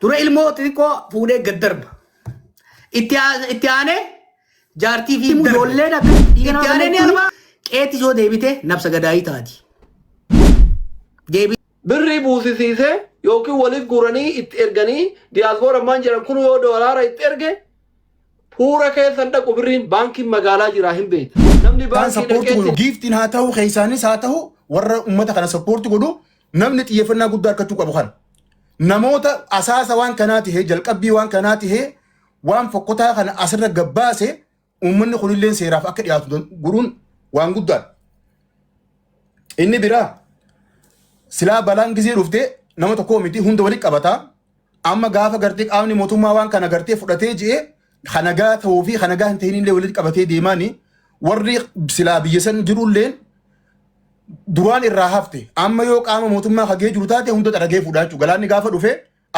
Dura ilmoo xixiqqoo fuudhee gad darba. Itti itti aanee jaartii fi ijoolleen akka dhiiga nama aanee ni arba. Qeetti yoo deebite nabsa gadaayii taati. Deebi Birrii buusisiisee yookiin waliif guuranii itti erganii diyaaspoora ammaan jedhan kun yoo doolaara itti erge Puura keessa hin dhaqu birriin baankiin magaalaa jiraa hin beekta. Namni Kaan baankii sappoorti dhaqee godhu giiftiin haa ta'u keessaanis haa ta'u warra uummata kana sappoorti godhu namni xiyyeeffannaa guddaa argachuu qabu kana. Namoota asaasa waan kanaa tahee jalqabbii waan kanaa tahee waan fokkotaa kana asirra gabbaase uummanni kunillee seeraaf akka dhiyaatu godhuun waan guddaadha. Inni biraa silaa balaan gizee dhufte nama tokkoo miti hunda walitti qabataa. Amma gaafa gartee qaamni mootummaa waan kana gartee fudhatee ji'e kan nagaa ta'uu fi kan nagaa hin ta'in illee walitti qabatee deemaani warri silaa biyya san jirulleen duraan irraa hafte amma yoo qaama mootummaa kagee jiru taate hunda xaragee fuudhaa jechuudha. Galaanni gaafa dhufe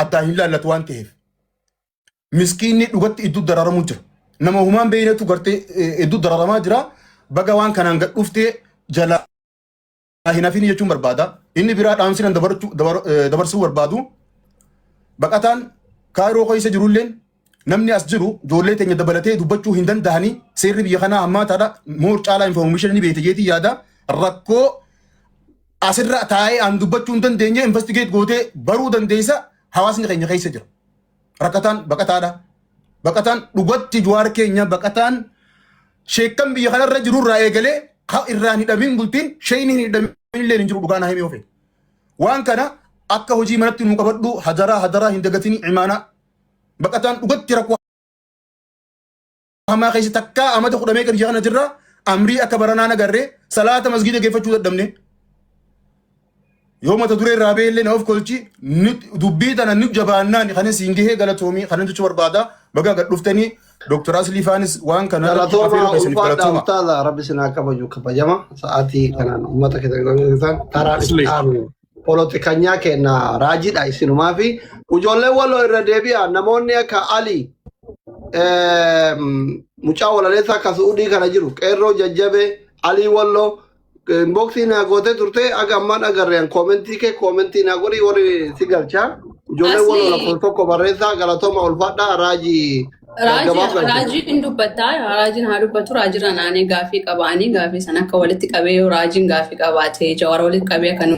addaan hin laallatu waan ta'eef. Miskiinni dhugatti iddoo dararamu jira. Nama humaan beeynetu gartee iddoo dararamaa jira. Baga waan kanaan gad dhuftee jalaa hin hafin jechuun barbaada. Inni biraa dhaamsi nan dabarsuu barbaadu baqataan kaayiroo keessa jirulleen namni as jiru ijoollee teenya dabalatee dubbachuu hin danda'anii seerri biyya kanaa hammaataadha. Moor caalaa information ni beekte jeetii yaada rakkoo asirra taa'ee an dubbachuu hin dandeenye investigate gootee baruu dandeessa hawaasni keenya keessa jira. Rakkataan baqataadha. Baqataan dhugatti Jawaar keenya baqataan sheekkan biyya kanarra jirurraa eegalee ka irraan hidhamiin bultiin sheeyni hin hidhamin illee hin jiru dhugaa naa himee ofe. Waan kana akka hojii manatti nuu qabadhu hadaraa hadaraa hin dagatinii imaanaa. Baqataan dhugatti rakkoo hamaa keessa takkaa amata kudha meeqa biyya kana jirra amrii akka baranaa nagarree salaata masgiida geeffachuu dadhabne. Yoo mata duree irraa ba'e illee na of kolchi dubbii tana ni jabaannaan kanin siin gahee galatoomii kanin jechuu barbaada baga gad dhuftanii Dr. Aslii Faanis waan kana irratti Galatooma afeeruu keessaniif ulfaadha galatooma. ustaaza rabbi isin haa kabaju kabajama sa'aatii kanaan uummata keessan taraan itti Asli. aanu polotikanyaa kenna raajiidha isinumaa fi ijoolleen waloo irra deebi'a namoonni akka Ali mucaa walaleessaa akka Su'uudii kana jiru qeerroo jajjabe Alii Walloo inboksii naa gootee turte aga ammaan agarreen koomentii kee koomentii naa godhi warri si galchaa ijoolleen wal Asli lakkoofsa tokko barreessaa galatooma ulfaadhaa raajii raajii gabaaf galche. raajiin dubbataa raajiin haa dubbatu raajirra naanee gaafii qabaanii gaafii san akka walitti qabee yoo raajiin gaafii qabaate jawar walitti qabee akka nu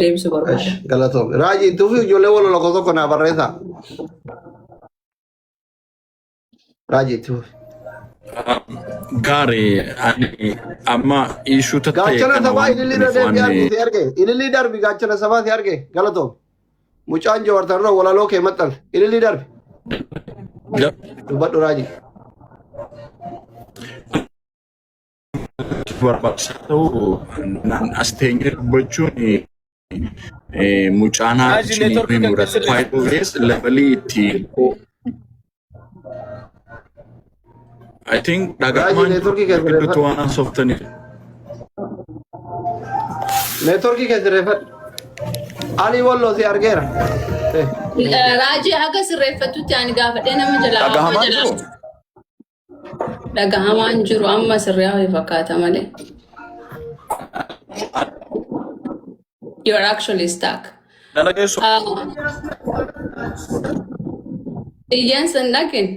deebisu barbaada. Esh, Galatoome. Raajii tufi ijoollee wal lakkoofsa tokko naa barreessaa. Raajii itti fufi. Gaarii ani amma ishuu tatta'e Gaachana kana sabaa waan ilillii irra dhufaniif deebi'ee waan argu si arge. Ilillii darbi gaachana sabaa si arge. Galatoom. Mucaan jawartan irra walaloo kee maxxanse. Ilillii darbi. Dubbadhu raajii. barbaachisaa ta'u naan as teenyee dubbachuun mucaan Raajii haati neetworkii kan himu keessatti requires levelii itti I think Raajii dhaga'amaan jiru neetworkii kee gidduutti sirreeffadhu. waan haasoftaniif. Neetworkii kee sirreeffadhu. Alii Walloo si argeera. Eh. Raajii haga sirreeffattutti ani gaafadhee nama jalaa Dhagahamaa jiru? dhagahamaan jiru amma sirriyaa fakkaata malee. You are actually stuck. Na dhageessu? Iyyansa hin dhageen.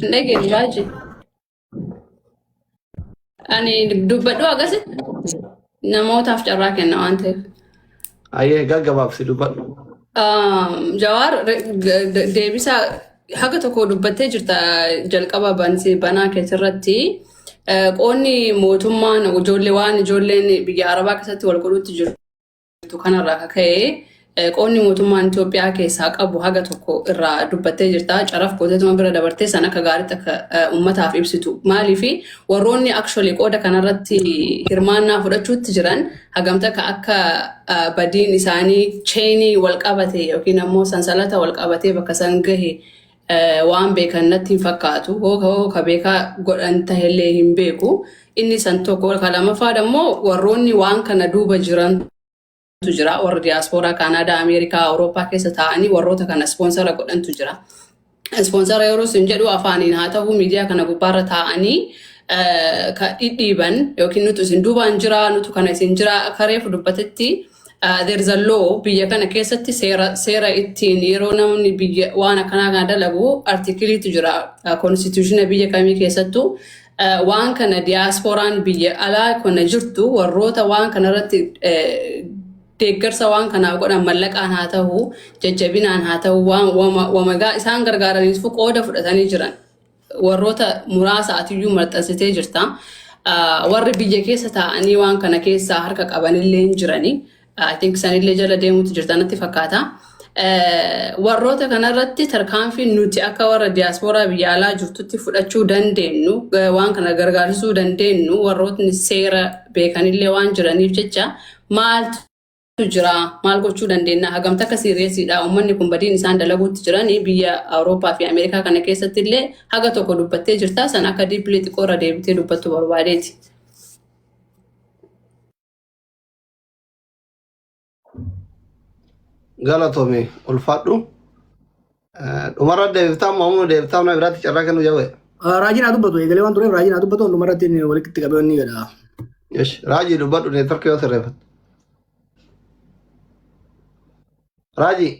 Hin dhageen raajii. Ani dubbadhu akkasitti namootaaf carraa kenna waan ta'eef. Ayyee gaggabaabsi dubbadhu. Jawaar deebisaa haga tokko dubbattee jirta jalqaba banaa keessarratti. Qoonni mootummaan ijoollee waan ijoolleen biyya Arabaa keessatti wal godhutti jiru. jirtu kanarraa akka ka'e qoonni mootummaan Itoophiyaa keessaa qabu haga tokko irraa dubbattee jirta. Caraf gooteetuma bira dabartee san akka gaariitti akka uummataaf ibsitu. Maaliif warroonni actually qooda kanarratti hirmaannaa fudhachuutti jiran hagamta akka akka badiin isaanii cheenii wal qabate yookiin ammoo sansalata wal qabatee bakka san gahe waan beekan natti hin fakkaatu. Hoo ka beekaa godhan tahellee hin beeku. Inni san tokko. Ka lammaffaa immoo warroonni waan kana duuba jirantu jira. Warra diyaaspooraa Kaanaadaa, Ameerikaa, Awurooppaa keessa taa'anii warroota kana ispoonsara godhantu jira. Ispoonsara yeroo sun jedhu afaaniin haa ta'u miidiyaa kana gubbaarra taa'anii ka dhidhiiban yookiin nutu isin duubaan jira, nutu kana isin jira akka reefu dubbatetti There is a law biyya kana keessatti, seera ittiin yeroo namni biyya waan akkanaa kana dalagu artikiliitu jira constitution biyya kamii keessattuu. Waan kana diyaaspooraan biyya alaa kana jirtu warroota waan kanarratti deeggarsa waan kanaaf godhan, mallaqaan haa ta'u, jajjabinaan haa ta'u, waan wamagaa isaan gargaaraniif qooda fudhatanii jiran warroota muraasa atiyyuu maxxansitee jirta. Warri biyya keessa taa'anii waan kana keessaa harka qabanillee hin jirani. I think sanillee jala deemuutu jirta natti fakkaata. Warroota kanarratti tarkaanfii nuti akka warra diyaaspooraa biyya alaa jirtutti fudhachuu dandeenyu, waan kana gargaarsisuu dandeenyu, warrootni seera beekanillee waan jiraniif jecha, maaltu jira? Maal gochuu dandeenya? Hagamta akka seriousiidha uummanni kun badiin isaan dalaguutti jiranii? Biyya Awurooppaa fi Ameerikaa kana keessatti illee haga tokko dubbattee jirta. San akka deeply xiqqoo irra deebitee dubbattu barbaadeeti. Galatoomi, ulfaadhu. Dhumarra deebiftaa moo deebiftaa na biraatti carraa kennu jawwe? Raajiin haa dubbatu, eegalee waan tureef raajiin haa dubbatu, dhumarratti inni walitti qabee inni jedha. Yesh, Raajii, dubbadhu, networkii yoo sirreeffatte. Raajii.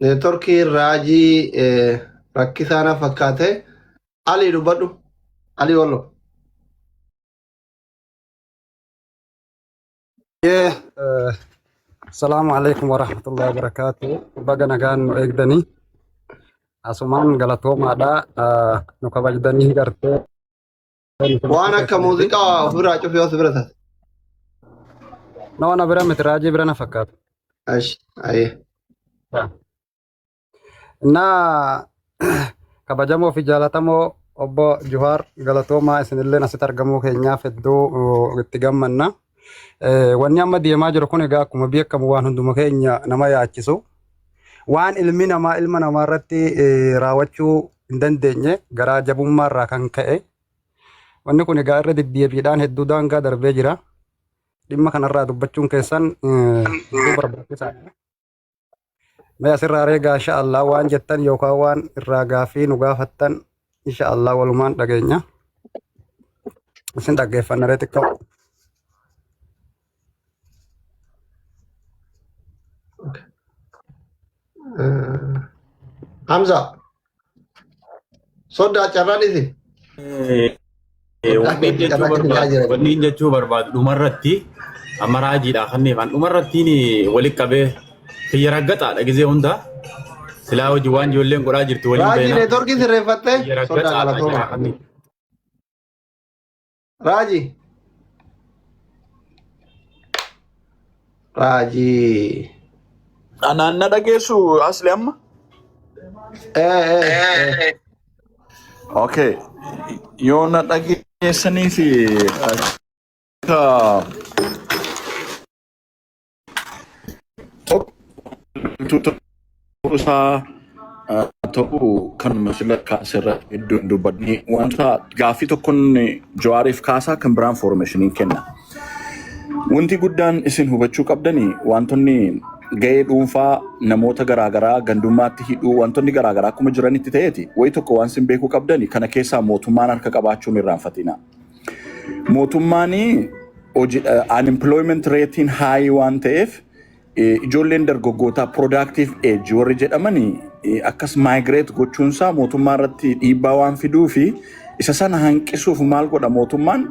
Networkii Raajii rakkisaa na fakkaate. Ali, dubbadhu. Ali Wallo. Salaamu alaikum warahmatullahi wabarakatuh. Baga nagaan nu eegdanii. Asumaan galatoomaadha. Nu kabajdanii gartee. Waan akka muuziqaa ofirraa cufi yoo si bira taate. Nama na bira miti, Raajii bira na fakkaata. Ash, ayyee. Innaa kabajamoo fi jaalatamoo obbo Juhaar, galatoomaa, isinilleen asitti argamuu keenyaaf hedduu itti gammanna. Wanni amma deemaa jiru kun egaa akkuma beekamu waan hunduma keenya nama yaachisu. Waan ilmi namaa ilma namaa irratti raawwachuu hin dandeenye garaa jabummaa irraa kan ka'e. Wanni kun egaa irra deddeebiidhaan hedduu daangaa darbee jira. Dhimma kanarraa dubbachuun keessan hedduu barbaachisaadha. Mee asirraa reegaa insha Allah waan jettan yookaan waan irraa gaaffii nu gaafattan insha Allah walumaan dhageenya. Isin dhaggeeffanna ree xiqqoo. Hamza. Soddaa, carraan isin. Wanni jechuu barbaadu, wanni jechuu barbaadu, dhumarratti amma raajiidha kanneefan dhumarrattiin walitti qabee kiyya raggataadha. Gizee hunda silaa hojii waan ijoolleen godhaa jirtu waliin Raajii, beena. Networkii sirreeffattee? Kiyya Soddaa, raggataadha galatooma. jira kanni. Raajii. Raajii. Anaan na dhageessu asli amma? Eh. Okay. Yoo na dhageessanii fi akka tokko ta'uu isaa ta'uu kanuma sila kaasirra iddoon dubbadni wanta gaaffii tokkoon Jawaariif kaasaa, kan biraan informationiin kenna. Wanti guddaan isin hubachuu qabdani, wantoonni gahee dhuunfaa namoota garaagaraa gandummaatti hidhuu, wantoonni garaagaraa akkuma jiranitti ta'eeti, wayi tokko waan isin beekuu qabdani, kana keessaa mootummaan harka qabaachuun irraanfatina. Mootummaan hojii unemployment ratein high waan ta'eef, ijoolleen dargaggootaa productive age warri jedhamani akkas migrate gochuunsaa mootummaa irratti dhiibbaa waan fiduu fi isa sana hanqisuuf maal godha mootummaan?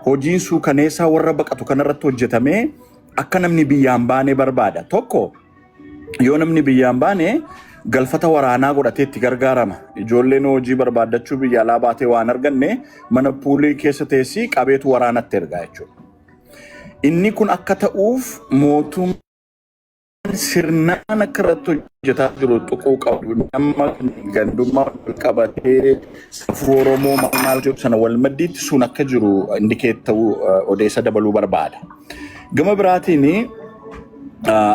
Hojiin suukaneessaa warra baqatu kanarratti hojjetamee akka namni biyyaan baane barbaada. Tokko, yoo namni biyyaan baane galfata waraanaa godhatee itti gargaarama. Ijoolleen hojii barbaaddachuu biyya alaa baatee waan arganne mana puulii keessa teessii qabeetu waraanatti ergaa jechuudha. Inni kun akka ta'uuf mootummaan sirnaan akka irratti hojjetaa jiru tuquu qabu. Nama gandummaa wal qabatee safuu Oromoo maal maal jedhu sana wal maddiitti sun akka jiru indicate ta'uu odeessa dabaluu barbaada. Gama biraatiin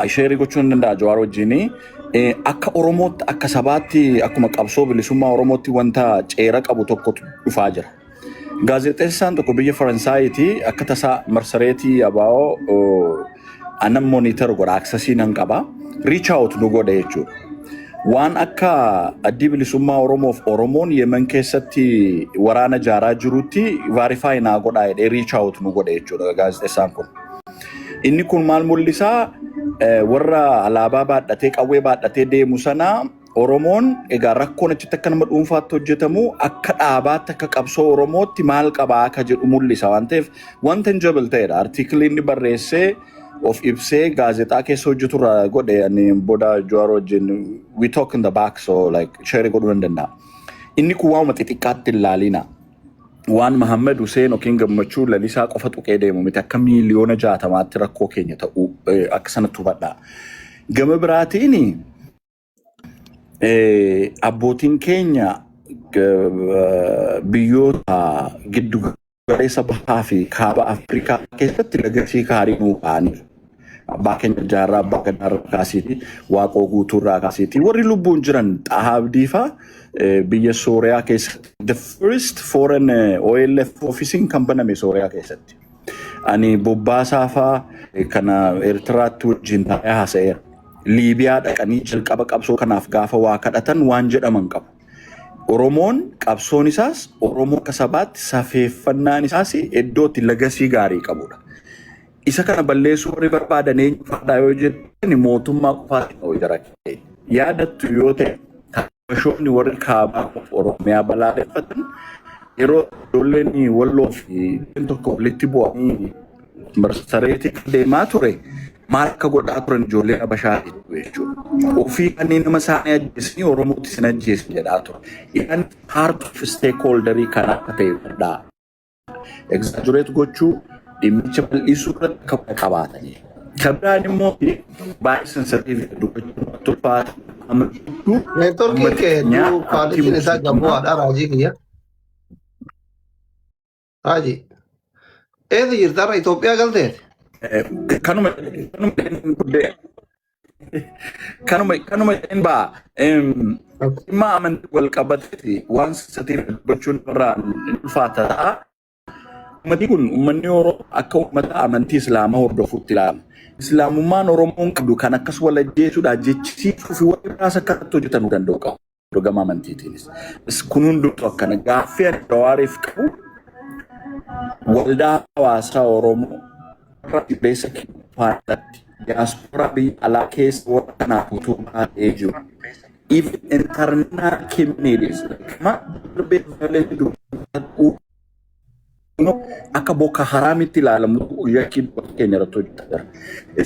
share gochuu hin danda'a Jawaar wajjin, akka Oromootti, akka sabaatti, akkuma qabsoo bilisummaa Oromootti wanta ceera qabu tokkotu dhufaa jira. Gaazexeessaan tokko biyya Faransaayiti akka tasaa marsareetii ABO anan monitor godha, accessii nan qaba. Reach out nu godha jechuudha. Waan akka Addi Bilisummaa Oromoof Oromoon Yemen keessatti waraana jaaraa jirutti verify naa godhaa jedhee reach out nu godhe jechuudha gaazexeessaan kun. Inni kun maal mul'isaa? Warra alaabaa baadhatee, qawwee baadhatee deemu sana Oromoon egaa rakkoon achitti akka nama dhuunfaatti hojjetamu, akka dhaabaatti, akka qabsoo Oromootti maal qabaa akka jedhu mul'isa waan ta'eef, wanta hin jabal ta'edha. Artiikilii inni barreessee of ibsee gaazexaa keessa hojjetu irraa godhe. Ani booda Jawaar wajjin we talk in the back, so like share godhuu nan danda'a. Inni kun waanuma xixiqqaatti hin laalina. Waan Mahammad Hussein yookiin Gammachuu Lalisaa qofa tuqee deemu miti, akka miiliyoona 60tti rakkoo keenya ta'uu akka sanatti hubadha. Gama biraatiin abbootiin keenya biyyoota giddu galeessa bahaa fi kaaba Afrikaa keessatti legacy gaarii nuu ka'aniiru. Abbaa keenya Jaarraa Abbaa Gadaarraa kaasiiti, Waaqoo Guutuurraa kaasiiti. Warri lubbuun jiran Xahaa Abdii fa'aa biyya Sooriyaa keessatti the first foreign OLF officing kan baname Sooriyaa keessatti. Ani Bobbaasaa fa'aa kana Eertiraatti wajjin taa'ee haasa'eera. Liibiyaa dhaqanii jalqaba qabsoo kanaaf gaafa waa kadhatan waan jedhaman qabu. Oromoon qabsoon isaas, Oromoo akka sabaatti safeeffannaan isaas iddoo itti legacy gaarii qabudha. Isa kana balleessuu warri barbaadan eenyu fa'aadha yoo jettan, mootummaa qofaatti ta'uu jara keenya. Yaadattu yoo ta'e, Habashoonni warri kaabaa Oromiyaa balaaleffatan yeroo ijoolleen Walloo fi tokko walitti bu'anii marsareetii deemaa ture, maal akka godhaa turan ijoolleen Habashaa jechuudha. Ofii kanneen nama isaanii ajjeesanii Oromootti sin ajjeesan jedhaa ture. Isaan part of stakeholderii kan akka ta'e fudhaa. Exaggerate gochuu, dhimmicha bal'isuu irratti akka qabaatanii. Kan biraan immoo baay'ee sensitive, dubbachuun ulfaata. Amantii Neetworkiin kee hedduu qualityn isaa gabbu'aadha, raajii kiyya. Raajii. Eessa jirta har'a, Itoophiyaa galteeti? Kanuma jedheen ba'a. Dhimma amantii wal qabateeti waan sensitive dubbachuun irraa ulfaata ta'a. Uummatni kun, uummanni Oromoo, akka uummata amantii Islaamaa hordofuutti ilaalama. Islaamummaan Oromoon qabdu kan akkas wal ajjeesuudha jechisiisuu fi warri biraas akkatti hojjetanuu danda'u qabu. Gama amantiitiinis. Kun hundumtuu akkana. Gaaffii ani Jawaariif qabu, waldaa hawaasaa Oromoo warra qilleessa kibbaatti diyaaspooraa biyya alaa keessa warra kanaaf utubaa ta'ee jiru. Even internal communities ma darbee violence dubbatu akka Boko Haramitti ilaalamu yakkii dubartii keenya irratti hojjetaa jira.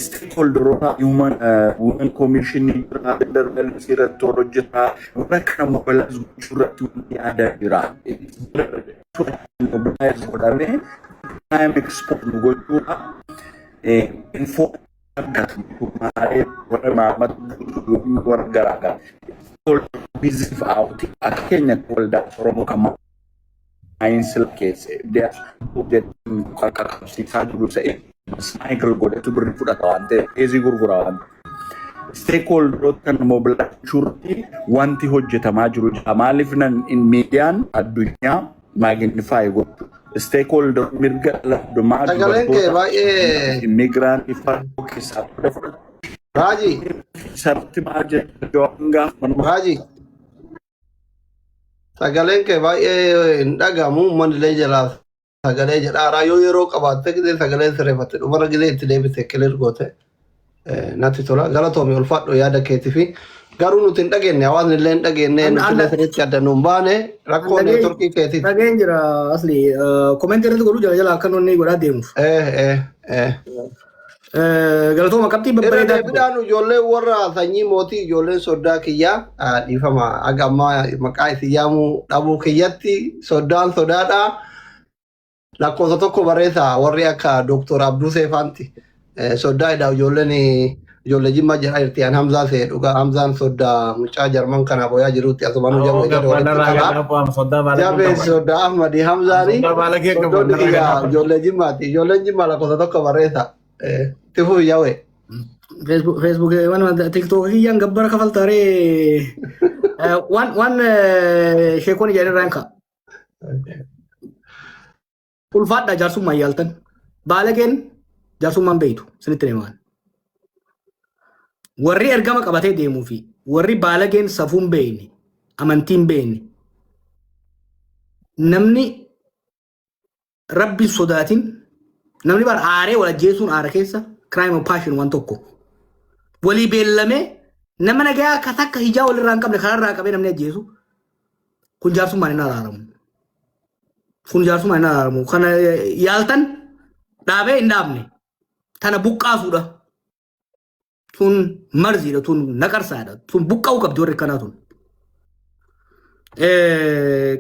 Stakeholderoota human women commission jira, gender balance irratti hojjetaa, warra kana mobilize gochuu irratti wanti yaadaa jira. Mobilize godhamee time export nu gochuudha. Info argatu warra maammata warra garaagaraa. Business out akka keenya waldaa Oromoo kan saayinsii keessa qaqqabsiisaa jiru ta'e saayikil godhetu birri fudhata waan ta'eef, eezii gurgura waan ta'eef. Stakeholderoota kan mobilize wanti hojjetamaa jiru jira. Maaliif nan miidiyaan addunyaa magnify gochuu. Stakeholder mirga dhala namaa Sagaleen kee dubartoota baay'ee immigrant fa'aa keessaa fudhatu. Raajii. Sarti maal jedhu gaafa Raajii. Sagaleen kee baay'ee hin dhagahamu, uummanni illee jalaa sagalee jedhaaraa. Yoo yeroo qabaatte gisee sagalee sirreeffatte, dhumarra gisee itti deebite clear goote natti tola. Galatoomi, ulfaadhu yaada keetii fi garuu nuti hin dhageenye, hawaasni illee hin dhageenye, nuti illee sirriitti adda nuun baane rakkoo neetworkii keetiiti. Dhageen jira asli, commentii irratti godhuu jala jala akka inni godhaa deemuuf. Galatooma, qabxii Irra babbareedaa. deebiidhaan ijoolleen warra sanyii mootii, ijoolleen soddaa kiyyaa, dhiifama haga ammaa maqaa isin yaamuu dhabuu kiyyatti, soddaan sodaadha. Lakkoofsa 1 barreessa, warri akka Dooktor Abduu Seefaanti. Soddaa idhaa ijoolleen ijoollee Jimmaa jedhaa jirti. An Hamzaa see dhugaa, Hamzaan soddaa mucaa Jarman kana booyaa jirutti asumaanuu jabee jedhu walitti qaba. Jabee soddaa Ahmadi Hamzaani soddoonni kiyyaa ijoollee Jimmaati. Ijoolleen Jimmaa lakkoofsa 1 barreessa. Tifuu yaa'e. Facebook Facebook waan TikTok kiyyaan gabbara kafaltaaree waan sheekonni jedhan irraan ka'a. Ulfaadha, jaarsummaan yaaltan. Baalageen jaarsummaan beeytu sinitti himaan. Warri ergama qabatee deemuu fi Warri baalageen safuu hin beekne, amantii hin beekne, namni rabbi hin sodaatin, namni bara aaree wal ajjeesuun aara keessa crime of passion waan tokko. Walii beellamee nama nagayaa ka takka hijaa walirraa hin qabne karaarraa qabee namni ajjeesu kun jaarsummaan hin araaramu. Kun jaarsummaan hin araaramu. Kana yaaltan dhaabee hin dhaabne. Tana buqqaasuudha. Tun marziidha. Tun naqarsaadha. Tun buqqa'uu qabdi warri akkanaa tun.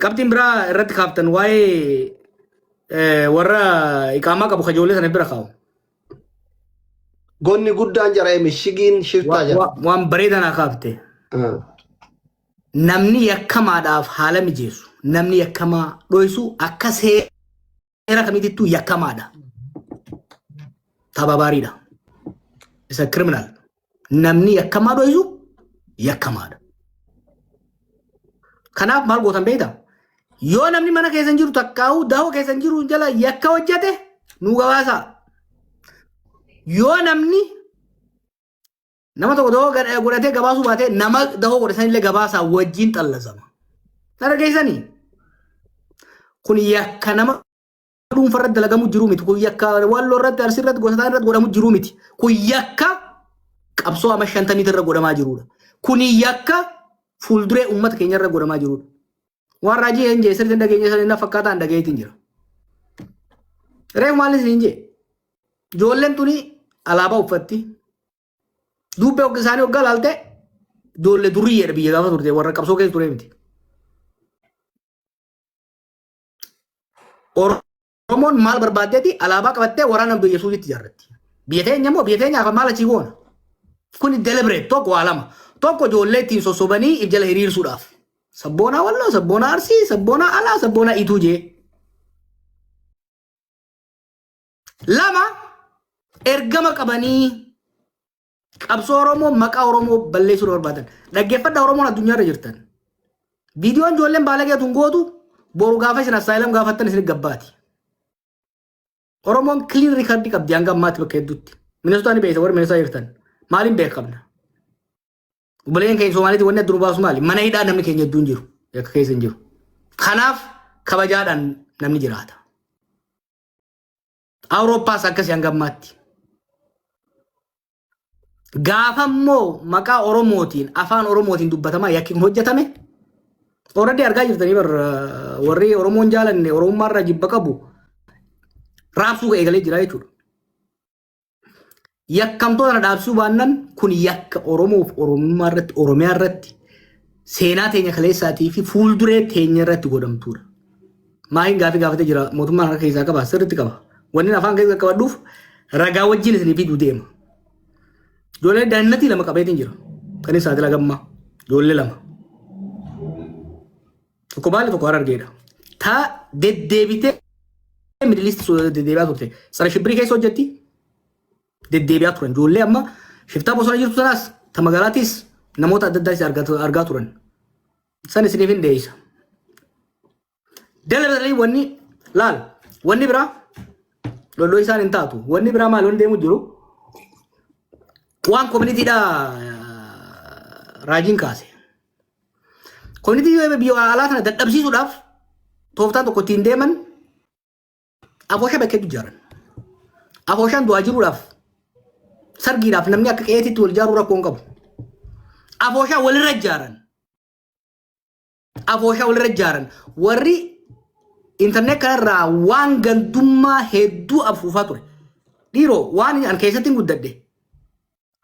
Qabxiin biraa irratti kaaftan waa'ee warra iqaamaa qabu kajoollee sana bira kaa'u. Gonni guddaan jara mishigiin shiftaa jara. Waan bareedaa naa kaafte. Namni yakkamaadhaaf haala mijeessu, namni yakkamaa dhoysu akka seera kamiitittuu yakkamaadha. Tababaariidha. Isa criminal. Namni yakkamaa dhoysu yakkamaadha. Kanaaf maal gootan beektaa? Yoo namni mana keessa hin jiru takkaa'uu dahoo keessa hin jiru jala yakka hojjete nuu gabaasaa. Yoo namni nama tokko dahoo godhatee gabaasuu baatee nama dahoo godhe sanillee gabaasaa wajjin xallasama. Na dhageessanii? Kun yakka nama dhuunfa irratti dalagamu jiru miti. Kun yakka walloo irratti, arsii irratti, gosa irratti godhamu jiru miti. Kun yakka qabsoo amma shantamii irra godhamaa jirudha. Kun yakka fuulduree uummata keenya irra godhamaa jirudha. Waan raajii hin jee sirriitti hin dhageenye sana inni fakkaataa hin dhagayeetiin jira. Reefu maalis hin jee. Ijoolleen tuni alaabaa uffatti. Duubbee hogga isaanii hoggaa laalte ijoollee duriyyeedha biyya gaafa turte warra qabsoo keessa ture miti. Oromoon maal barbaaddeeti alaabaa qabattee waraana Abduu Yesuusitti ijaarratti. Biyya teenya immoo biyya teenyaaf maal achii goona? Kuni deliberate tokko waa lama. Tokko ijoollee ittiin sossobanii if jala hiriirsuudhaaf. Sabboonaa Walloo, sabboonaa Arsii, sabboonaa Alaa, sabboonaa Ituu jee. Lama ergama qabanii qabsoo Oromoo maqaa Oromoo balleessuu barbaadan. Dhaggeeffadhaa Oromoon addunyaarra jirtan. Viidiyoon ijoolleen baalagee tun gootu boru gaafa isin asylum gaafattan isin gabbaati. Oromoon clean record qabdi hanga ammaatti bakka hedduutti. Minnesota ni beekta warri Minnesota jirtan. Maaliin beekamna? Obboleeyyan keenya Somaaliitti wanni adda nu baasu maali? Mana hidhaa namni keenya hedduun jiru. Yakka keessa hin jiru. Kanaaf kabajaadhaan namni jiraata. Awurooppaas akkasii hanga ammaatti. Gaafa immoo maqaa Oromootiin afaan Oromootiin dubbatamaa yakki kun hojjetame already argaa jirtanii bar warri Oromoon jaalanne Oromummaarraa jibba qabu raabsuu eegalee jira jechuudha. Yakkamtoota kana dhaabsisuu baannan kun yakka Oromoof Oromummaa irratti Oromiyaa irratti seenaa teenya kaleessaatii fi fuulduree teenya irratti godhamtuudha. Maayin gaafii gaafatee jira mootummaan harka keessaa qaba sirriitti qaba. Wanni afaan keessa qabadhuuf ragaa wajjin isinii fiduu deema. Ijoollee daannatii lama qabeetiin jira. Kan inni saaxila gammaa. Ijoollee lama. Tokko baale tokko harargeedha. Ta deddeebitee Middle East deddeebi'aa turte. Tsara shibbirii keessa hojjetti. Deddeebi'aa turan. Ijoollee amma shiftaa bosona jirtu sanaas ta magaalaatiis namoota adda addaas argaa turan. San isiniif hin deeysa. Dalagalii wanni laal wanni biraa lolloo isaan hin taatu. Wanni biraa maal wanni deemu jiru waan koominiitiidha raajiin kaase. Koominiitii biyya alaa kana dadhabsiisuudhaaf tooftaan tokko ittiin deeman afoosha bakkeetu ijaaran. Afooshaan du'aa jiruudhaaf sargiidhaaf namni akka qe'eetitti wal ijaaruu rakkoo hin qabu. Afooshaa walirra ijaaran. Afooshaa walirra ijaaran. Warri intarneet kanarraa waan gandummaa hedduu afuufaa ture. Dhiiroo waan an keessatti hin guddadhe.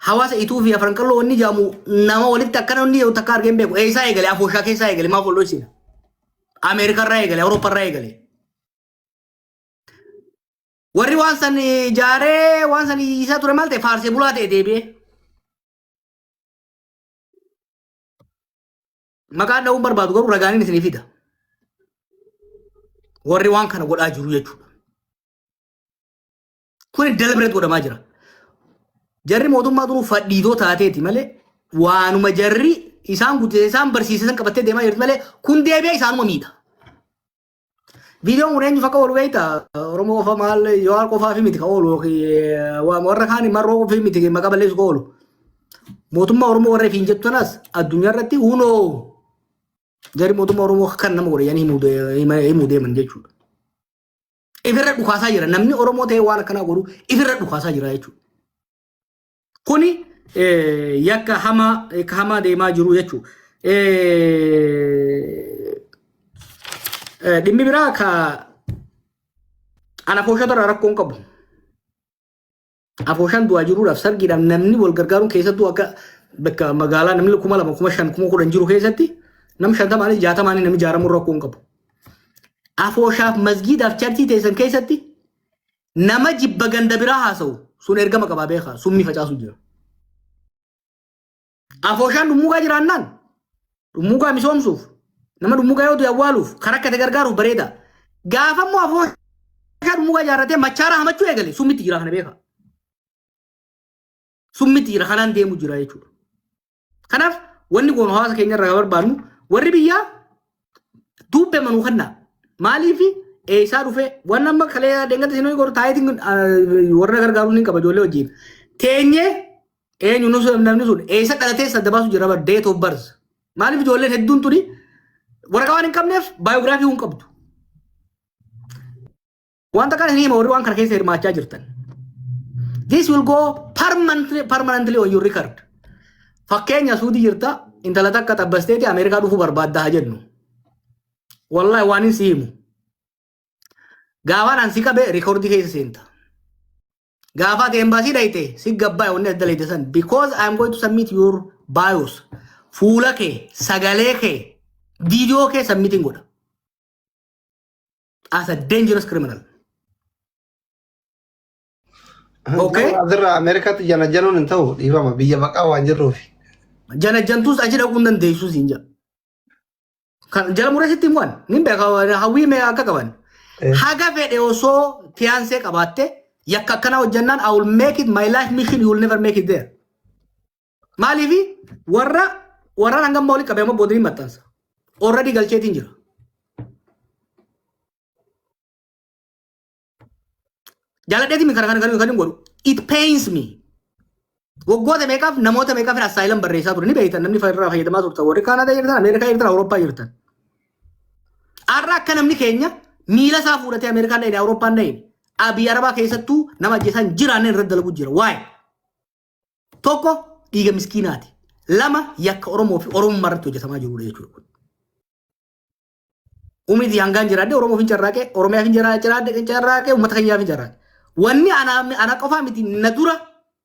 Hawaasa ituu fi afran qalloo wanni jaamu nama walitti akkana wanni jedhu takka argee hin beeku. Eessaa eegale? Afooshaa keessaa eegale. Maaf wal dhoysina? Ameerikarraa eegale. Awuroopparraa eegale. Warri waan san ijaaree waan san isaa ture maal ta'e faarsee bulaa ta'e deebi'ee. Maqaan dha'uun barbaadu garuu ragaaniin isinii fida. Warri waan kana godhaa jiru jechuudha. Kuni deliberate godhamaa jira. Jarri mootummaa duruu fadhiitoo taateeti malee waanuma jarri isaan guddise isaan barsiise san qabattee deemaa jirti malee kun deebi'ee isaanuma miidha. Viidiyoon kun eenyuuf akka oolu beektaa? Oromoo qofa maal Jawaar qofaa fi miti ka oolu yookiin warra kaan marroo fi miti maqaa balleessu ka oolu. Mootummaa Oromoo warra ifiin jettu tanaas addunyaa irratti hunoo jarri mootummaa Oromoo kan nama godhe jedhanii himuu deeman jechuudha. Ifirra dhukaasaa jira. Namni Oromoo ta'ee waan akkanaa godhu ifirra dhukaasaa jira jechuudha. Kuni yakka hamaa yakka hamaa deemaa jiru jechuudha. Dhimmi biraa ka ana afooshaa irraa rakkoon qabu. Afooshaan du'aa jiruudhaaf sargiidhaaf namni wal gargaaruun keessattuu akka bakka magaalaa namni 2000 5000 10,000 jiru keessatti nam 50 60 namni ijaaramuun rakkoon qabu. Afooshaaf masgiidaaf charchii teessan keessatti nama jibba ganda biraa haasa'u sun ergama qabaa beekaa summii facaasu jira. Afooshaan dhummuugaa jiraannaan dhummuugaa misoomsuuf nama dhummuugaa yoo du'e awwaaluuf kan rakkate gargaaruuf bareeda. Gaafa immoo afooshaa dhummuugaa ijaarratee machaara hamachuu eegale summitti jira kana beekaa. Summitti jira kanaan deemu jira jechuudha. Kanaaf wanni goonu hawaasa keenya irraa barbaadnu warri biyyaa duubbee manuu kannaa. Maaliif eessaa dhufee waan amma kalee deengatti isin godhu taayitiin warra gargaaruun hin qaba ijoollee wajjin. Teenyee eenyu nus namni sun eessa dhalatee sadda baasu jira bar date of birth. Maaliif ijoolleen hedduun tuni waraqaa waan hin qabneef baayogiraafii hin qabdu. Wanta kana hin hima warri waan kana keessa hirmaachaa jirtan. This will go permanently on your record. Fakkeenya Suudii jirta intala takka xabbasteeti Ameerikaa dhufuu barbaadda haa jennu. Wallahi waan hin si himu. Gaafaan an si qabe rikoordii keessa seenta. Gaafa ati embaasii dhayite si gabbaa wanni adda leete san because I am going to submit your bios. Fuula kee, sagalee kee, viidiyoo kee submitiin godha. As a dangerous criminal. Okay? Asirraa Ameerikaatti jana januun hin ta'u dhiifama biyya baqaa waan jirruuf. Janajjantuus achi dhaquu hin dandeessu siin jedha. Kan jala muree sitti himuwan ni beeka hawwii mee akka qaban. Haga fedhe osoo fiyaansee qabaatte yakka akkanaa hojjannaan I will make it my life mission, you will never make it there. Maaliifi warra warraan hangam olii qabee amma boodanii maxxansa. Already galcheetiin jira. Jaaladheetiin kana kana kan hin godhu. It pains me. Waggoota meeqaaf namoota meeqaaf asylum barreessaa ture ni beektan namni irraa fayyadamaa turtan warri Kaanaadaa jirtan Ameerikaa jirtan Awurooppaa jirtan. Har'a akka namni keenya miila isaa fuudhatee Ameerikaan dhayine Awurooppaan dhayine biyya Arabaa keessattuu nama ajjeesaan jiraanne irratti dalagu jira. Waa'ee tokko dhiiga miskiinaati. Lama yakka Oromoo fi Oromummaa irratti hojjetamaa jirudha jechuudha. Umriitii hangaan jiraadhe Oromoof hin carraaqe, Oromiyaaf hin jiraadhe, hin carraaqe, uummata keenyaaf hin carraaqe. Wanni ana qofaa miti na dura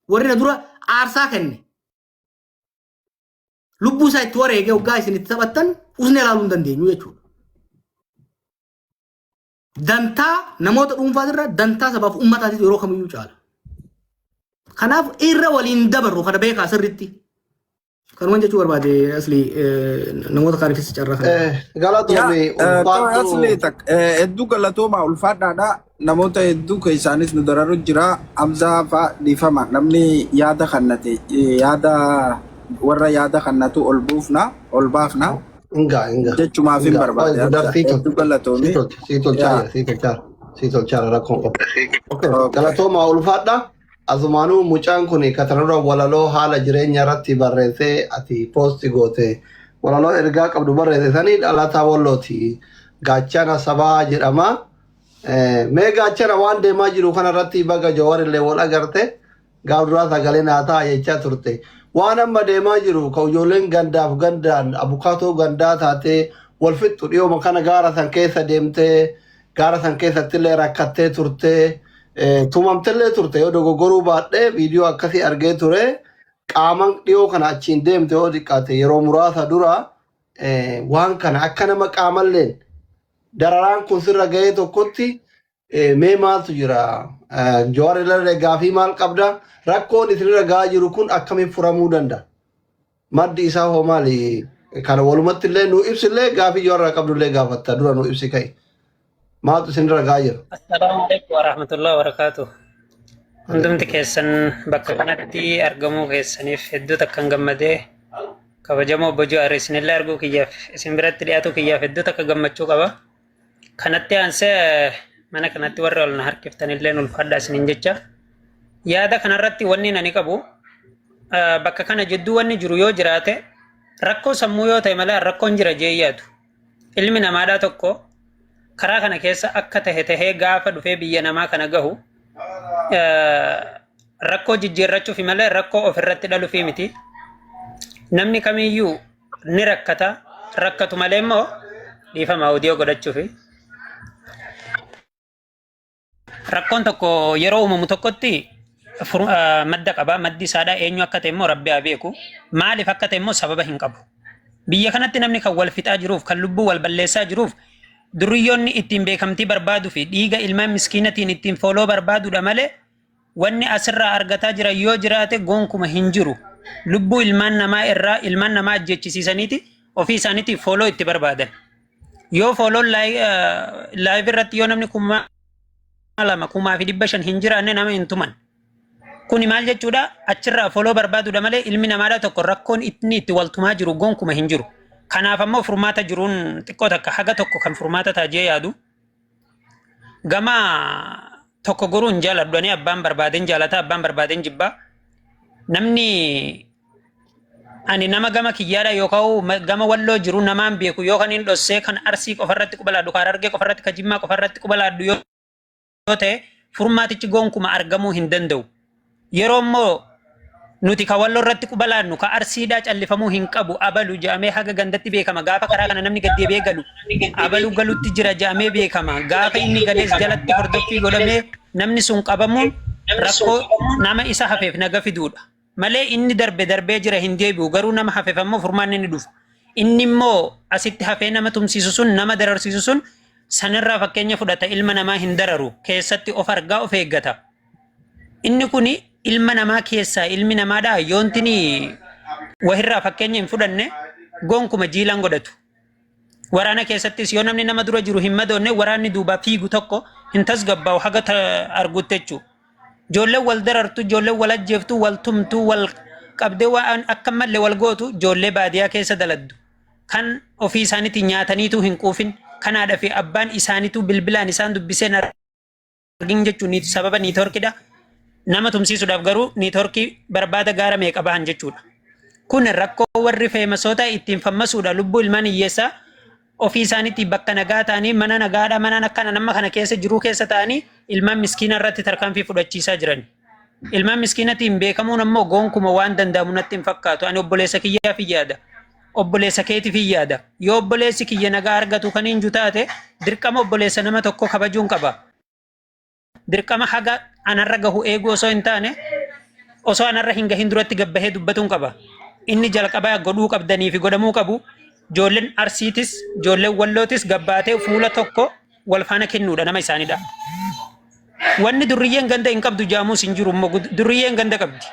warri na dura aarsaa kenne. Lubbuu isaa itti wareegee hoggaa isin itti taphattan usnee ilaaluu hin dandeenyu jechuudha. Dantaa namoota dhuunfaatirra dantaa sabaaf uummataatiif yeroo kamiyyuu caala. Kanaaf irra waliin dabarru kana beekaa sirriitti. Kanuman jechuu barbaade asli namoota kaaniifis carraa kana. Galatoomi ulfaadhu. Asli tak hedduu galatoomaa ulfaadhaadha. Namoota hedduu keessaanis nu dararu jira. Hamzaa fa'a dhiifama. Namni yaada kannate yaada warra yaada kannatu ol buufna ol baafna. Inga inga. Jechumaaf hin barbaade. Hedduu galatoomi. Si tolchaa si tolchaa si tolchaa rakkoon qabu. Okay. Galatoomaa ulfaadha. Asumaanuu mucaan kun katanarra walaloo haala jireenya irratti barreessee ati poosti goote walaloo ergaa qabdu barreesse sanii dhalataa wallooti. Gaachana sabaa jedhama. Mee gaachana waan deemaa jiru kanarratti baga Jawar illee wal agarte gaaf duraa sagalee naa ta'a jechaa turte. Waan amma deemaa jiru ka ijoolleen gandaaf gandaan abukaatoo gandaa taatee wal fixxu dhiyooma kana gaara san keessa deemtee gaara san keessattillee rakkattee turtee tumamtellee turte yoo dogoggoruu baadhee viidiyoo akkasii argee ture qaaman dhiyoo kana achiin deemte yoo xiqqaate yeroo muraasa dura waan kana akka nama qaamalleen dararaan kun sirra ga'ee tokkotti mee maaltu jira? Jawaar irra gaafii maal qabda? Rakkoon isinirra ga'aa jiru kun akkamiin furamuu danda'a? Maddi isaa hoo maali? Kana walumatti illee nu ibsillee gaafii Jawaar irraa qabdu illee gaafatta dura nu ibsi ka'i. Maaltu isinirra ga'aa jira? Assalaamu alaikum warahmatullahi wabarakatuh. Hundumti keessan bakka kanatti argamuu keessaniif hedduu takkan gammadee kabajamoo obbo Jawaar isinillee arguu kiyyaaf isin biratti dhiyaatu kiyyaaf hedduu takka gammachuu qaba. Kanatti aansee mana kanatti warri ol na harkiftanillee ulfaadhaa isiniin jecha. Yaada kanarratti wanni ani qabu Bakka kana jidduu wanni jiru yoo jiraate rakkoo sammuu yoo ta'e malee rakkoon jira jee yaadu. Ilmi namaadhaa tokko karaa kana keessa akka tahe tahee gaafa dhufee biyya namaa kana gahu rakkoo jijjiirrachuufi malee rakkoo ofirratti dhaluufi miti. Namni kamiyyuu ni rakkata, rakkatu malee immoo dhiifama audio godhachuufi. Rakkoon tokko yeroo uumamu tokkotti madda qaba. Maddi isaadhaa eenyu akka ta'e immoo Rabbi haa beeku. Maaliif akka ta'e immoo sababa hin qabu. Biyya kanatti namni kan wal fixaa jiruuf, kan lubbuu wal balleessaa jiruuf, duriyyoonni ittiin beekamtii barbaaduu fi dhiiga ilmaan miskiinatiin ittiin follow barbaaduudha malee wanni asirraa argataa jiran yoo jiraate gonkuma hin jiru. Lubbuu ilmaan namaa irraa ilmaan namaa ajjechisiisaniiti ofii isaaniitiif follow itti barbaadan. Yoo follown live irratti yoo namni 2000, 1500 hin jiraanne nama hin tuman. Kuni maal jechuudha? Achirraa follow barbaaduudha malee ilmi namaadhaa tokko rakkoon inni itti waltumaa jiru gonkuma hin jiru. Kanaaf ammoo furmaata jiruun xiqqoo takka haga tokko kan furmaata taajee yaadu. Gama tokko goruu hin jaaladhu ani, abbaan barbaadeen jaalata, abbaan barbaadeen jibbaa. Namni ani nama gama kiyyaadha yookaan gama Walloo jiru namaan beeku yoo kan hin dhossee kan Arsii qofarratti qubalaadhu, kan Harargee qofarratti, kan Jimmaa qofarratti qubalaadhu yoo ta'e furmaatichi gonkuma argamuu hin danda'u. Yeroo immoo nuti ka Walloo irratti qubalaannu ka Arsiidhaa callifamuu hin qabu, abalu jedhamee haga gandatti beekama. Gaafa karaa kana namni gaddeebi'ee galu abalu galutti jira jedhamee beekama. Gaafa inni galees jalatti hordoffii godhamee namni sun qabamuun rakkoo nama isa hafeef naga fiduudha. Malee inni darbe darbee jira, hin deebi'u, garuu nama hafeef ammoo furmaanni ni dhufa. Inni immoo asitti hafee nama tumsiisu sun, nama dararsiisu sun, sanirraa fakkeenya fudhata, ilma namaa hin dararu, keessatti of argaa of eeggata. Inni kuni ilma namaa keessaa ilmi namaadhaa yoontini wahirraa fakkeenya hin fudhanne gonkuma jiilaan godhatu. Waraana keessattis yoo namni nama dura jiru hin madoonne waraanni duubaa fiigu tokko hin tasgabbaa'u haga argutti jechuudha. Ijoolleen wal darartu, ijoolleen wal ajjeeftu, wal tumtu, wal qabdee waan akka malee wal gootu, ijoollee baadiyyaa keessa daladdu. Kan ofii isaaniitiin nyaataniitu hin quufin, kan haadha fi abbaan isaaniitu bilbilaan isaan dubbiseen argin jechuun sababa networkidha. Nama tumsiisuudhaaf garuu networkii barbaada gaara meeqa bahan jechuudha. Kun rakkoo warri famousoota ittiin fammasuudha, lubbuu ilmaan hiyyeessaa ofii isaaniitti bakka nagaa ta'anii, mana nagaadha, mana akkana nama kana keessa jiruu keessa ta'anii ilmaan miskiina irratti tarkaanfii fudhachiisaa jiran. Ilmaan miskiinatiin beekamuun ammoo gonkuma waan danda'amu natti hin fakkaatu. Ani obboleessa kiyyaaf hin yaada. Obboleessa keetiif hin yaada. Yoo obboleessi kiyya nagaa argatu kan hin taate dirqama obboleessa nama tokko kabajuun qaba. Dirqama haga anarra gahu eeguu osoo hin taane osoo anarra hin gahin duratti gabbahee dubbatuun qaba. Inni jalqabaa godhuu qabdanii fi godhamuu qabu ijoolleen Arsiitis ijoolleen Wallootis gabbaatee fuula tokko wal faana kennuudha nama isaanidha. Wanni durriyyeen ganda hin qabdu jaamuus hin jiru immoo, durriyyeen ganda qabdi.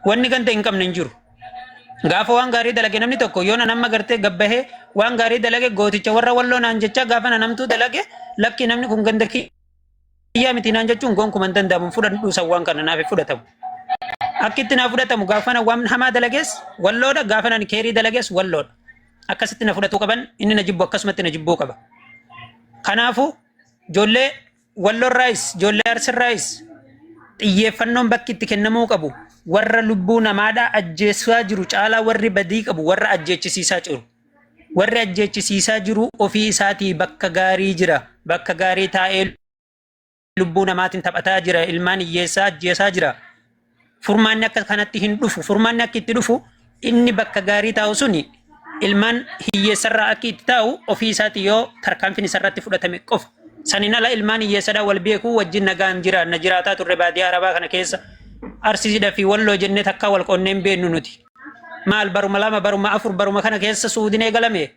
Wanni ganda hin qabne hin jiru. Gaafa waan gaarii dalage namni tokko yoo nama gartee gabbahee waan gaarii dalage gooticha warra Walloo naan jecha, gaafa namtuu dalage lakki namni kun ganda kiyyaa miti naan jechuun gonkuma hin danda'amu, fudhadhu san waan kana naaf fudhatamu. Akki itti naa fudhatamu gaafa na waan hamaa dalagees Walloodha, gaafa nani keerii dalagees Walloodha. Akkasitti na fudhatuu qaban, inni na jibbu akkasumatti na jibbuu qaba. Kanaafuu ijoollee Walloorraayis ijoollee Arsirraayis xiyyeeffannoon bakki itti kennamuu qabu warra lubbuu namaadhaa ajjeessaa jiru caalaa warri badii qabu warra ajjeechisiisaa jiru. Warri ajjeechisiisaa jiru ofii isaatii bakka gaarii jira. Bakka gaarii taa'ee lubbuu namaatiin taphataa jira. Ilmaan hiyyeessaa ajjeesaa jira. Furmaanni akka kanatti hin dhufu. Furmaanni akka itti dhufu inni bakka gaarii taa'u suni ilmaan hiyyeessarraa akka itti taa'u ofii isaati yoo tarkaanfiin isarratti fudhatame qofa. Saniin ala ilmaan hiyyeessadhaa wal beekuu wajjin nagaan jiraanna, jiraataa turre baadiyyaa Arabaa kana keessa. Arsiidha fi Walloo jennee takkaa wal qonnee hin beeknu nuti. Maal baruma 2, baruma 4, baruma kana keessa Suudin eegalame.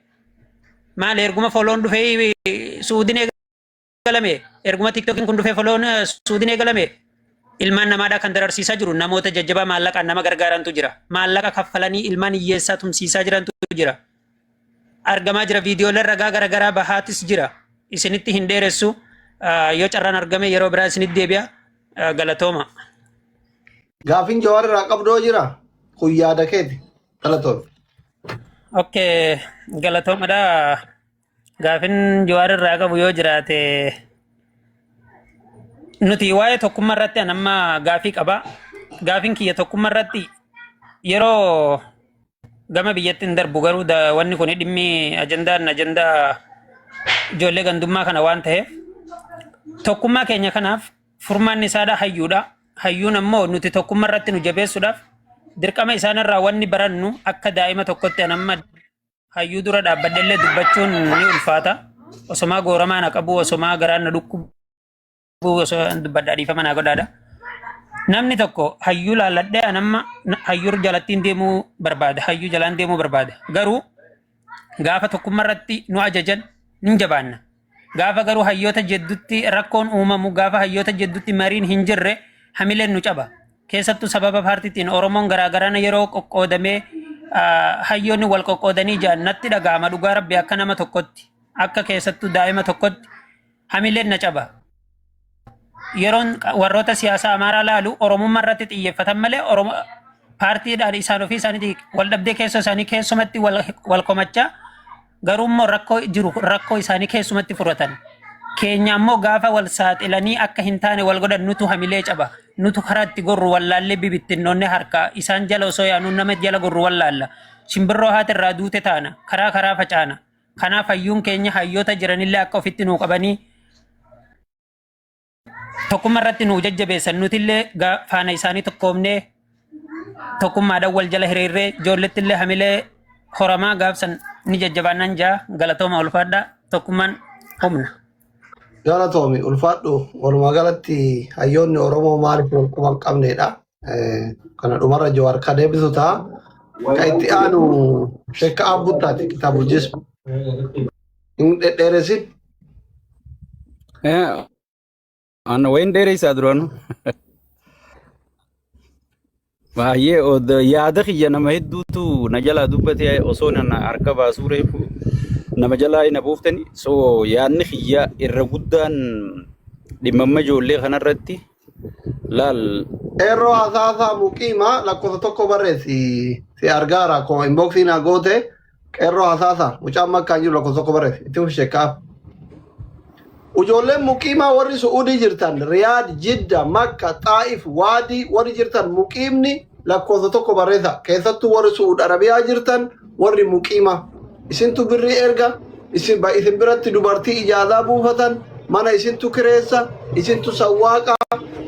Maal erguma follown dhufee Suudin eegalame. Erguma TikTokiin kun dhufee follown Suudin eegalame. Ilmaan namaadhaa kan dararsiisaa jiru namoota jajjabaa maallaqaan nama gargaarantu jira. Maallaqa kaffalanii ilmaan hiyyeessaa tumsiisaa jirantu jira. Argamaa jira, viidiyooleen ragaa garaagaraa bahaatis jira. Isinitti hin dheeressu. Yoo carraan argame yeroo biraa isinitti deebi'a. Galatooma. Gaafiin Jawaar irraa qabdoo jira. Kun yaada keeti. Galatoon. Okay, galatoomadha. Gaafin Jawaar irraa qabu yoo jiraate nuti waa'ee tokkummaa irratti an amma gaafii qaba. Gaafiin kiyya tokkummaa irratti Yeroo gama biyyatti hin darbu garuu wanni kun dhimmi ajandaan ajandaa ijoollee gandummaa kana waan ta'eef tokkummaa keenya kanaaf furmaanni isaadha hayyuudha. Hayyuun ammoo nuti tokkummaa irratti nu jabeessuudhaaf dirqama isaanirraa wanni barannu akka daa'ima tokkotti an amma hayyuu dura dhaabbadhellee dubbachuun ni ulfaata. Osomaa gooramaa na qabu, osomaa garaan na dhukkubu osoo dubbadhaa dhiifama naa godhaadha. Namni tokko hayyuu laalladhee an amma hayyuu jalattiin deemuu barbaada. Hayyuu jalaan deemuu barbaada. Garuu gaafa tokkummaa irratti nu ajajan ni jabaanna. Gaafa garuu hayyoota jidduutti rakkoon uumamu, gaafa hayyoota jidduutti mariin hin jirre hamileen nu caba. Keessattuu sababa paartiitiin Oromoon garaagaraan yeroo qoqqoodamee hayyoonni wal qoqqoodanii jiran natti dhaga'ama dhugaa rabbi akka nama tokkotti akka keessattuu daa'ima tokkotti hamileen na caba. Yeroon warroota siyaasaa Amaaraa laalu Oromummaa irratti xiyyeeffatan malee Oromo paartiidhaan isaan ofii isaaniitii wal dhabdee keessoo isaanii keessumatti wal komachaa garuu immoo rakkoo jiru rakkoo isaanii keessumatti furatan. Keenya immoo gaafa wal saaxilanii akka hin taane wal godhan nutu hamilee caba. Nutu karaa itti gorru wallaallee bibittinnoonne harkaa isaan jala osoo yaanuu nama jala gorru wallaalla. Shimbirroo haati irraa duute taana karaa karaa facaana. Kanaaf hayyuun keenya hayyoota jiranillee akka ofitti nuu qabanii tokkummaa irratti nuu jajjabeessan nutillee faana isaanii tokkoomnee tokkummaadhaan wal jala hiriirree ijoollettillee hamilee horamaa gaafsan ni jajjabaannaan jaa galatooma ulfaadhaa tokkummaan humna. Galatoomi ulfaadhu walumaa galatti hayyoonni Oromoo maaliif wal quba hin qabneedha. Kana dhumarra Jawaar ka deebisu ta'a. Ka itti aanu Sheekka Abbuttaati kitaabul jism. Hin dhedheeressin. Ana wayin dheeressaa duraanu. Baay'ee yaada kiyya nama hedduutu na jalaa dubbate osoo na harka baasuu reefu nama jalaa na buuftani. So yaadni kiyya irra guddaan dhimma ijoollee kanarratti laal. Qeerroo hasaasaa muqiima lakkoofsa tokko barreessi si argaara koo inboxii naa goote qeerroo hasaasaa mucaan makkaan jiru lakkoofsa tokko barreessi itti fufi sheekkaaf. Ijoolleen muqiimaa warri Su'uudii jirtan Riyaad, Jidda, Makka, Xaa'if, Waadii warri jirtan muqiimni lakkoofsa tokko barreessa. Keessattuu warri Su'uud Arabiyaa jirtan warri muqiimaa. Isintu birrii erga, isin, ba- isin biratti dubartii ijaazaa buufatan, mana isintu kireessa, isintu sawwaaqa,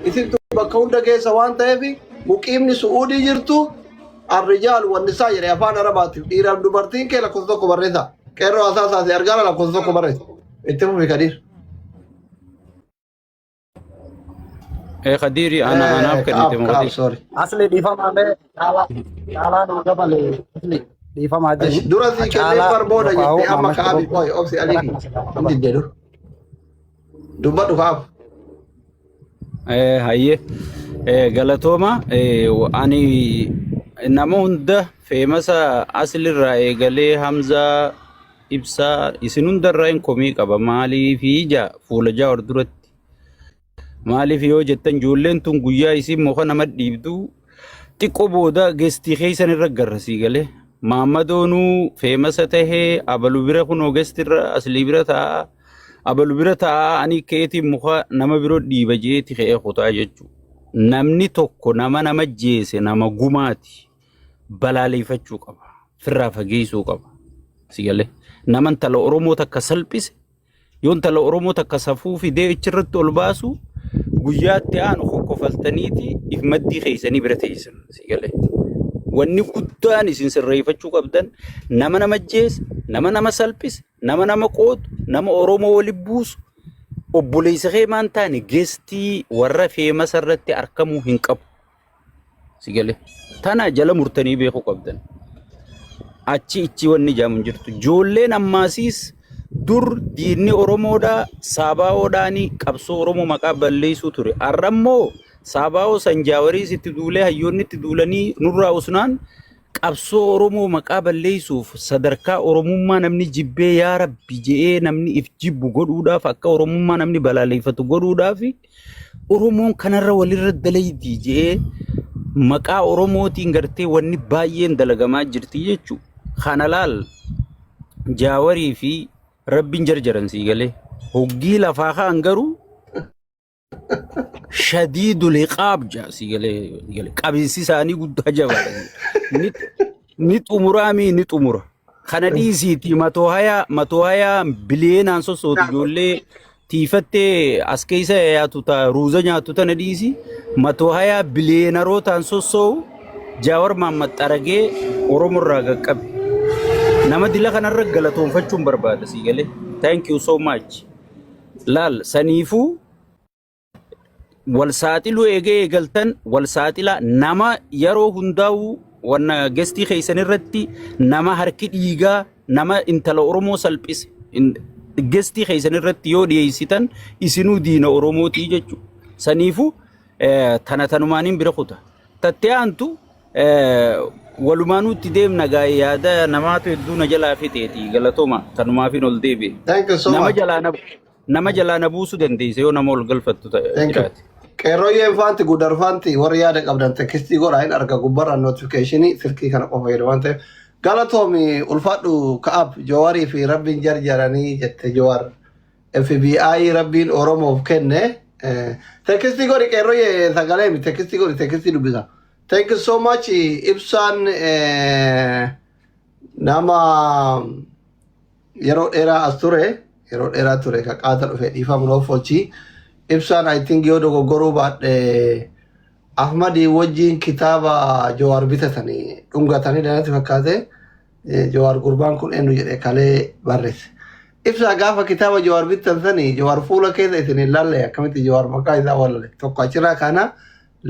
isintu bakka hunda geessa waan ta'eef muqiimni Su'uudii jirtu Arrijaal wannisaa jedhe afaan Arabaatiif dhiiraaf dubartiin kee lakkoofsa tokko barreessa. Qeerroo hasaasaa si argaara lakkoofsa tokko barreessa. Itti fufi Kadiir. Kadiiri ana anaaf Kaab kennite kaab mootii. sorry. Asli dhiifamaa mee caalaa caalaa nuu dabale asli dhiifamaa Ish, jenni. Dura sii kennee Caalaa bar booda yookaan jettee amma maammas kaabi biroo qoy obsi gara aliiki. kana silaa Hin dabale. diddee dur. Dubbadhu kaab. Hayyee galatooma ani nama hunda feemasa aslirraa eegalee Hamzaa Ibsaa isin hundarraa hin komii qaba maaliif ija fuula jaawar duratti maaliif yoo jettan ijoolleen tun guyyaa isiin muka nama dhiibdu xiqqoo booda gestii keessan irra garra sii galee maammadoonuu feemasa tahee abalu bira kunoo gestirra aslii bira ta'a Abalu bira taa'aa ani keetiin muka nama biro dhiiba jeeti ka'ee kutaa jechuudha. Namni tokko nama nama jeese nama gumaati balaaleeffachuu qaba. Firraa fageessuu qaba. Si galee nama intala Oromoo takka salphise yoo intala Oromoo takka safuu fidee achirratti ol baasu guyyaatti aanu kokkofaltaniiti if maddii keessanii bira teessan. Si galee. Wanni guddaan isin sirreeffachuu qabdan nama nama jeese nama nama salphise nama nama qoodu, nama Oromoo wali buusu, obboleessa kee maan taane geestii warra feemasa irratti argamuu hin qabu. Si galee. Tana jala murtanii beekuu qabdan. Achi ichi wanni jaamu hin jirtu. Ijoolleen ammaasiis dur diinni Oromoodhaa saabaa'oodhaanii qabsoo Oromoo maqaa balleessuu ture. Har'a immoo saabaa'oo sanjaawariis itti duulee hayyoonni itti duulanii nurraa usnaan Qabsoo Oromoo maqaa balleessuuf sadarkaa Oromummaa namni jibbee yaa Rabbi je'ee namni if jibbu godhuudhaaf akka Oromummaa namni balaaleffatu godhuudhaaf Oromoon kanarra walirra dalaydii je'ee maqaa Oromootiin gartee wanni baay'een dalagamaa jirti jechuudha. Kana laal Jaawarii fi Rabbiin jarjaran sii galee hoggii lafaa ka'an garuu Shadiidul iqaab jaa si galee galee qabiinsi isaanii guddaa jabaadha. Ni ni xumuraa mii ni xumura. Kana dhiisiiti matoo hayaa matoo hayaa biliyeenaan sossootu ijoollee tiifattee as keessa yaatu ta ruuza nyaattu tana dhiisi matoo hayaa biliyeenarootaan sossoo'u Jaawar Mahammad xaragee Oromo irraa qaqqabe. Nama dila kanarra galatoonfachuun barbaada sii galee. Thank you so much. Laal saniifuu wal saaxiluu eegee eegaltan wal saaxilaa nama yeroo hundaa'u wanna gestii keessan irratti nama harki dhiigaa nama intala Oromoo salphise gestii keessan irratti yoo dhiyeessitan isinuu diina Oromootii jechuudha. Saniifuu tana tanumaaniin bira kuta. Tattee aantu walumaanuu itti deemna gaa yaada namaatu hedduu na jalaa fixeeti galatooma tanumaafin ol deebi'e. Thank you so Nama much. jalaa na nama jalaa na buusuu dandeessa yoo nama ol galfattu Thank you. jiraate. Qeerrooyyeen faanti gudarfaanti warri yaada qabdan tekstii godhaa hin arga gubbarraan notifiikeeshinii silkii kana qofa jedhu waan ta'eef. Galatoomi ulfaadhu ka'ab Jawarii fi rabbiin jarjaranii jette Jawar. FBI rabbiin Oromoof kenne. Tekstii godhi qeerrooyyee sagalee mi tekstii godhi tekstii dubbisa. Thank you so much ibsaan nama yeroo dheeraa as ture yeroo dheeraa ture ka qaata dhufe dhiifama nuuf oolchi. Ibsaan I think yoo dogoggoruu baadhe Ahmadii wajjin kitaaba Jawaar bitatanii dhungatanii natti fakkaate Jawaar gurbaan kun eenyu jedhe kalee barreesse. Ibsaa gaafa kitaaba Jawaar bittan sanii Jawaar fuula keessa isin hin laalle akkamitti Jawaar maqaa isaa wallale tokko achirraa kana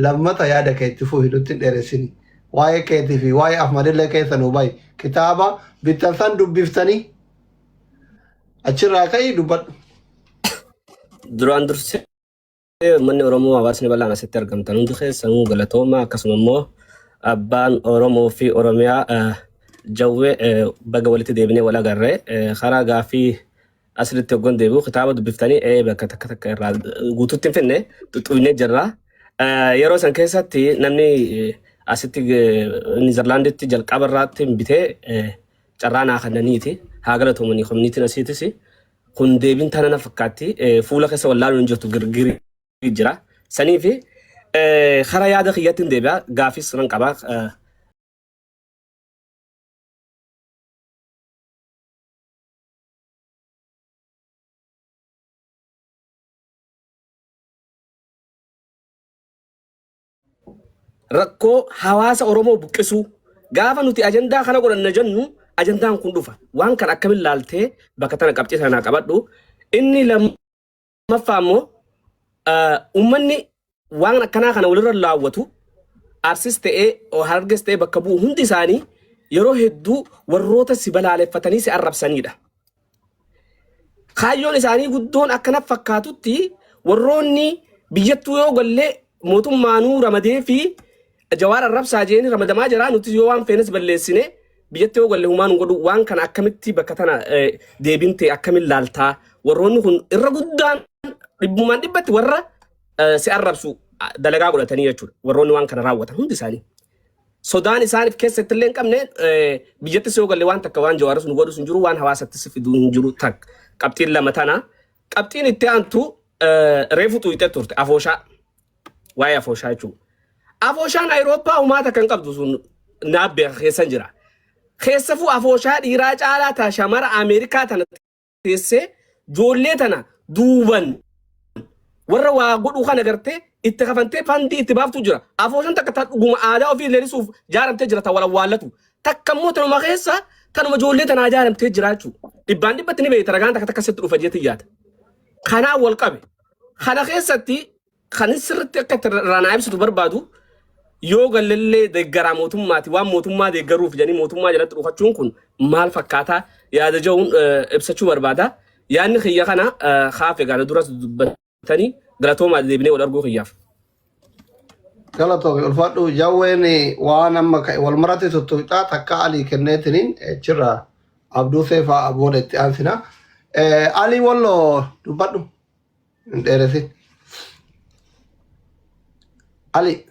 lammata yaada kee itti fufi nutti hin dheeressini. Waa'ee keetii fi waa'ee Ahmadillee keessa nuu bahi. Kitaaba bittan san dubbiftanii achirraa ka'ii dubbadhu. Duraan dursee uummanni Oromoo hawaasni bal'aan asitti argamtan hundi keessanuu galatooma akkasuma immoo abbaan Oromoo fi Oromiyaa jawwee baga walitti deebinee wal agarre karaa gaaffii asirratti hoggan deebi'u kitaaba dubbiftanii bakka takka takka irraa guutuutti hin finne xuxuynee jirra. Yeroo san keessatti namni asitti Niizerlaanditti jalqaba irraatti bitee carraa naa kennaniiti. Haa galatoomanii koominiitiin asiitis. Kun deebiin tana na fakkaatti. Fuula keessa wallaaluun hin jirtu girgirii jira. Sanii fi karaa yaada kiyyatti hin deebi'a. Gaaffiis nan qaba. Rakkoo hawaasa Oromoo buqqisuu gaafa nuti ajandaa kana godhanna jennu ajandaan kun dhufa. Waan kan akkamiin laaltee bakka tana qabxii sanaa qabadhu. Inni lammaffaa immoo uummanni waan akkanaa kana walirra laawwatu Arsis ta'ee Hararges ta'ee bakka bu'u hundi isaanii yeroo hedduu warroota si balaaleffatanii si arrabsanidha. Kaayyoon isaanii guddoon akkana fakkaatutti warroonni biyyattuu yoo gallee mootummaanuu ramadee fi Jawaar arrabsaa jeeni ramadamaa jira nuti yoo waan feenes balleessine biyyatti yoo galle humaan godhu waan kana akkamitti bakka tana deebiin ta'e akkamiin laaltaa warroonni kun irra guddaan dhibbumaan dhibbatti warra si arrabsu dalagaa godhatanii jechuudha warroonni waan kana raawwatan hundi isaanii. Sodaan isaaniif keessatti illee hin qabne biyyattis yoo galle waan takka waan jawaaris nu godhus hin jiru waan hawaasattis fiduu hin jiru takka qabxiin lama tana qabxiin itti aantu reefu xuuxee turte afooshaa waa'ee afooshaa jechuudha. Afooshaan Awurooppaa humaa takka hin qabdu sun naaf beeka keessan jira. Keessafuu afooshaa dhiiraa caalaa ta shamara Ameerikaa tana teessee joollee tana duuban warra waa godhuu kana gartee itti kafantee fandii itti baaftu jira. Afooshaan takka ta dhuguma aadaa ofii leelisuuf jaaramtee jira ta wal awwaallatu. Takka immoo tanuma keessa tanuma ijoollee tanaa jaaramtee jira jechuudha. Dhibbaan dhibbatti ni beekta ragaan takka takka sitti dhufa jeetii yaada. Kanaan wal qabe. Kana keessatti kan sirriitti akka itti irraa naa ibsitu barbaadu yoo gallellee deeggaraa mootummaati waan mootummaa deeggaruuf jedhanii mootummaa jalatti dhufachuun kun maal fakkaataa yaada jedhuun ibsachuu barbaada. Yaadni kiyya kana kaafe gaana duras dubbatanii galatoomaa deebinee wal arguu kiyyaaf. Galatoomi ulfaadhu jawween waan amma ka'e wal maratti tuttuqxaa takka alii kenneetiniin achirraa abduu seefaa abooda itti aansina. Alii walloo dubbadhu hin dheeressin. Ali.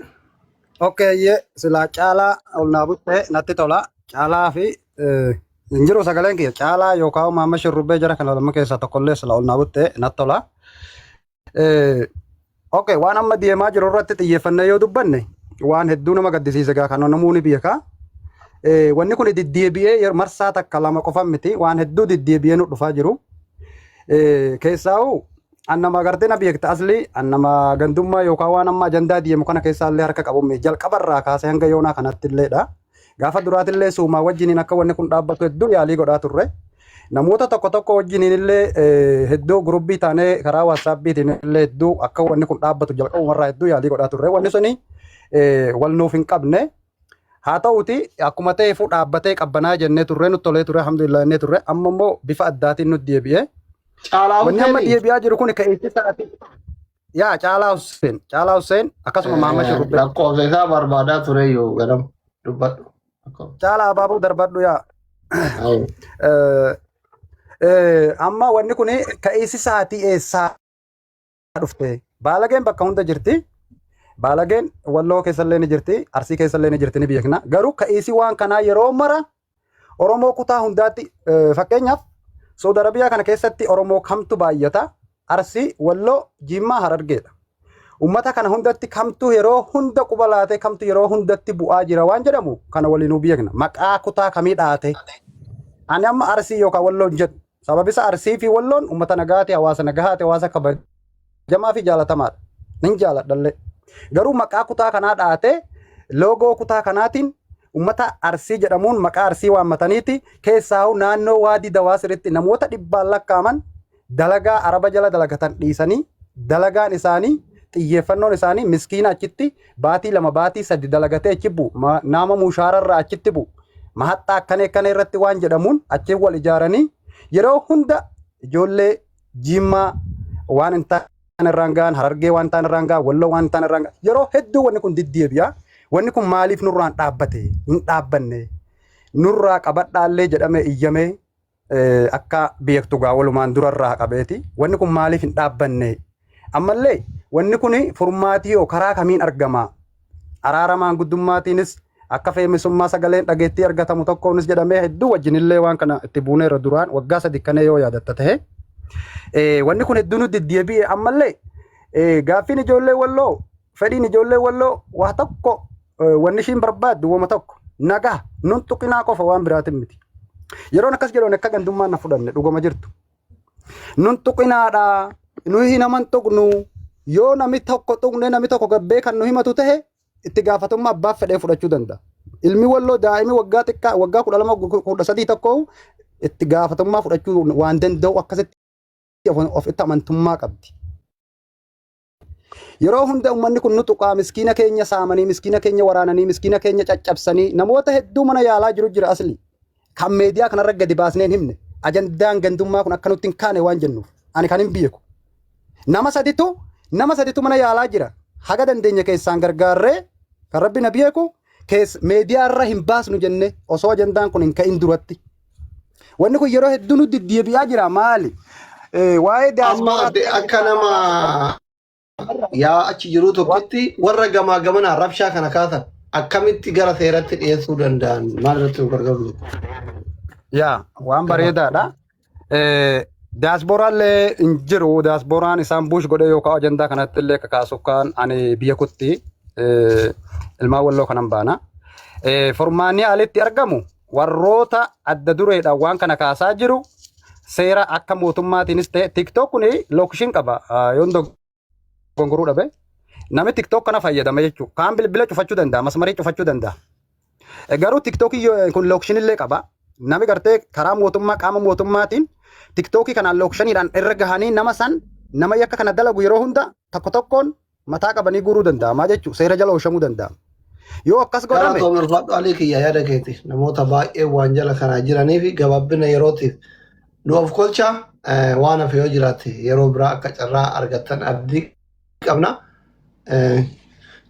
Okay, ye silaa caalaa ol naa butte natti tola. Caalaa fi hin jiru sagaleen kiyya caalaa yookaan maamma shurrubbee jara kana lama keessaa tokkollee silaa ol naa butte natti tola. Okay, waan amma deemaa jiru irratti xiyyeeffannee yoo dubbanne waan hedduu nama gaddisiisa gaa kan namoonni beekaa. Wanni kun deddeebi'ee marsaa takka lama qofa miti, waan hedduu deddeebi'ee nu dhufaa jiru. Keessaa'u an nama agartee na beekta asli, an nama gandummaa yookaan waan amma ajandaa deemu kana keessaa illee harka qabu jalqaba irraa kaasee hanga yoonaa kanatti illeedha. Gaafa duraatillee suumaa wajjiniin akka wanni kun dhaabbatu hedduu yaalii godhaa turre. Namoota tokko tokko wajjiniin illee hedduu guruppii taanee karaa WhatsAppiitiin illee hedduu akka wanni kun dhaabbatu jalqabumarraa hedduu yaalii godhaa turre. Wanni suni wal nuuf hin qabne. Haa ta'uti akkuma ta'eefuu dhaabbatee qabbanaa jennee turre, nutti tolee ture, alhamdulillah jennee turre. Amma immoo bifa addaatiin nutti deebi'e. Caalaa Wanni amma Husseeni. deebi'aa jiru kun ka'eetti sa'aatii. Yaa Caalaa Hussein, Caalaa Hussein akkasuma Mahammad Shurrubbee. Lakkoofsa isaa barbaadaa ture yoo ganama dubbadhu. Caalaa abaaboo darbadhu yaa. Amma wanni kun ka'eessi sa'aatii eessaa dhufte? Baalageen bakka hunda jirti. Baalageen Walloo keessallee ni jirti, Arsii keessallee ni jirti, ni beekna. Garuu ka'eessi waan kanaa yeroo mara Oromoo kutaa hundaatti, fakkeenyaaf Saudi Arabiyaa kana keessatti Oromoo kamtu baay'ata? Arsii, Walloo, Jimmaa, Harargeedha. Uummata kana hundatti kamtu yeroo hunda quba laatee, kamtu yeroo hundatti bu'aa jira waan jedhamu kana waliinuu beekna. Maqaa kutaa kamii dhaate? Ani amma Arsii yookaan Walloo hin jedhu. Sababi isaa Arsii fi Walloon uummata nagaati, hawaasa nagahaati, hawaasa kabajamaa fi jaalatamaadha. Nin jaaladhallee. Garuu maqaa kutaa kanaa dhaatee loogoo kutaa kanaatiin uummata Arsii jedhamuun maqaa Arsii waammataniiti keessaa'u naannoo Waadii Dawaa sirriitti namoota dhibbaan lakkaaman dalagaa Araba jala dalagatan dhiisanii, dalagaan isaanii, xiyyeeffannoon isaanii miskiina achitti baatii 2 baatii 3 dalagatee achi bu'u, nama mushaararraa achitti bu'u, mahaxxaa akkana akkana irratti waan jedhamuun achi wal ijaaranii yeroo hunda ijoollee Jimmaa waan hin taane irraan ga'an, Harargee waan taane irraan ga'an, Walloo waan taane irraan ga'an. Yeroo hedduu wanni kun diddeebi'a. Wanni kun maaliif nurraan dhaabbate? Hin dhaabbanne. Nurraa qabadhaallee jedhame iyyamee akka beektu gaa walumaan durarraa qabeeti. Wanni kun maaliif hin dhaabbanne? Ammallee wanni kun furmaatii yoo karaa kamiin argama? Araara maanguddummaatiinis akka feemisummaa sagaleen dhageettii argatamu tokkoonis jedhamee hedduu wajjinillee waan kana itti buuneerra duraan waggaa 3 kanee yoo yaadatta ta'e. Wanni kun hedduu nutti deddeebi'e. Ammallee gaaffiin ijoollee Walloo, fedhiin ijoollee Walloo waa tokko, wanni ishiin barbaaddu wama tokko, nagaa nun tuqinaa qofa, waan biraatiin miti. Yeroon akkas jedhu akka gandummaan na fudhanne dhugama jirtu. Nun tuqinaadha. Nuyi naman tuqnu. Yoo namni tokko tuqne, namni tokko gabbee kan nu himatu ta'e, itti gaafatamummaa abbaa fedhee fudhachuu danda'a. Ilmi Walloo daa'imni waggaa xiqqaa waggaa 12 13 tokko itti gaafatamummaa fudhachuu waan danda'u akkasitti ofitti amantummaa qabdi. Yeroo hunda uummanni kun nu tuqaa, miskiina keenya saamanii, miskiina keenya waraananii, miskiina keenya caccabsanii, namoota hedduu mana yaalaa jiru jira asli. Kan meediyaa kanarra gadi baasnee hin himne. Ajandaan gandummaa kun akka nutti hin kaane waan jennuuf. Ani kan hin beeku. Nama saditu mana yaalaa jira. Haga dandeenya keessaan gargaarree kan rabbi na beeku keessa meediyaa irra hin baasnu jenne osoo ajandaan kun hin ka'in duratti. Wanni kun yeroo hedduu nutti deebi'aa jira maali? Waa'ee Amma diyaaspooraatti akka nama yaa achi jiru tokkotti warra gamaa gamanaa rabshaa kana kaasan akkamitti gara seeratti dhiyeessuu danda'an, maal irratti nu gargaaru? Yaa waan bareedaadha. Diyaaspooraallee hin jiru. Diyaaspooraan isaan buush godhee yookaan ajandaa kanatti illee kakaasu kan ani biyya kutti ilmaan Walloo kanan baana. Furmaanni alitti argamu warroota adda dureedhaan waan kana kaasaa jiru seera akka mootummaatiinis ta'e, TikTok kun location qaba, yoon dogongoruu dhabe, namni TikTok kana fayyadame jechuudha. Kaan bilbila cufachuu danda'a, masmarii cufachuu danda'a. Garuu TikTokii kun location illee qaba. Namni gartee karaa mootummaa qaama mootummaatiin TikTokii kanaan locationiidhaan irra gahanii nama san, nama yakka kana dalagu yeroo hunda tokko tokkoon mataa qabanii guuruu danda'ama jechuudha. Seera jala oolchamuu danda'ama. Yoo akkas godhame. Galatoom, ulfaadhu Alii kiyya, yaada keeti. Namoota baay'ee waan jala kanaa jiranii fi gabaabina yerootiif nu of kolcha, waan hafe yoo jiraate yeroo biraa akka carraa argattan abdii qabna.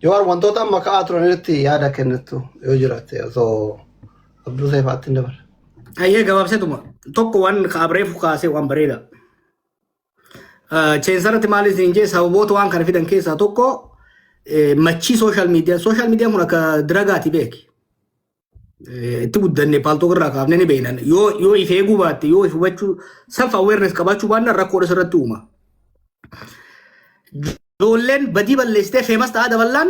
Jawaar, wantoota amma ka'aa turan irratti yaada kennattu yoo jiraate osoo Abduu Seefaatti hin dabarre. Ayyee, gabaabseetuma tokko waan kaabreefu kaasee waan bareeda. Cheensarratti maal isin jee, sababoota waan kana fidan keessaa tokko machii social media. Social mediaan kun akka drugaati beeki. Itti guddanne Paltalk irraa kaafne ni beeknan. Yoo if eeguu baatte, yoo if hubachuu, self awareness qabaachuu baannaan rakkoodha sirratti uuma. Ijoolleen badii balleessitee famous ta'aa daballaan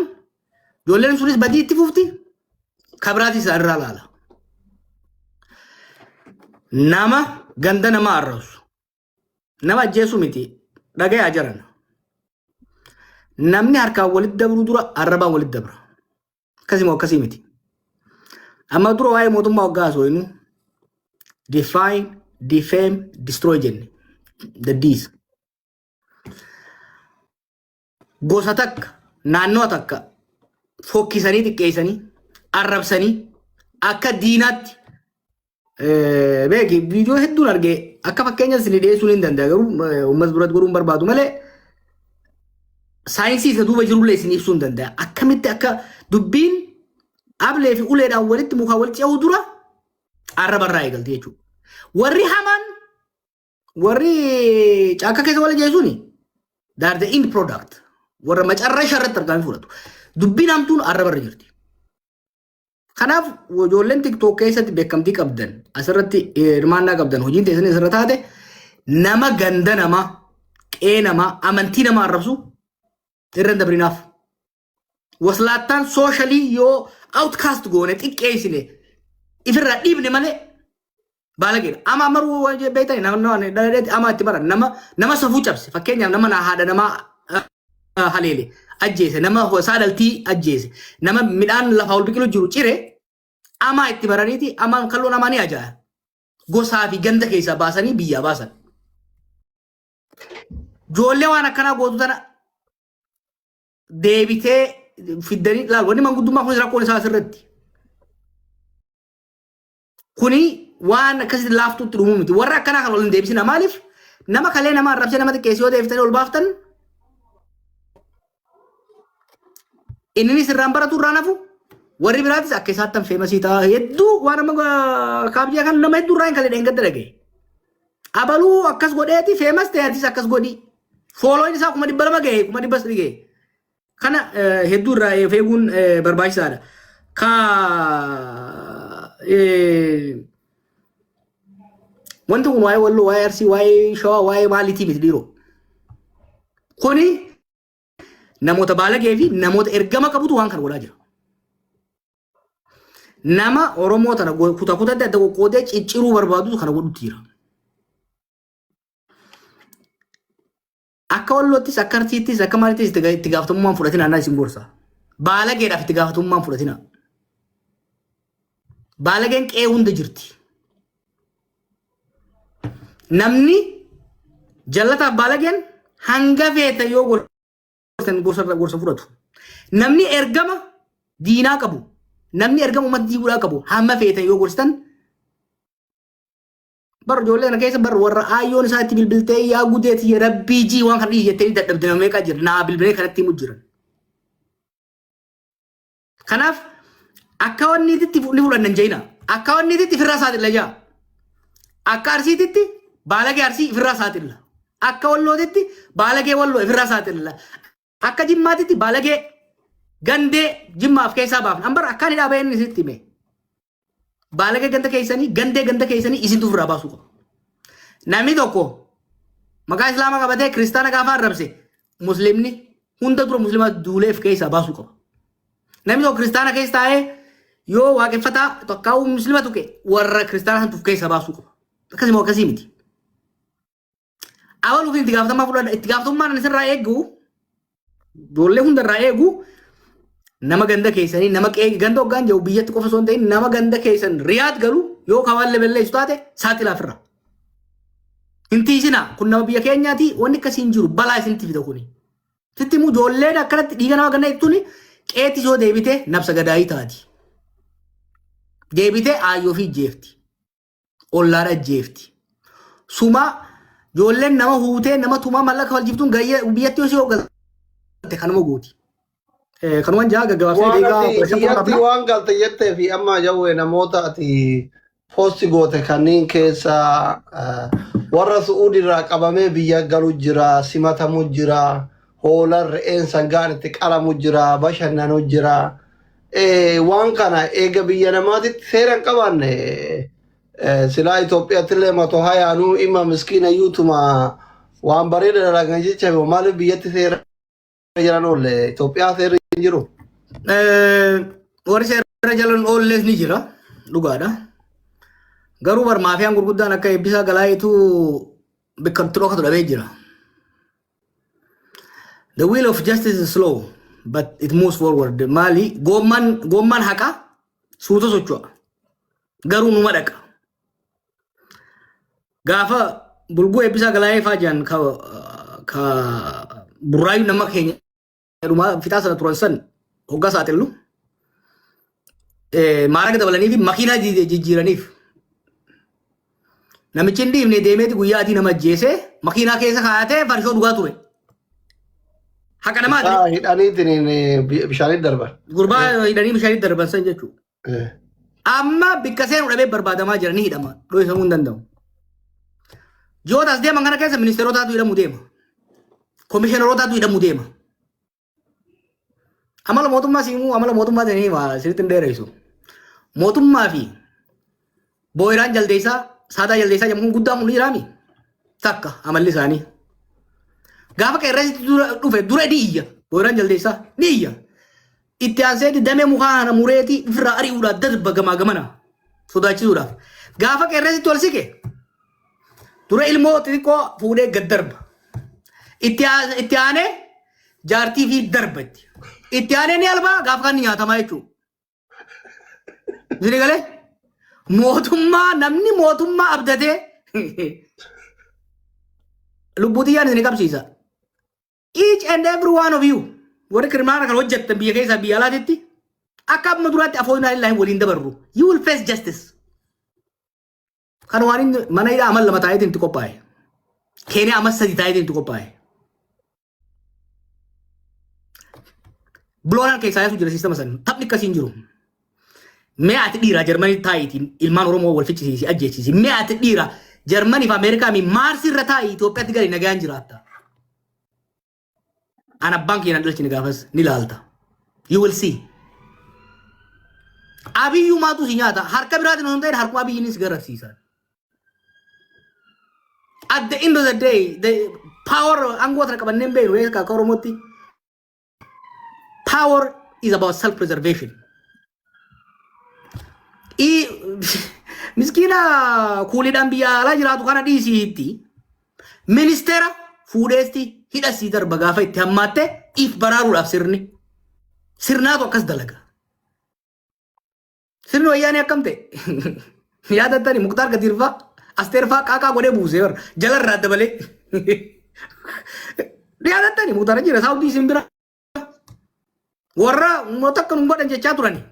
ijoolleen sunis badii itti fufti kabiraatis isaan irraa laala. Nama ganda nama arrabsu nama ajjeesu miti dhagayaa jiran. Namni harkaan walitti dabru dura arrabaan walitti dabra. Akkasii moo akkasii miti. Amma dura waa'ee mootummaa waggaa haasofnu define, defame, destroy jenne. The D's. Gosa takka, naannoo takka fokkisanii xiqqeessanii, arrabsanii akka diinaatti beeki viidiyoo hedduun argee akka fakkeenya isin dhiyeessuun hin danda'a garuu uummata duratti godhuun barbaadu malee saayinsii isa duuba jirullee isin ibsuu hin danda'a. Akkamitti akka dubbiin ablee fi uleedhaan walitti mukaan walitti ce'uu dura arraba irraa eegalti jechuudha. Warri hamaan warri caakka keessa wal ajjeesuuni they are the end product. Warra macarrasha irratti argamanii fudhatu. Dubbiin hamtuun arraba irra jirti. Kanaaf ijoolleen TikTok keessatti beekamtii qabdan asirratti hirmaannaa qabdan hojiin teessanii asirra taate nama ganda namaa qe'ee namaa amantii namaa arrabsu irra hin dabrinaaf. Waslaattaan socially yoo outcast goone xiqqeessine ifirraa dhiibne malee baalageedha. Ama amaruu beektani nama dhalateetti ama itti baran nama nama safuu cabse fakkeenyaaf nama naa haadha namaa haleele ajjeese nama saadaltii ajjeese nama midhaan lafaa ol biqilu jiru cire amaa itti baraniiti amaan kalloon amaa ni ajaa'a. Gosaa fi ganda keessaa baasanii biyyaa baasan. Ijoollee waan akkanaa gootu tana deebitee fiddanii laal wanni manguddummaa kunis rakkoon isaa asirratti. Kuni waan akkasitti laaftuutti dhumuu miti. Warra akkanaa kan ol hin deebisina. Maaliif nama kalee nama arrabsee nama xiqqeessee yoo deebiftanii ol baaftan inninis irraan baratu irraan hafu warri biraatis akka isaattan feemasii ta'a hedduu waan amma kaabjaa kan nama hedduu irraa hin kalee dheengadda dhagaye. Abaluu akkas godheeti feemas ta'e atis akkas godhi. Foolooyin isaa 200,000 gahe 300,000 gahe. Kana hedduu irraa of eeguun barbaachisaadha. Ka wanti kun waa'ee Walloo, waa'ee Arsii, waa'ee Shawaa, waa'ee maaliitii miti dhiiroo. Kuni namoota baalagee fi namoota ergama qabutu waan kana godhaa jira. Nama Oromoo tana kuta kutatti adda qoqqoodee cicciruu barbaadutu kana godhutti jira. Akka Walloottis, akka Arsiittis, akka maalittis itti gaafatamummaan fudhatina annaa isin gorsa. Baalageedhaaf itti gaafatamummaan fudhatina. Baalageen qe'ee hunda jirti. Namni jallataaf baalageen hanga feeta yoo gorsan gorsa gorsa fudhatu. Namni ergama diinaa qabu, namni ergama uummata diiguudhaa qabu hamma feetan yoo gorsitan Bar ijoollee kana keessa bar warra aayyoon isaa itti bilbiltee yaa gudeeti ya rabbii jii waan kana dhiisi jettee dadhabde nama meeqaa jira naa bilbilee kanatti himu jiran. Kanaaf akka wanniititti ni fudhanna hin jeena. Akka wanniititti ifirraa saaxilla jaa. Akka arsiititti baalagee arsii ifirraa saaxilla. Akka wallootitti baalagee walloo ifirraa saaxilla. Akka jimmaatitti baalagee gandee jimmaaf keessaa baafna. Ambar akkaan hidhaa baheen isitti hime. Baalagee ganda keessanii gandee ganda keessanii isintu ofirraa baasuu qaba. Namni tokko maqaa islaamaa qabatee kiristaana gaafa arrabse musliimni hunda dura musliima duuleef keessaa baasuu qaba. Namni tokko kiristaana keessa taa'ee yoo waaqeffataa tokkaa'uu muslima tuqe warra kiristaana santuuf keessaa baasuu qaba. Akkasii moo akkasii miti. Abaluuf itti gaafatamaa fudhadha. Itti gaafatamummaan ani sirraa eegu ijoollee hunda irraa eegu nama ganda keessanii nama qe'ee ganda hoggaan jiru biyyatti qofa osoo hin ta'in nama ganda keessan riyaad galu yoo kawaan lebelleessu taate saaxilaaf irra. Hin tiisinaa kun nama biyya keenyaati wanni akkasii hin jiru balaa isinitti fida kuni. Sitti immoo ijoolleen akkanatti dhiiga nama ganna jechuun qeetti yoo deebite nabsa gadaayii taati. Deebite aayyoo fi jeefti. Ollaan ajjeefti. Sumaa ijoolleen nama huutee nama tumaa maallaqa kafalchiiftuun gayyee biyyatti yoo si galte kanuma gooti. Kanumaan jaa gaggabaabsee Waan deegaa ati 15 qofa biyyatti qabna. waan galte jettee fi amma jawwee namoota ati poosti goote kanneen keessa warra Su'uudi irraa qabamee biyya galu jira, simatamu jira, hoolaan re'een sangaan itti qalamu jira, bashannanu jira. Waan kana eega biyya namaatitti seera hin qabaanne silaa Itoophiyaatti illee mato hayaanuu ima miskiina yuutuma waan bareeda dalagan jecha maaliif biyyatti seera Jalan oolle Itoophiyaa seerri hin jiru. Warri seera jalan oollees ni jira. Dhugaadha. Garuu bar maafiyaan gurguddaan akka Eebbisaa Galaayitu bakka itti dhokatu dhabee jira. The wheel of justice is slow, but it moves forward. Maali? Goommaan haqaa suuta socho'a. Garuu numa dhaqa. Gaafa bulguu Eebbisaa Galaayee faa jiran ka burraayyuu nama keenya dhumaa fixaa sana turan san hoggaa saaxilu maaraga dabalanii fi makiinaa jijjiiraniif. Namichi hin dhiifne deemeeti guyyaa adii nama ajjeesee makiinaa keessa kaayatee farshoo dhugaa ture. Haqa namaati. Isaa hidhaniitiin bishaanitti darban. Gurbaa hidhanii bishaanitti darban san jechuudha. Amma bikka seenu dhabee barbaadamaa jira, ni hidhama. Dho'isamuu hin danda'u. Ji'oota as deeman kana keessa ministeerotaatu hidhamuu deema. Komishiinarotaatu hidhamuu deema. Amala mootummaa siimuu, amala mootummaa ta'anii hima, sirriitti hin dheeressu. Mootummaa fi booyiraan jaldeessaa, saadaa jaldeessaa jedhamu kun guddaan kun ni jiraami. Takka amalli isaanii. Gaafa qeerransi dura dhufe dura ni iyya. Booyiraan jaldeessaa ni iyya. Itti aanseeti damee mukaa kana mureeti ofirraa ari'uudhaaf darba gamaa gamana sodaachisuudhaaf. Gaafa qeerransitti ol siqe dura ilmoo xixiqqoo fuudhee gad darba. Itti aanee jaartii fi darba itti. Itti aanee ni albaa, gaafa kan nyaatamaa jechuudha. Isin galee mootummaa, namni mootummaa abdatee lubbuu xiyyaan isin qabsiisa. Each and every one of you warri criminal kan hojjettan biyya keessaa biyya alaatitti akka amma duraatti afoonaa illaahi waliin dabarru. You will face justice. Kan waan inni mana hidhaa amal 2 taa'eetiin itti qophaa'e. Keeniyaa amal 3 taa'eetiin itti qophaa'e. Biloonaan keessaa yaasuu jira siistama san. Taphni akkasii hin jiru. Mee ati dhiiraa Jarmanii taa'iitiin ilmaan Oromoo wal ficcisiisi, ajjeechisi. Mee ati dhiira Jarmanii fi Ameerikaa mi Maarsi irra taa'ii Itoophiyaatti gali, nagaan jiraatta. An abbaan kiyya nan dhalchine gaafas ni laalta. You will see. Abiyyumaatu si nyaata. Harka biraatiin osoo hin ta'in harkuma Abiyyiinis garasiisa. At the end of the day, the power aangoo tana qabannee hin beeknu akka Oromootti. Power is about self preservation. Miskiina kuuliidhaan biyya alaa jiraatu kana dhiisiitti ministeera fuudheesti hidhasii darba gaafa itti hammaatte if baraaruudhaaf sirni. Sirnaatu akkas dalaga. Sirni wayyaanee akkam ta'e? Yaadattani Muktaar Gadiirfaa, Asteerfaa qaaqaa godhee buusee bara jalarraa dabalee. Yaadattani Muktaar jira Saawudii isin bira. Warra uummata akka nun godhan jechaa turani.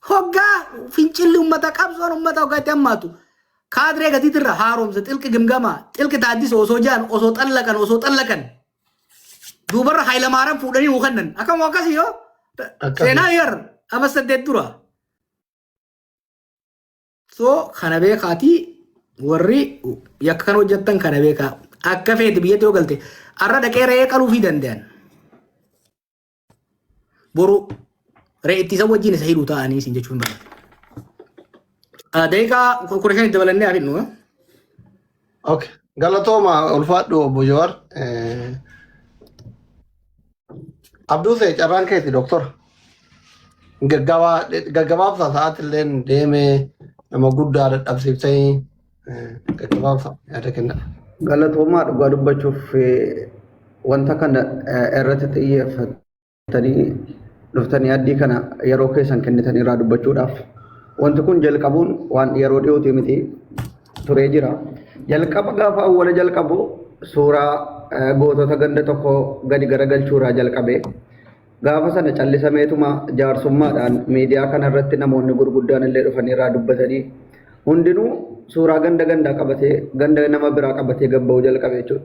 Hoggaa fincilli uummata, qabsoon uummata hoggaa itti hammaatu. Kaadiree gatiitirra haaromsa xilqi gimgamaa xilqi taaddisa osoo jaan osoo xallaqan osoo xallaqan. Duubarra Hayilamaaraan fuudhanii nuu kennan. Akkam akkasii yoo seenaa yar amma 8 dura. So kana beekaatii, warri yakka kan hojjettan kana beekaa. Akka feete biyyatti yoo galte har'a dhaqee re'ee qaluufii danda'an. Boru re'ee ittisa wajjin isa hidhuu ta'anii isin jechuun barbaada. Daqiiqaa 15 dabalannee haa fidnu. Okay. Galatooma, ulfaadhu obbo Jawaar. Abduu see carraan keeti, doktora. Gaggabaabsa, sa'aati illee deemee nama guddaa dadhabsiiftanii, gaggabaabsa yaada kenna. Galatoomaa, dhugaa dubbachuuf wanta kana irratti xiyyeeffatanii dhuftanii addii kana yeroo keessan kennitanii irraa dubbachuudhaaf. Wanti kun jalqabuun waan yeroo dhiyooti miti, turee jira. Jalqaba gaafa awwala jalqabu suuraa gootota ganda tokko gadi garagalchuurraa jalqabe. Gaafa sana callisameetuma jaarsummaadhaan miidiyaa kana irratti namoonni gurguddaan illee dhufanii irraa dubbatanii hundinuu suuraa ganda gandaa qabatee, ganda nama biraa qabatee gabba'uu jalqabe jechuudha.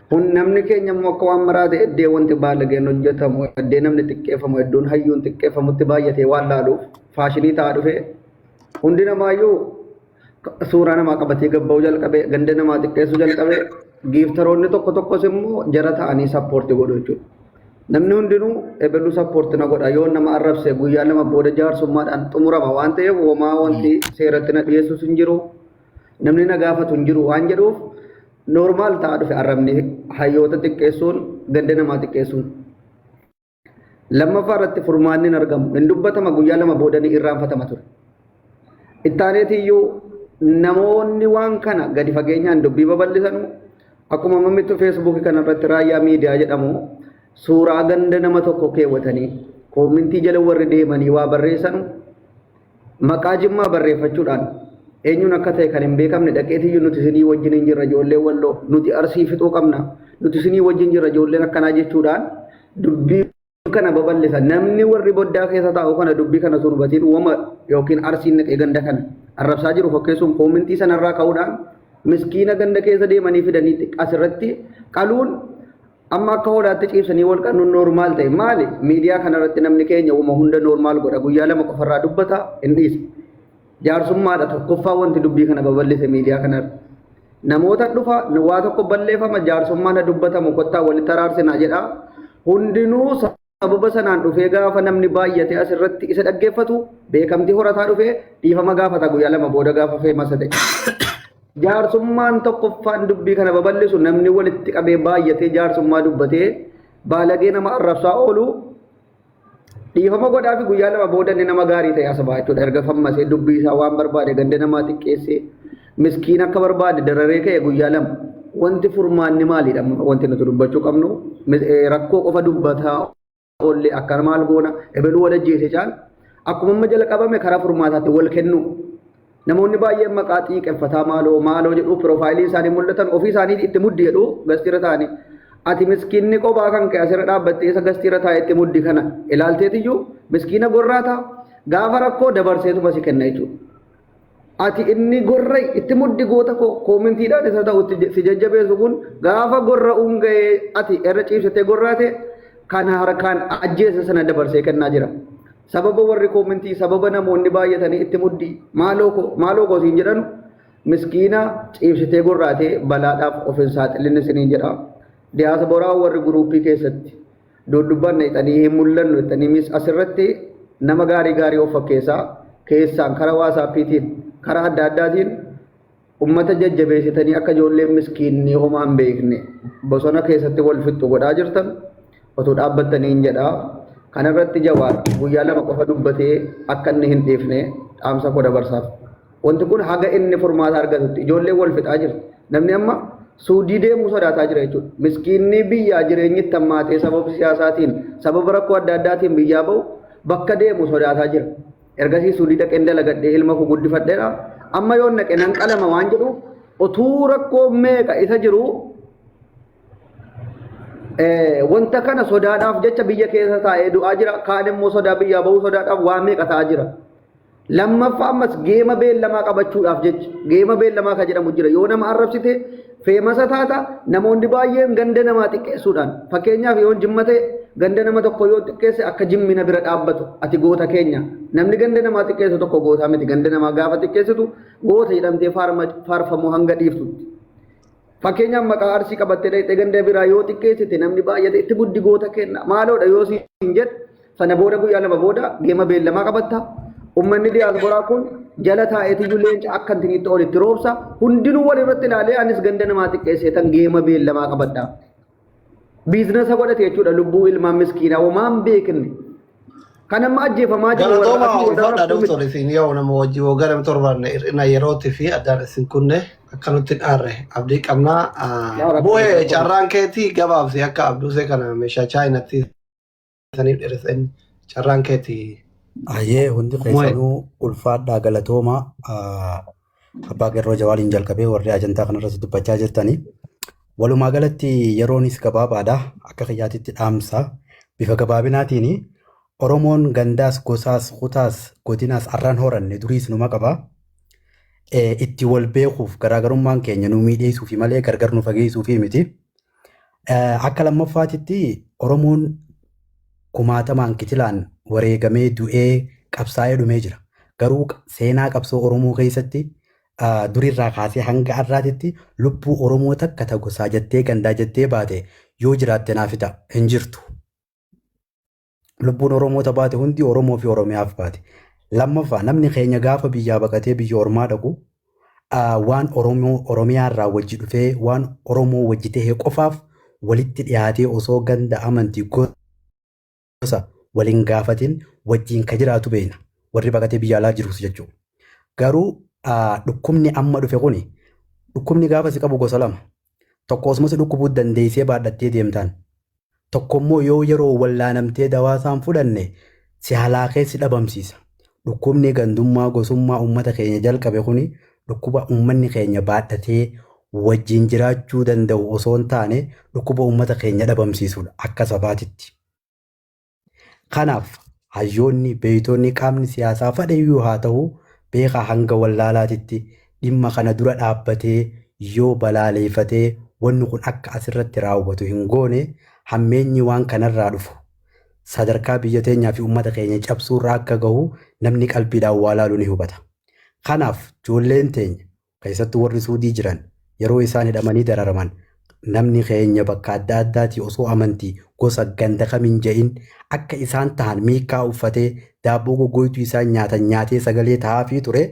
Kun namni keenya immoo akka waan maraate iddoo wanti baalageen hojjetamu, iddoo namni xiqqeeffamu, iddoon hayyuun xiqqeeffamutti baay'atee waan laaluuf faashinii ta'aa dhufe. Hundi namaayyuu suuraa namaa qabatee gabba'uu jalqabe, ganda namaa xiqqeessuu jalqabe. Giiftaroonni tokko tokkos immoo jara ta'anii support godhu jechuudha. Namni hundinuu ebeluu support na godha, yoo nama arrabse guyyaa 2 booda jaarsummaadhaan xumurama waan ta'eef homaa wanti seeratti na dhiyeessus hin jiru, namni na gaafatu hin jiru waan jedhuuf normal ta'aa dhufe arrabni, hayyoota xiqqeessuun, ganda namaa xiqqeessuun. Lammaffaa irratti furmaanni hin argamu. Hin dubbatama, guyyaa 2 booda ni irraanfatama ture. Ittaaneetiyyuu namoonni waan kana gadi fageenyaan dubbii babal'isanu akkuma mammittu Feesbuukii kana irratti Raayyaa Miidiyaa jedhamu suuraa ganda nama tokko keewwatanii koomintii jala warri deemanii waa barreessanu maqaa Jimmaa barreeffachuudhaan eenyuun akka ta'e kan hin beekamne dhaqeetiyyuu nuti isinii wajjin hin jirra ijoollee Walloo, nuti Arsii fixuu qabna, nuti isinii wajjin jirra ijoolleen akkanaa jechuudhaan dubbii kana babal'isa. Namni warri boddaa keessa taa'u kana dubbii kana sun hubatiin wama yookiin Arsiin naqee ganda kana arrabsaa jiru fakkeessuun koomintii sanarraa ka'uudhaan miskiina ganda keessa deemanii fidanii asirratti qaluun amma akka hoolaatti ciibsanii wal qaluun normal ta'e. Maali? Miidiyaa kanarratti namni keenya wama hunda normal godha. Guyyaa 2 qofarraa dubbata, hin dhiisa. Jaarsummaadha tokkoffaa wanti dubbii kana babal'ise miidiyaa kanarra. Namoota dhufa waa tokko balleeffama, jaarsummaan dubbatamu, kottaa walitti araarsinaa jedha. Hundinuu sababa sanaan dhufee gaafa namni baay'ate asirratti isa dhaggeeffatu beekamtii horataa dhufee dhiifama gaafata guyyaa 2 booda gaafa famous ta'e. Jaarsummaan tokkoffaan dubbii kana babal'isu, namni walitti qabee baay'atee jaarsummaa dubbatee baalagee nama arrabsaa oolu dhiifama godhaa fi guyyaa 2 booda inni nama gaarii ta'e as ba'a jechuudha. Erga fammasee dubbii isaa waan barbaade ganda namaa xiqqeessee miskiin akka barbaade dararee ka'e guyyaa 2. Wanti furmaanni maalidha? Wanti nuti dubbachuu qabnu rakkoo qofa dubbataa oolle akka maal goona, ebeluu wal ajjeese caal akkuma amma jala qabame karaa furmaataatti wal kennu. Namoonni baay'een maqaa xiiqeffataa maaloo maaloo jedhu, piroofaayilii isaanii mul'atan ofii isaanii itti muddi jedhu gastiirra ta'anii. Ati miskiinni kophaa kan ka'e asirra dhaabbattee isa gastiirra taa'e itti muddi kana ilaalteetiyyuu miskiina gorraata, gaafa rakkoo dabarseetuma si kenna jechuudha. Ati inni gorra itti muddi goota koo koomintiidhaan isa ta'u si jajjabeessu kun gaafa gorra'uun ga'ee ati irra ciibsitee gorraate kan harkaan ajjeese sana dabarsee kennaa jira. Sababa warri koomintii, sababa namoonni baay'atanii itti muddi maaloo koo maaloo koo siin jedhanu miskiina ciibsitee gorraatee balaadhaaf of hin saaxilin isiniin jedha. Diyaasporaa warri guruuppii keessatti dudubbanne jedhanii hin mul'annu jettanii mis asirratti nama gaarii gaarii of fakkeessaa keessaan karaa WhatsAppiitiin karaa adda addaatiin ummata jajjabeessitanii akka ijoolleen miskiinni homaa hin beekne bosona keessatti wal fixxu godhaa jirtan otuu dhaabbattanii hin jedhaa. Kanarratti Jawaar guyyaa 2 qofa dubbatee akka inni hin dhiifne dhaamsa koo dabarsaaf. Wanti kun haga inni furmaata argatutti ijoolleen wal fixaa jirti. Namni amma Suudii deemuu sodaataa jira jechuudha. Miskiinni biyyaa jireenyi itti hammaatee sababa siyaasaatiin, sababa rakkoo adda addaatiin biyyaa ba'u bakka deemu sodaataa jira. Ergasii Suudii dhaqeen dalagadhee ilma koo guddifadheera. Amma yoon dhaqe nan qalama waan jedhu otuu rakkoo meeqa isa jiru wanta kana sodaadhaaf jecha biyya keessa taa'ee du'aa jira. Kaan immoo sodaa biyyaa ba'uu sodaadhaaf waan meeqa ta'aa jira. Lammaffaa ammas geema beellamaa qabachuudhaaf jecha geema beellamaa kan jedhamu jira. Yoo nama arrabsite famous taata. Namoonni baay'een ganda namaa xiqqeessuudhaan, fakkeenyaaf yoo Jimma ta'e, ganda nama tokko yoo xiqqeesse akka jimmina bira dhaabbatu, ati goota keenya. Namni ganda namaa xiqqeessu tokko gootaa miti. Ganda namaa gaafa xiqqeessitu goota jedhamtee faarfamuu hanga dhiiftutti. Fakkeenyaaf maqaa Arsii qabattee dhaqxee ganda biraa yoo xiqqeessite namni baay'ate itti muddi, goota kenna. Maaloodha yoo siin jedhu sana booda guyyaa 2 booda geema beellamaa qabatta. Uummanni diyaasporaa kun jala taa'eetiyyuu leenca akka intiniitti ol itti roobsa. Hundinuu wal irratti ilaalee anis ganda namaa xiqqeessee tan geema beellamaa qabadha. Business godhate jechuudha lubbuu ilmaan miskiinaa homaa hin beekne. Kan amma ajjeefamaa jiru warra Galatooma asii warra ulfaadha rakkoo miti. Doktor, isin yoo nama wajjin waggaa nama 7 hir'ina yerootii fi addaan isin kunne akka nutti hin aarre abdii qabnaa. Yaa rakkoo Bu'ee rakkoo. Carraan keetii gabaabsi akka Abduusee kana meeshaa chaayinatti saniif dheeresseen carraan keetii. Ayyee, hundi Mu'ee. keessanuu ulfaadhaa, galatooma. Abbaa Qeerroo Jawaaliin jalqabee warri ajandaa kanarratti dubbachaa jirtanii. Walumaa galatti yeroonis gabaabaadha. Akka kiyyaatitti dhaamsa. Bifa gabaabinaatiin Oromoon gandaas, gosaas, kutaas, godinaas arraan horanne, duriis numa qaba. Itti wal beekuuf garaagarummaan keenya nu miidheessuufi malee gargar nu fageessuufi miti. Akka lammaffaatitti Oromoon kumaatamaan kitilaan wareegamee, du'ee, qabsaa'ee dhumee jira. Garuu seenaa qabsoo Oromoo keessatti durirraa kaasee hanga har'aatitti lubbuu Oromoo takka ta gosaa jettee gandaa jettee baate yoo jiraatte naaf ta'a, hin jirtu. Lubbuun Oromoota baate hundi Oromoo fi Oromiyaaf baate. Lammaffaa, namni keenya gaafa biyyaa baqatee biyya ormaa dhaqu waan Oromoo Oromiyaa irraa wajji dhufee, waan Oromoo wajji ta'e qofaaf walitti dhiyaatee osoo ganda, amantii, gosa wal hin gaafatin wajjin ka jiraatu beekna. Warri baqatee biyya alaa jirus jechuudha. Garuu dhukkubni amma dhufe kuni dhukkubni gaafa si qabu gosa lama. Tokko osuma si dhukkubuu dandeessee baadhattee deemtaan. Tokko immoo yoo yeroo wallaanamtee dawaa isaan fudhanne si halaakee si dhabamsiisa. Dhukkubni gandummaa gosummaa uummata keenya jalqabe kuni dhukkuba uummanni keenya baadhatee wajjin jiraachuu danda'u osoo hin taane dhukkuba uummata keenya dhabamsiisudha akka sabaatitti. Kanaaf hayyoonni, beeytonni, qaamni siyaasaa fadheyyuu haa ta'u beekaa hanga wallaalaatitti dhimma kana dura dhaabbatee yoo balaaleeffatee wanni kun akka asirratti raawwatu hin goone hammeenyi waan kanarraa dhufu sadarkaa biyya teenyaa fi uummata keenya cabsuurra akka gahu namni qalbiidhaan waa laalu ni hubata. Kanaaf ijoolleen teenya keessattuu warri Suudii jiran yeroo isaan hidhamanii dararaman namni keenya bakka adda addaatii osoo amantii gosa ganda kamiin ja'in akka isaan tahan miikkaa uffatee daabboo goggoytuu isaan nyaatan nyaatee sagalee tahaafii ture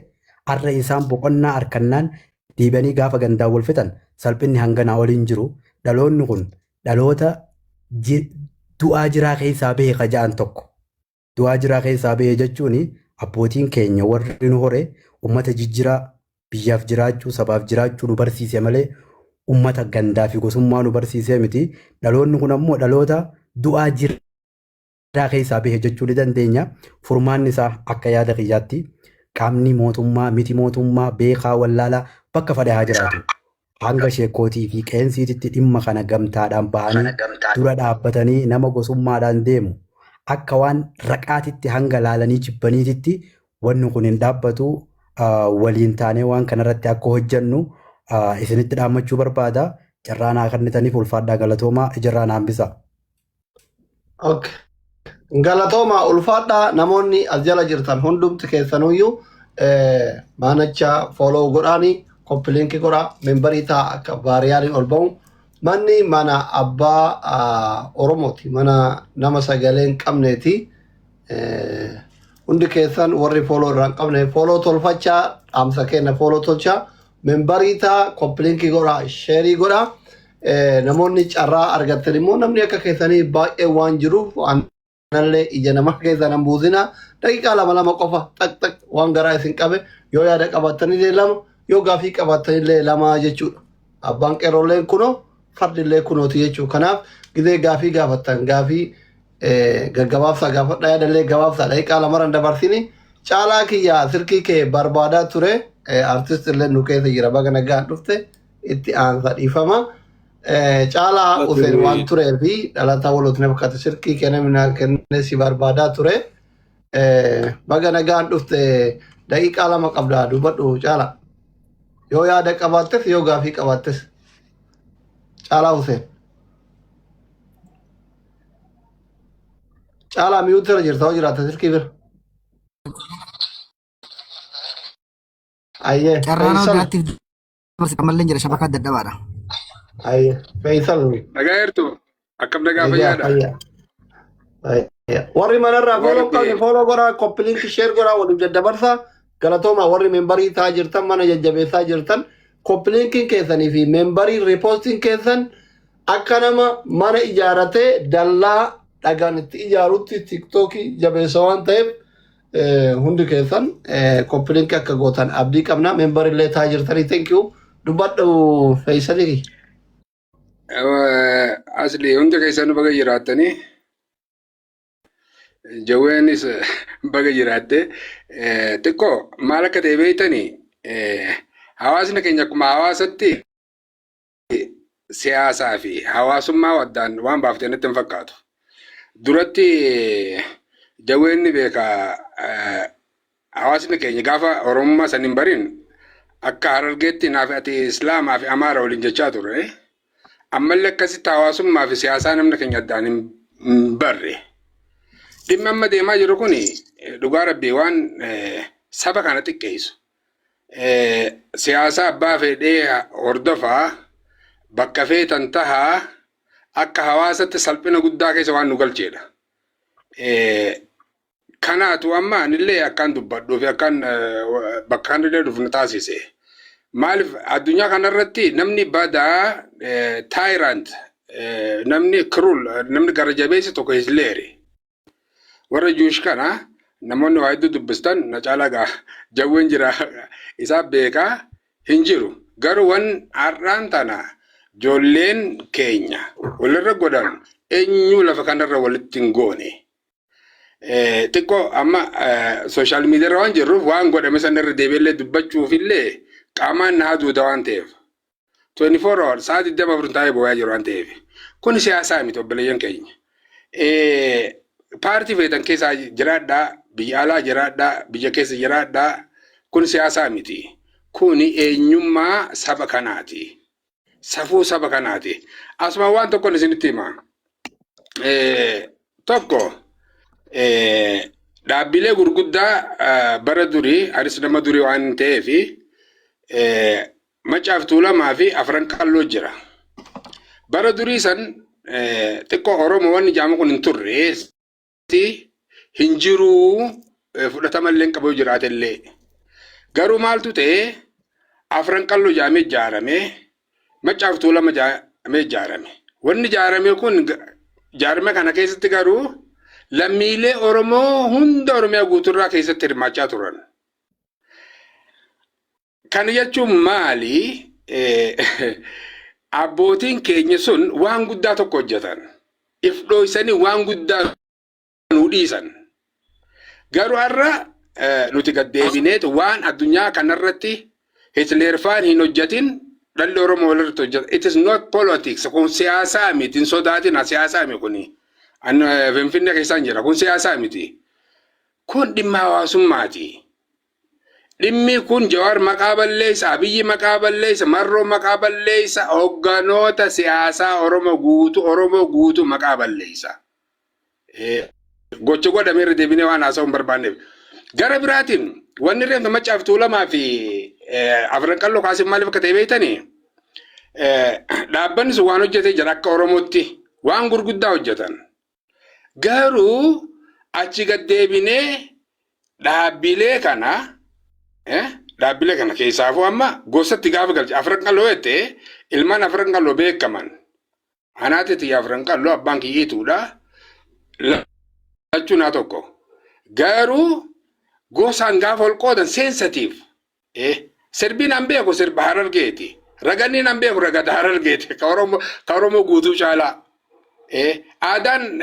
arra isaan boqonnaa arkannaan deebi'anii gaafa gandaan wal fixan salphinni hanganaa ol hin jiru. Dhaloonni kun dhaloota du'aa jiraa keessaa bahe ka ja'an tokko. Du'aa jiraa keessaa bahe jechuun abbootiin keenya warri nu hore ummata jijjiraa biyyaaf jiraachuu sabaaf jiraachuu nu barsiise malee ummata gandaa fi gosummaa nu barsiisee miti. Dhaloonni kun ammoo dhaloota du'aa jiraa keessaa bahe jechuu ni dandeenya. Furmaanni isaa akka yaada kiyyaatti qaamni mootummaa miti mootummaa beekaa wallaalaa bakka fedhe haa jiraatu. Hanga sheekkootii fi qeensiititti dhimma kana gamtaadhaan bahanii dura dhaabbatanii nama gosummaadhaan deemu akka waan raqaatitti hanga laalanii jibbaniititti wanni kun hin dhaabbatu waliin taanee waan kanarratti akka hojjennu isinitti dhaammachuu barbaada. Carraa naa kennitaniif ulfaadhaa galatoomaa ijarraa na hambisa. Okay. Galatooma ulfaadhaa namoonni as jala jirtan hundumti keessanuyyuu maanacha follow godhaanii copy link godhaa membarii ta'a akka baariyaaliin ol ba'u. Manni mana abbaa Oromooti. Mana nama sagalee hin qabneeti. Hundi keessan warri follow irraa hin qabne follow tolfachaa dhaamsa kenna follow tolchaa membarii ta'a copy link godhaa share godhaa. Namoonni carraa argattan immoo namni akka keessanii baay'ee waan jiruuf anallee ija namaa keessa nan buusina daqiiqaa lama lama qofa xaq xaq waan garaa isin qabe yoo yaada qabaattanillee lama yoo gaafii qabaattanillee lama jechuudha. Abbaan qeerrolleen kunoo fardillee kunooti jechuudha. Kanaaf gizee gaafii gaafattan gaafii gaggabaabsaa gaafadhaa yaadallee gabaabsaa daqiiqaa lamarran dabarsini caalaa kiyya silkii kee barbaadaa ture artist illee nu keessa jira baga nagaan dhufte itti aansa dhiifama. Caalaa Useen waan turee fi dhalataa walooti na fakkaata silkii kee namni naa kenne si barbaadaa ture. Baga nagaan dhufte daqiiqaa 2 qabda dubbadhu Caalaa. Yoo yaada qabaattes yoo gaafii qabaattes. Caalaa Huseen. Caalaa mute irra jirta hoo jiraatta silkii bira. Ayyee. Carraa nama Faisal. biraattiif dabarsi ammallee jira shabakaa dadhabaadha. Ayyee. Faisal. Nagaa jirtu akkam nagaa Nagaa fayyaadha. fayyaa. Fayyaa. Warri manarraa Warri follow hin qabne follow godhaa copy link share godhaa waliif daddabarsaa galatoomaa warri membarii ta'aa jirtan mana jajjabeessaa jirtan copy linkiin keessanii fi membarii repostiin keessan akka nama mana ijaaratee dallaa dhagaan itti ijaarutti tiktookii jabeessa waan ta'eef hundi keessan copy link akka gootan abdii qabna membarillee ta'aa jirtanii thank you dubbadhu Fayyisalii. Asli hundi keessanuu baga jiraattanii jawweenis baga jiraatte xiqqoo maal akka ta'e beektanii hawaasni keenya akkuma hawaasatti siyaasaa fi hawaasummaa waddaan waan baaftee natti hin fakkaatu. Duratti jawween ni beeka hawaasni keenya gaafa Oromummaa san hin barin akka Harargeetti naaf ati Islaamaa fi Amaara waliin jechaa turre. Ammallee akkasitti hawaasummaa fi siyaasaa namni keenya addaan hin barre. Dhimmi amma deemaa jiru kun dhugaa rabbii waan saba kana xiqqeessu. Siyaasa abbaa fedhee hordofaa bakka feetan tahaa akka hawaasatti salphina guddaa keessa waan nu galcheedha. Kanaatu amma anillee akkaan dubbadhuu fi akkaan bakka kanallee dhufu na taasise. Maaliif addunyaa kanarratti namni badaa tyrant namni cruel namni gara jabeessi tokko Hitleri. Warra Juush kana namoonni waa hedduu dubbistan na caalaa gaa jawween jira isaa beekaa hin jiru. Garuu wan har'aan tana ijoolleen keenya walirra godhan eenyuu lafa kanarra walitti hin goone. Xiqqoo amma sooshaal miidiyaa waan jirruuf waan godhame sana irra deebi'ellee dubbachuufillee qaamaan na haduuda waan ta'eef. 24 hours sa'a 24 taa'ee boo'aa jiru waan ta'eef. Kun siyaasaa miti obboleeyyan keenya. Paartii feetan keessaa jiraadhaa, biyya alaa jiraadhaa, biyya keessa jiraadhaa. Kun siyaasaa miti. Kun eenyummaa saba kanaati. Safuu saba kanaati. Asuma waan tokkon isinitti hima. Tokko dhaabbilee gurguddaa bara durii anis nama durii waan ta'eef Maccaaf Tuulamaa fi Afran Qalloo jira. Bara durii san xiqqoo Oromoo wanni jaamu kun hin turre hin jiruu fudhatama illee hin qabu jiraate illee. Garuu maaltu ta'e Afran Qalloo jaamee ijaarame Maccaaf Tuulama jaamee ijaarame. Wanni ijaarame kun jaarme kana keessatti garuu lammiilee Oromoo hunda Oromiyaa guuturraa keessatti hirmaachaa turan. Kana jechuun maali? Abbootiin keenya sun waan guddaa tokko hojjetan. If dhooysanii waan guddaa nu dhiisan. Garuu har'a nuti gad deebineet waan addunyaa kanarratti Hitler faan hin hojjetin dhalli Oromoo walirratti hojjeta. It is not politics. Kun siyaasaa miti. Hin sodaatina siyaasaa miti kuni. An Finfinnee keessaan jira. Kun siyaasaa miti. Kun dhimma hawaasummaati. Dhimmi kun Jawaar maqaa balleessa, Abiyyi maqaa balleessa, Marroo maqaa balleessa, hogganoota siyaasaa Oromoo guutuu Oromoo guutuu maqaa balleessa. Gocha godhame irra deebinee waan haasa'uu hin barbaanneef. Gara biraatiin wanni reeffa Maccaaf Tuulamaa fi Afran Qalloo kaasee maaliif akka ta'e beektanii? Dhaabbanni sun waan hojjetee jira akka Oromootti waan gurguddaa hojjetan. Garuu achi gad deebinee dhaabbilee kana dhaabbilee kana keessaafuu amma gosatti gaafa galche Afran Qalloo jette ilmaan Afran Qalloo beekaman. Anaati tiyya Afran Qalloo abbaan kiyya Ituudha. Lachuu naa tokko. Garuu gosaan gaafa ol qoodan seensatiif. Sirbiin an beeku sirba Harargeeti. Raganniin an beeku ragada Harargeeti. Ka Oromoo ka Oromoo guutuu caalaa. Aadaan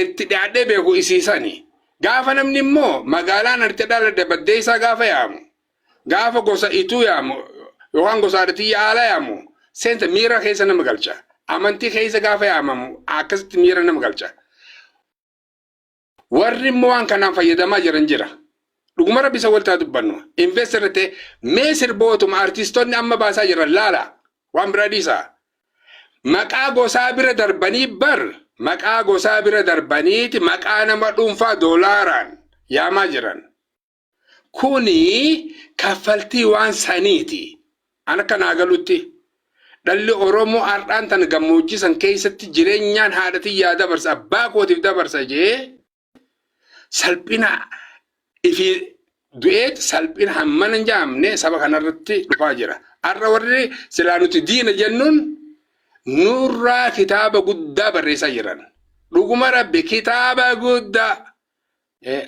itti dhiyaadhee beeku isiisani. Gaafa namni immoo magaalaan ani itti dhaladhe baddeessaa gaafa yaamu. Gaafa gosa ituu yaamu yookaan gosa haadha haala yaamu seenta miira keessa nama galcha. Amantii keessa gaafa yaamamu akkasitti miira nama galcha. Warri immoo waan kanaan fayyadamaa jiran jira. Dhuguma rabbi isa waltaa dubbannu. Invest irratti mee sirbootuma artistoonni amma baasaa jiran laala. Waan biraa dhiisaa. Maqaa gosaa bira darbanii bar maqaa gosaa bira darbaniiti maqaa nama dhuunfaa doolaaraan yaamaa jiran. Kuni kaffaltii waan saniiti. An akka naa galutti dhalli Oromoo har'aan tana gammoojjii san keessatti jireenyaan haadha tiyyaa dabarsa abbaa kootiif dabarsa jee salphina ifii du'eet salphina hammana hin jaamne saba kanarratti dhufaa jira. Har'a warri silaa nuti diina jennuun nurraa kitaaba guddaa barreessaa jiran. Dhuguma rabbi kitaaba guddaa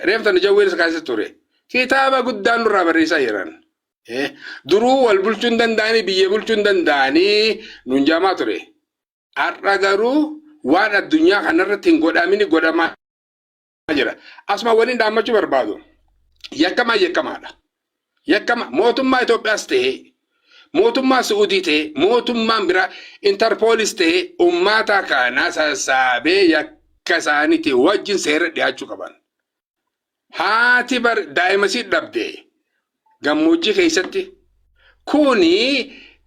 Reef tana jawween isa kaasee ture. Kitaaba guddaa nurraa barreessaa jiran. Duruu wal bulchuu hin danda'anii biyya bulchuu hin danda'anii nuun jaamaa ture. Har'a garuu waan addunyaa kanarratti hin godhamini godhamaa jira. Asuma waliin dhaammachuu barbaadu. Yakkamaa yakkamaadha. Yakkama mootummaa Itoophiyaas ta'ee mootummaa Su'uudii ta'ee mootummaan biraa Intarpoolis ta'ee uummata kana sassaabee yakka isaaniitii wajjin seera dhiyaachuu qaban. Haati bar daa'ima isii dhabde gammoojjii keessatti kuni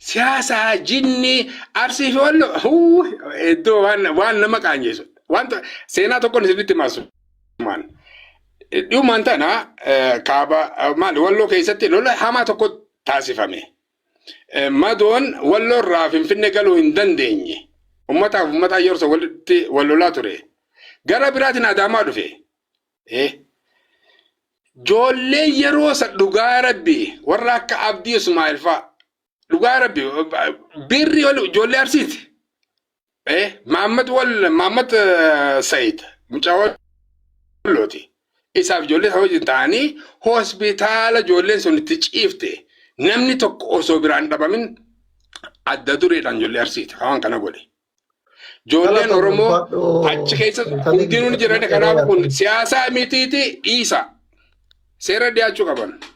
siyaasaa jinni arsii fi walloo huu, iddoo waan waan nama qaanyeessu. Wanta seenaa tokkoon isinitti himasu. Dhumaan tana kaaba maali walloo keessatti lola hamaa tokko taasifame. Madoon walloo irraa Finfinnee galuu hin dandeenye. Ummataaf ummataa yeroo walitti wal lolaa ture. Gara biraatiin Adaamaa dhufe. Ijoollee yeroo san dhugaa rabbi warra akka Abdii Ismaa'eel fa'a dhugaa rabbi birri wal ijoollee Arsiiti. Maammad wal Maammad Sa'iid mucaa wal Wallooti. Isaaf ijoollee isaa wajjin ta'anii hospitaala ijoolleen sun itti ciifte namni tokko osoo biraan dhabamin adda dureedhaan ijoollee Arsiiti waan kana godhe. Ijoolleen Galatoom Oromoo ulfaadhu achi keessa intalli hundinuu ni jiran yeroo kanaaf kun yaaddu. siyaasaa mitiiti dhiisa. Seera dhiyaachuu qaban. Okay.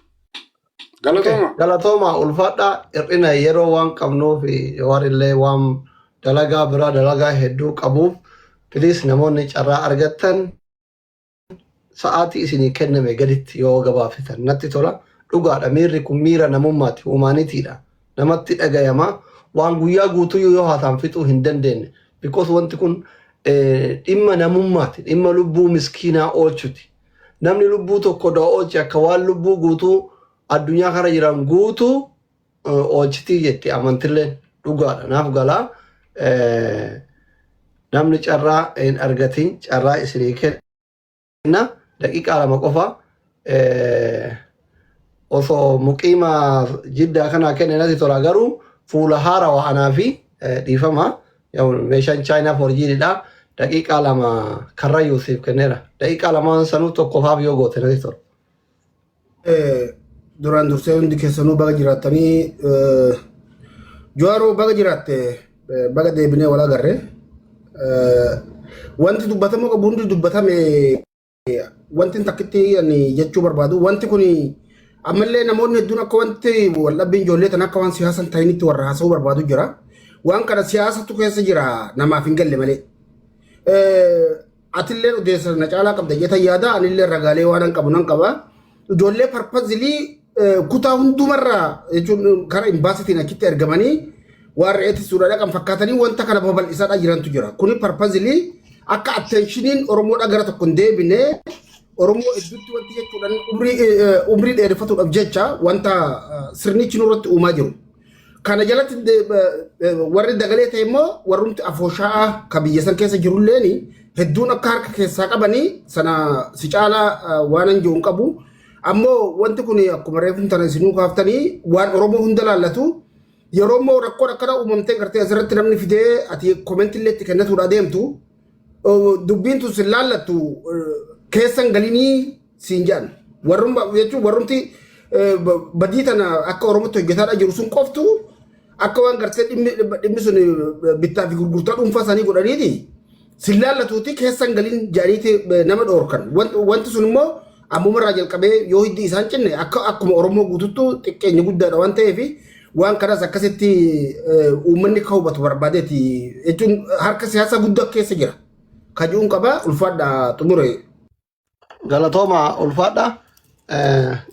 Galatooma. Galatooma ulfaadha hir'ina yeroo waan qabnuuf Jawaar illee waan dalagaa biraa dalagaa hedduu qabuuf please namoonni carraa argattan sa'aatii isinii kenname gaditti yoo gabaabsitan natti tola. Dhugaadha miirri kun miira namummaati humanitiidha namatti dhagayama waan guyyaa guutuyyuu yoo haasaan fixuu hin dandeenye because wanti kun dhimma namummaati dhimma lubbuu miskiinaa oolchuti. Namni lubbuu tokko du'a oolche akka waan lubbuu guutuu addunyaa kana jiran guutuu oolchitii jetti amantilleen dhugaadha naaf galaa. Namni carraa hin argatin carraa isinii kenna daqiiqaa 2 qofa osoo muqiima jiddaa kanaa kenne natti tola garuu fuula haarawa anaa fi dhiifama meeshaan chaayinaa forjiidha daqiiqaa 2 karrayyuu siif kenneera daqiiqaa lamaan sanuu tokkofaaf yoo goote natti tola. Duraan dursee hundi keessanuu baga jiraattanii Jawaaroo baga jiraatte baga deebinee wal agarre. Wanti dubbatamuu qabu hundi dubbatame wanti takkitti ani jechuu barbaadu wanti kun ammallee namoonni hedduun akka wanti waldhabbiin ijoollee tan akka waan siyaasa hin ta'initti warra haasa'uu barbaadu jira. Waan kana siyaasatu keessa jira namaaf hin galle malee. Atillee odeessa na caalaa qabda jetan yaada anillee ragaalee waan an qabu nan qaba. Ijoollee parpazilii kutaa hundumarraa jechuun karaa imbaasitiin achitti ergamanii waan re'eetti suuraadha kan fakkaatanii wanta kana babal'isaadha jirantu jira. Kuni parpazilii akka attenshiniin Oromoodha gara tokko hin deebine Oromoo hedduutti wanti jechuudhaan umrii dheereffatuudhaaf jecha wanta sirnichi nurratti uumaa jiru. Kana jalatti warri dagalee ta'e immoo warrumti afooshaa ka biyya san keessa jirulleen hedduun akka harka keessaa qabanii sana si caalaa waan hin jiru hin qabu. Ammoo wanti kun akkuma reefuun tana isinuu kaaftanii waan Oromoo hunda laallatu yeroo immoo rakkoon akkana uumamtee gartee asirratti namni fidee ati komentii illee itti kennatuudha deemtu dubbiin tun sin laallattu keessan galinii siin jedhan. Warrumma jechuun warrumti badii tana akka Oromootti hojjetaadha jiru sun qoftu akka waan gartee dhimmi sun bittaa fi gurgurtaa dhuunfaa isaanii godhaniiti sin laallatuuti keessan galiin jedhaniiti nama dhoorkan. Wanti sun immoo ammumarraa jalqabee yoo hiddi isaan cinne akka akkuma Oromoo guututtu xiqqeenya guddaadha waan ta'eef waan kanas akkasitti uummanni akka hubatu barbaadeeti jechuun harka siyaasaa guddaa keessa jira. Kajuun qaba ulfaadha xumure. Galatooma ulfaadha.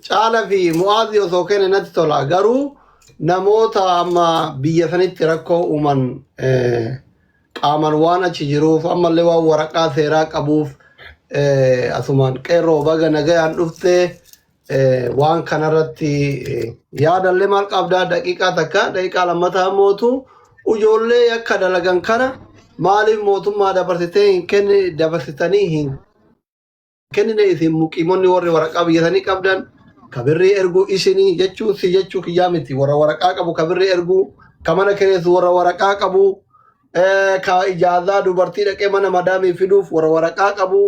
Caala fi Mu'aazi osoo kenne natti tola. Garuu namoota amma biyya sanitti rakkoo uuman qaaman waan achi jiruuf ammallee waan waraqaa seeraa qabuuf asumaan qeerroo baga nagayaan dhuftee waan kanarratti yaadallee maal qabdaa daqiiqaa takka daqiiqaa lammataa mootu ijoollee yakka dalagan kana maaliif mootummaa dabarsitee hin kenne dabarsitanii hin kennine isin muqiimonni warri waraqaa biyya sanii qabdan ka birrii erguu isinii jechuun si jechuu kiyyaa miti warra waraqaa qabu ka birrii erguu ka mana kireessu warra waraqaa qabu ka ijaazaa dubartii dhaqee mana madaamii fiduuf warra waraqaa qabu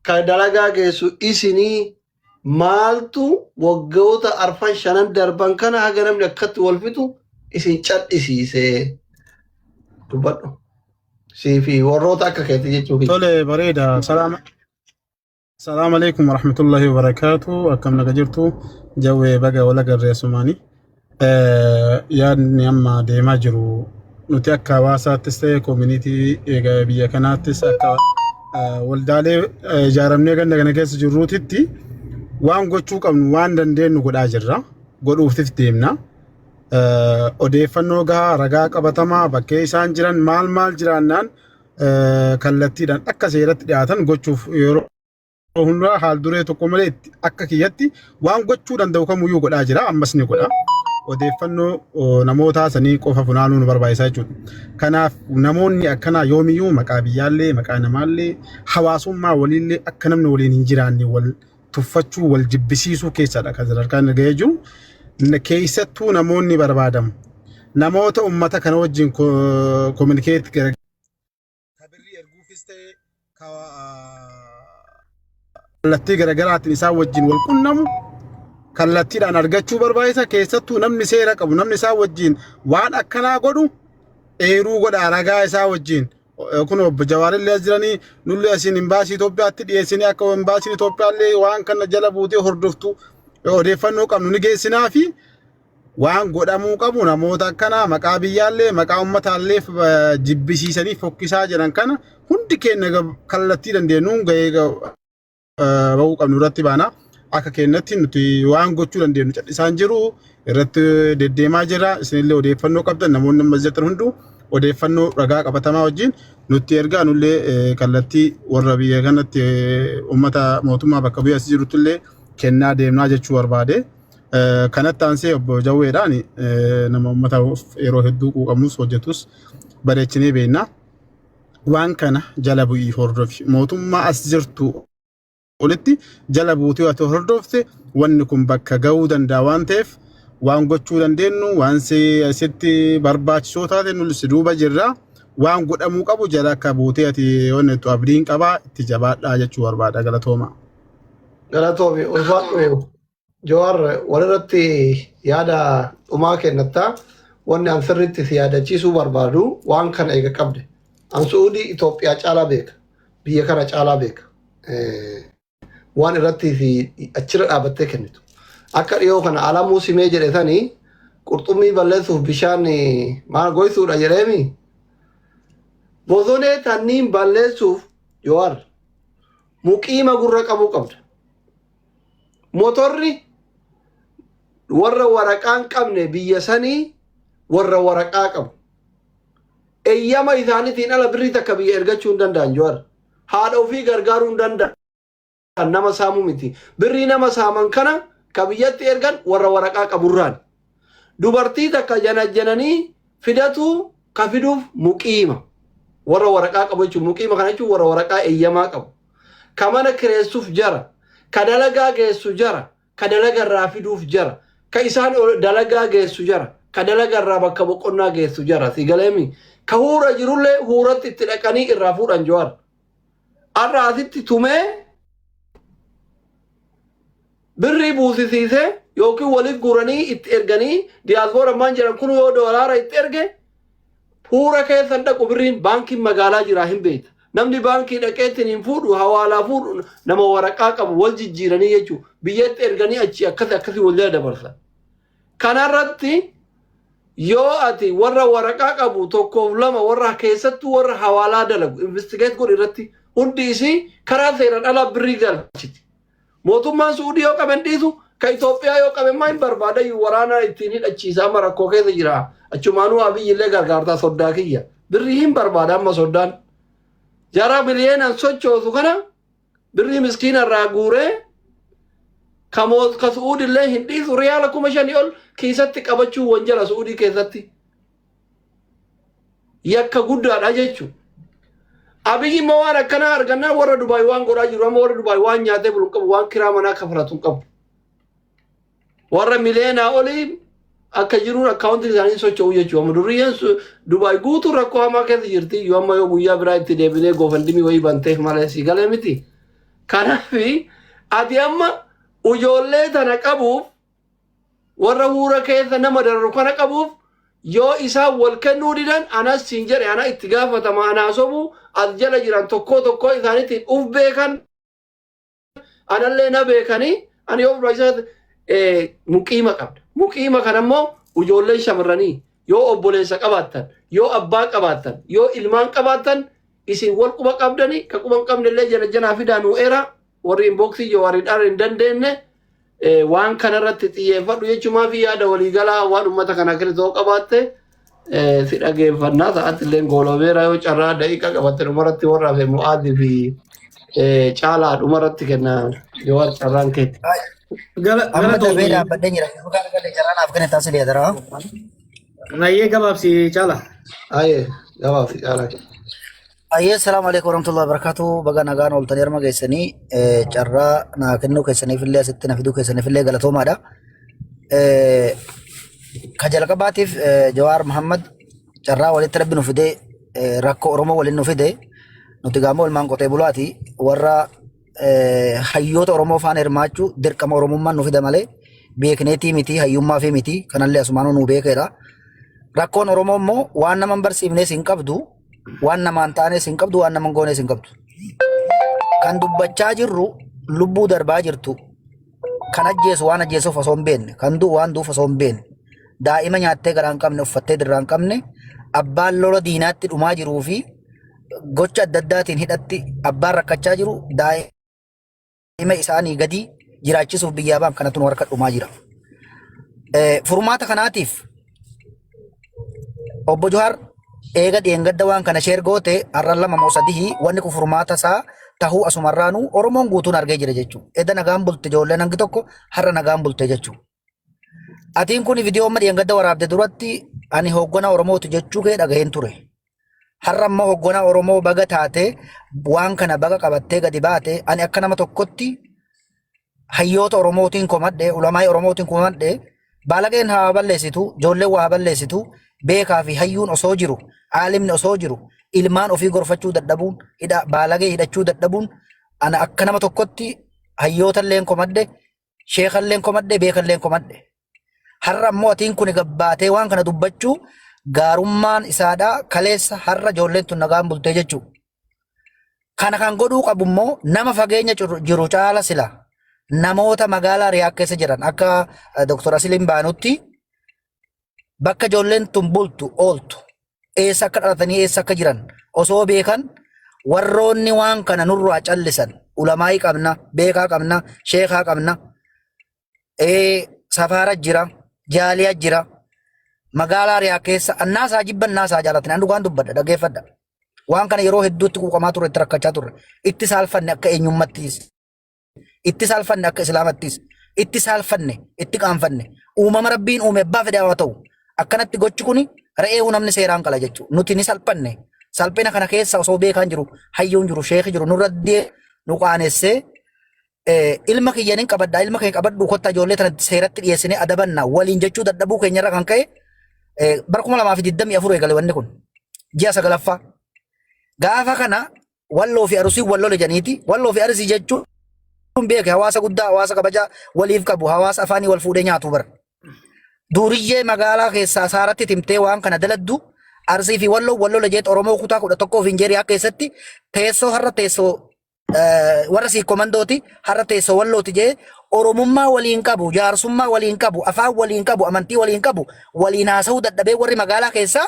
ka dalagaa geessu isinii maaltu waggoota arfan shanan darban kana haga namni akkatti wal fixu isin cadhisiise dubbadhu. Sii fi warroota akka keetii jechuu kiyya. Tole bareeda. Salaam salaam alaikum warahmatullahi wabarakatuh. Akkam naga jirtu jawwee baga wal agarree asumaani. Yaadni amma deemaa jiru nuti akka hawaasaattis ta'e koominiitii egaa biyya kanaattis akka waldaalee ijaaramnee ganda kana keessa jirruutitti waan gochuu qabnu waan dandeenyu godhaa jirra. Godhuufis deemna. Odeeffannoo gahaa ragaa qabatamaa bakkee isaan jiran maal maal jiraannaan kallattiidhaan akka seeratti dhiyaatan gochuuf yeroo hundaa haal duree tokko malee akka kiyyatti waan gochuu danda'u kamuyyuu godhaa jira ammas ni godha. Odeeffannoo namootaa sanii qofa funaanuu nu barbaachisa jechuudha. Kanaaf namoonni akkanaa yoomiyyuu maqaa biyyaallee maqaa namaallee hawaasummaa waliillee akka namni waliin hin jiraanne wal tuffachuu wal jibbisiisuu keessadha kan sadarkaan irra ga'ee jiru. Keessattuu namoonni barbaadamu. Namoota uummata kana wajjin kominikeet gara ka birrii erguufis ta'e ka Kallattii garaagaraatiin isaan wajjin wal qunnamu kallattiidhaan argachuu barbaachisa. Keessattuu namni seera qabu namni isaan wajjin waan akkanaa godhu eeruu godha ragaa isaa wajjin. Kun obbo Jawaarillee as jiranii nullee asiin imbaasii Itoophiyaatti dhiyeessinee akka imbaasiin Itoophiyaallee waan kana jala buutee hordoftu odeeffannoo qabnu ni geessinaa fi waan godhamuu qabu namoota akkanaa maqaa biyyaallee maqaa ummataallee jibbisiisanii fokkisaa jiran kana hundi keenya kallattii dandeenyuun gahee bahuu qabnu irratti baana. Akka keenyatti nuti waan gochuu dandeenyu callisaan jiru irratti deddeemaa jira. Isinillee odeeffannoo qabdan namoonni amma jirtan hunduu odeeffannoo ragaa qabatamaa wajjin nutti ergaa nullee kallattii warra biyya kanatti uummata mootummaa bakka bu'ee as jiruttillee kennaa deemnaa jechuu barbaade. Kanatti aansee obbo Jawweedhaan nama uummata yeroo hedduu quuqamus hojjetus bareechinee beekna. Waan kana jala bu'ii hordofi. Mootummaa as jirtu olitti jala buutee ati hordofte wanni kun bakka ga'uu danda'a waan ta'eef waan gochuu dandeenyu waan sitti barbaachisoo taate nuti si duuba jirra. Waan godhamuu qabu jala akka buutee ati wanni abdiin qabaa itti jabaadhaa jechuu barbaada galatooma. Galatoomi ulfaadhu Jawaar walirratti yaada dhumaa kennatta. Wanni an sirriitti si yaadachiisuu barbaadu waan kana eega qabde. An Su'uudii Itoophiyaa caalaa beeka. Biyya kana caalaa beeka. Waan irratti si achirra dhaabattee kennitu. Akka dhiyoo kana alamuu simee jedhe sanii qurxummii balleessuuf bishaan maal goysuudha jedheemi. Bosonee tanniin balleessuuf Jawaar muqiima gurra qabuu qabda. Motorri warra waraqaa hin qabne biyya sanii warra waraqaa qabu. Eeyyama isaaniitiin ala birrii takka biyya ergachuu hin danda'an Jawaar. Haadha ofii gargaaruu hin danda'an nama saamuu miti. Birrii nama saaman kana ka biyyatti ergan warra waraqaa qaburraan. Dubartii takka janajjananii fidatu ka fiduuf muqiima. Warra waraqaa qabu jechuun muqiima kana jechuun warra waraqaa eeyyamaa qabu. Ka mana kireessuuf jara. Ka dalagaa geessu jara. Ka dalaga irraa fiduuf jara. Ka isaan dalagaa geessu jara. Ka dalaga irraa bakka boqonnaa geessu jara. Si galeemi. Ka huura jirullee huuratti itti dhaqanii irraa fuudhan Jawaar. Har'a asitti tumee birrii buusisiisee yookiin waliif guuranii itti erganii diyaaspoora maan jedhan kun yoo doolaara itti erge Huura keessa hin dhaqu birriin baankiin magaalaa jiraa hin beekta. Namni baankii dhaqeetiin hin fuudhu hawaalaa fuudhu nama waraqaa qabu wal jijjiiranii jechuudha. Biyyatti erganii achi akkasi akkasi wal jala dabarsan. Kanarratti yoo ati warra waraqaa qabu tokkoof lama warra keessattuu warra hawaalaa dalagu investigeet godhi irratti hundi isii karaa seeraan alaa birrii galchiti. Mootummaan Su'uudii yoo qabe hin dhiisu, ka Itoophiyaa yoo qabe immoo hin barbaada iyyuu waraana ittiin hidhachiisa amma rakkoo keessa jira. Achumaanuu Abiyyi illee gargaartaa soddaa kiyya. Birrii hin barbaada amma soddaan. Jara miliyeenaan sochoosu kana birrii miskiina irraa guuree ka ka Su'uudii illee hin dhiisu riyaala 5,000 ol kiisatti qabachuu wanjala Su'uudii keessatti. Yakka guddaadha jechuudha. Abiyyi immoo waan akkanaa argannaan warra Dubaay waan godhaa jiru amma warra Dubaay waan nyaatee bulu hin qabu waan kiraa manaa kafalatu hin qabu. Warra miliyeenaa olii akka jiruun akkaawuntiin isaanii socho'u jechuudha. Amma duriyyeen Dubaay guutuu rakkoo hamaa keessa jirti. Yoo amma yoo guyyaa biraa itti deebinee goofandimii wayii banteef malee si galee miti. Kanaaf ati amma ijoollee tana qabuuf warra huura keessa nama dararu kana qabuuf yoo isaan wal kennuu didan anas siin jedhe ana itti gaafatama anaa sobu as jala jiran tokkoo tokkoo isaaniitiin uf beekan anallee na beekanii ani yoo barbaachisaa muqiima qabda. Muqiima kana immoo ijoolleen shamarranii yoo obboleessa qabaattan yoo abbaa qabaattan yoo ilmaan qabaattan isin wal quba qabdani ka quba hin qabne illee jala jalaa fidaa nuu era warri inboxii Jawaar hin hin dandeenye waan kanarratti xiyyeeffadhu jechumaa fi yaada waliigalaa waan uummata kana keessa qabaatte si dhageeffannaa sa'aatti illee goolomeera yoo carraa daqiiqa qabatte dhumarratti warra hafe Mu'aazii fi Caalaa dhumarratti kenna Jawaar carraan keetti. Amma dafee dhaabbadhee jira. Dhugaa argadhe carraa naaf kenne taasise dara. Ayyee gabaabsi Caalaa. Ayyee gabaabsi Caalaa. Ayyee salaamu alaikum warahmatullahi wabarakatuh. Baga nagaan ooltanii harma geessanii carraa naa kennuu keessaniif illee asitti na fiduu keessaniif illee galatoomaadha. Ka jalqabaatiif Jawaar Muhammad carraa walitti rabbi nu fidee rakkoo Oromoo waliin nu fide nuti gaamoo ilmaan qotee bulaati warra Hayyoota Oromoo faana hirmaachuu dirqama Oromummaan nu fida malee beekneetii miti hayyummaa fi miti kanallee asumaanuu nu beekeedha. Rakkoon Oromoo immoo waan nama hin barsiifnes hin qabdu, waan namaan taanes hin qabdu, waan nama hin goones hin qabdu. Kan dubbachaa jirru lubbuu darbaa jirtu kan ajjeesu waan ajjeesuuf osoo hin beekne, kan du'u waan du'uuf osoo hin beekne, daa'ima nyaattee garaa hin qabne, uffattee dirraa hin qabne, abbaan lola diinaatti dhumaa jiruu fi gocha adda addaatiin hidhatti abbaan rakkachaa jiru daa'ima isaanii gadi jiraachisuuf biyyaa ba'an kanatu nu harka dhumaa jira. Furmaata kanaatiif obbo Jawaar eega dheengadda waan kana sheer goote har'a lama moo sadii wanni kun furmaata isaa tahuu asumarraanuu Oromoon guutuun argee jira jechuudha. Eda nagaan bulte ijoolleen hangi tokko har'a nagaan bulte jechuudha. Atiin kun viidiyoo amma dheengadda waraabde duratti ani hoogganaa Oromooti jechuu kee dhagaheen ture. Har'a immoo hoogganaa Oromoo baga taate waan kana baga qabattee gadi baate ani akka nama tokkotti hayyoota Oromootiin komadhe, ulamaa'ii Oromootiin komadhe, baalageen haa balleessitu, ijoolleen waa haa balleessitu, beekaa fi hayyuun osoo jiru, aalimni osoo jiru, ilmaan ofii gorfachuu dadhabuun, hidha baalagee hidhachuu dadhabuun, ana akka nama tokkotti hayyootalleen komadhe, sheekalleen komadhe, beekalleen komadhe. Har'a ammoo atiin kun gabbaatee waan kana dubbachuu gaarummaan isaadha kaleessa har'a ijoolleen tun nagaan bultee jechuudha. Kana kan godhuu qabu immoo nama fageenya jiru caala sila namoota magaalaa Riyaad keessa jiran akka Dr. Asiliin Baanutti bakka ijoolleen tun bultu ooltu eessa akka dhalatanii eessa akka jiran osoo beekan warroonni waan kana nurraa callisan ulamaa'ii qabna, beekaa qabna, sheekaa qabna, safaara jira, jaaliyaa jira, magaalaa Riyaad keessa annaasaa jibba annaasaa jaalatan an dhugaan dubbadha dhaggeeffadha. Waan kana yeroo hedduutti quuqamaa turre itti rakkachaa turre. Itti saalfanne akka eenyummattis. Itti saalfanne akka islaamattis. Itti saalfanne, itti qaanfanne. Uumama rabbiin uume abbaa fedhe haa ta'u. Akkanatti gochi kuni re'ee namni seeraan qala jechuudha. Nuti ni salphanne. Salphina kana keessa osoo beekaan jiru, hayyuun jiru, sheekhi jiru nurra nu qaanessee ilma kiyya nin qabadha ilma kee qabadhu kottaa ijoollee tana seeratti dhiyeessinee adabanna waliin jechuu dadhabuu keenyarra kan ka'e bara 2024 eegale wanni kun ji'a sagalaffaa gaafa kana walloo fi arusiin wal lole janiiti walloo fi arsii jechuun beeke hawaasa guddaa hawaasa kabajaa waliif qabu hawaasa afaanii wal fuudhee nyaatu bara. Duuriyyee magaalaa keessaa saaratti timtee waan kana daladdu arsii fi walloo wal lole jeet Oromoo kutaa 11 fi Injeeriyaa keessatti teessoo har'a teessoo warra siikkomandooti har'a teessoo wallooti jee oromummaa waliin qabu jaarsummaa waliin qabu afaan waliin qabu amantii waliin qabu waliin haasa'uu dadhabee warri magaalaa keessaa